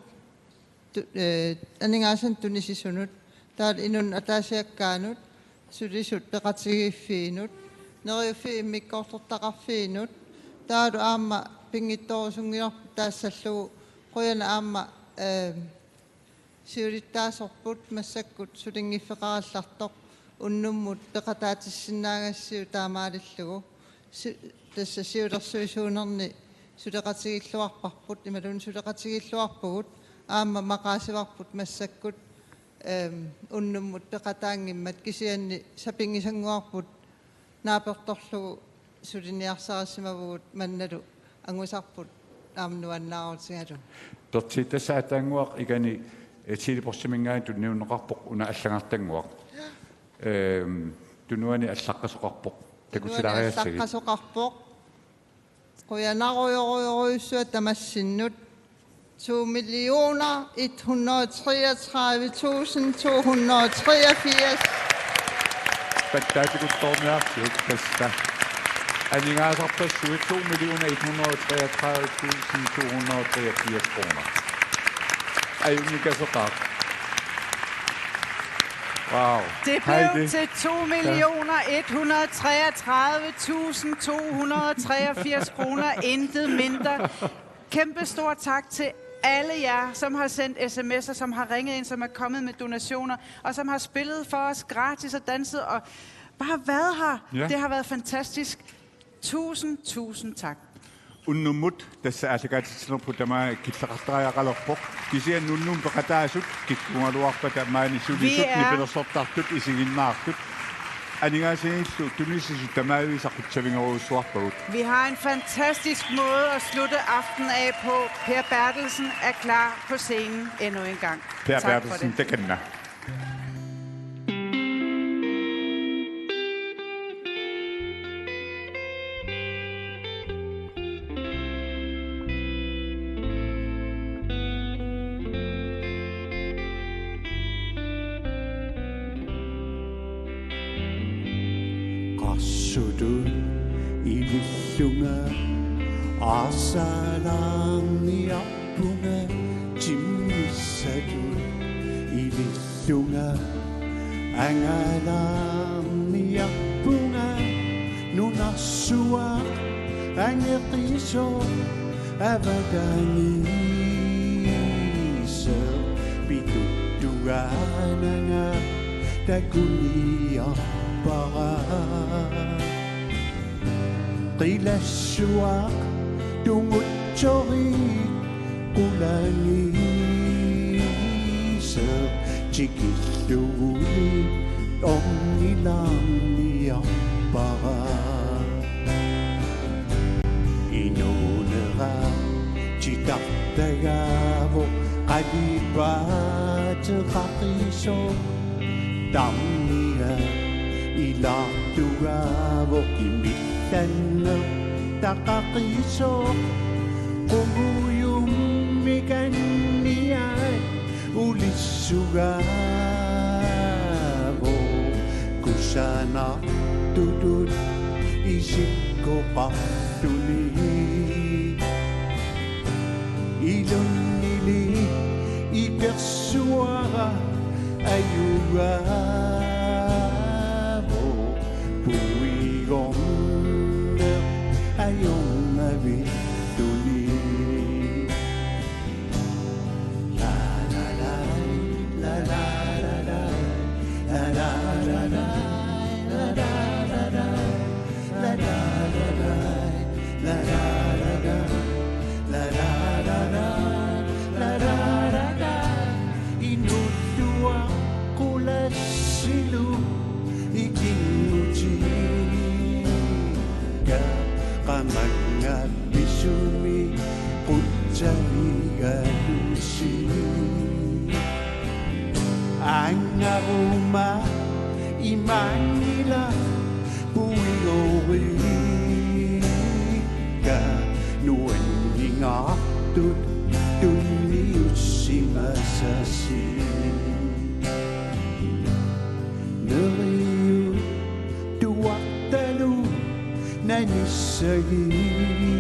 tu-, eh, aningaasanut tunisisunut, taavalu inunnut ataasiakkaanut, sulisut peqatigiiffiinut, Neriuffiup immikkoortortaqarfiinut, taavalu aamma pinngitsoorusunngilarput taassallugu, qujanaq aamma, eh, siulittaasorput massakkut sulinngiffeqarallartoq unnummut peqataatissinnaagassiuk taamaalillugu. Si-, tassa siulersuisuunerni suleqatigiilluarparput, imaluunniit suleqatigiilluarpugut, aamma maqaasivarput massakkut, ehm, unnummut peqataanngimmat, kisianni sapinngisannguarput naapertorlugu suliniarsarissimavugut, mannalu angusarput aamma nuannaarutigalugu. Pertsi, tassa aatsaannguaq ikani, eh, Teleportsiminngaanniit tunniunneqarpoq una allagartannguaq. Ehm, tunuani allaqqasoqarpoq. Tunuani takutilaariassagit. Allaqqasoqarpoq. Qujanarujorujorujussuaq tamassinnut. To millioner et hundrede treogtredive tusind to hundrede treogfirs. Pattaatikuttoorniarsiuk tassa. Aningaasarpassuit to millioner et hundrede treogtredive tusind to hundrede treogfirs kroner. Ajunngikkasoqaaq. Wow. Det blev Heidi. Til to millioner et hundrede treogtredive tusind to hundrede treogfirs kroner, intet mindre. Kæmpe stor tak til alle jer, som har sendt sms'er, som har ringet ind, som er kommet med donationer, og som har spillet for os gratis og danset og bare været her. Ja. Det har været fantastisk. Tusind, tusind tak. Unnummut tassa aallakaatitsinerput tamaat killeqartariaqalerpoq. Kisianni unnummut peqataasut kikkuugaluarpata maani sulisut, vi er, nipilersortartut, isiginnaartut. Aningaasanillu tunisisut tamaavisa qutsavigerujussuarpagut. Vi har en fantastisk måde at slutte aftenen af på. Per Berthelsen er klar på scenen endnu en gang. Per Berthelsen, takanna. Qassutut ilillunga arsalaarniarpunga, timmissatut ilillunga angalaarniarpunga, nunarsuaq angeqisoq avatangiiseq pituttugaananga takuniarpara. Qilassuaq tungutsorik qulangis Tikillugu ornilaarniarpara. Inuunera titartagaavoq qalipaateqaqisoq. Tarniaq ilaartugaavoq imillanneq taqaqisoq. Qungujummik anniat ulissugaavoq kusanartutut isikkoqartuni. Ilunnili ipersuara ajugaavoq puigorneq ajornavittuni. Inulluaqqulassilu ikinngutiga qamannga pisumi qutsavigalusi. Angaruma imanngilaq puigorikka nuanningaartut tunniussimasasi. Neriuttuartalu nanissagit.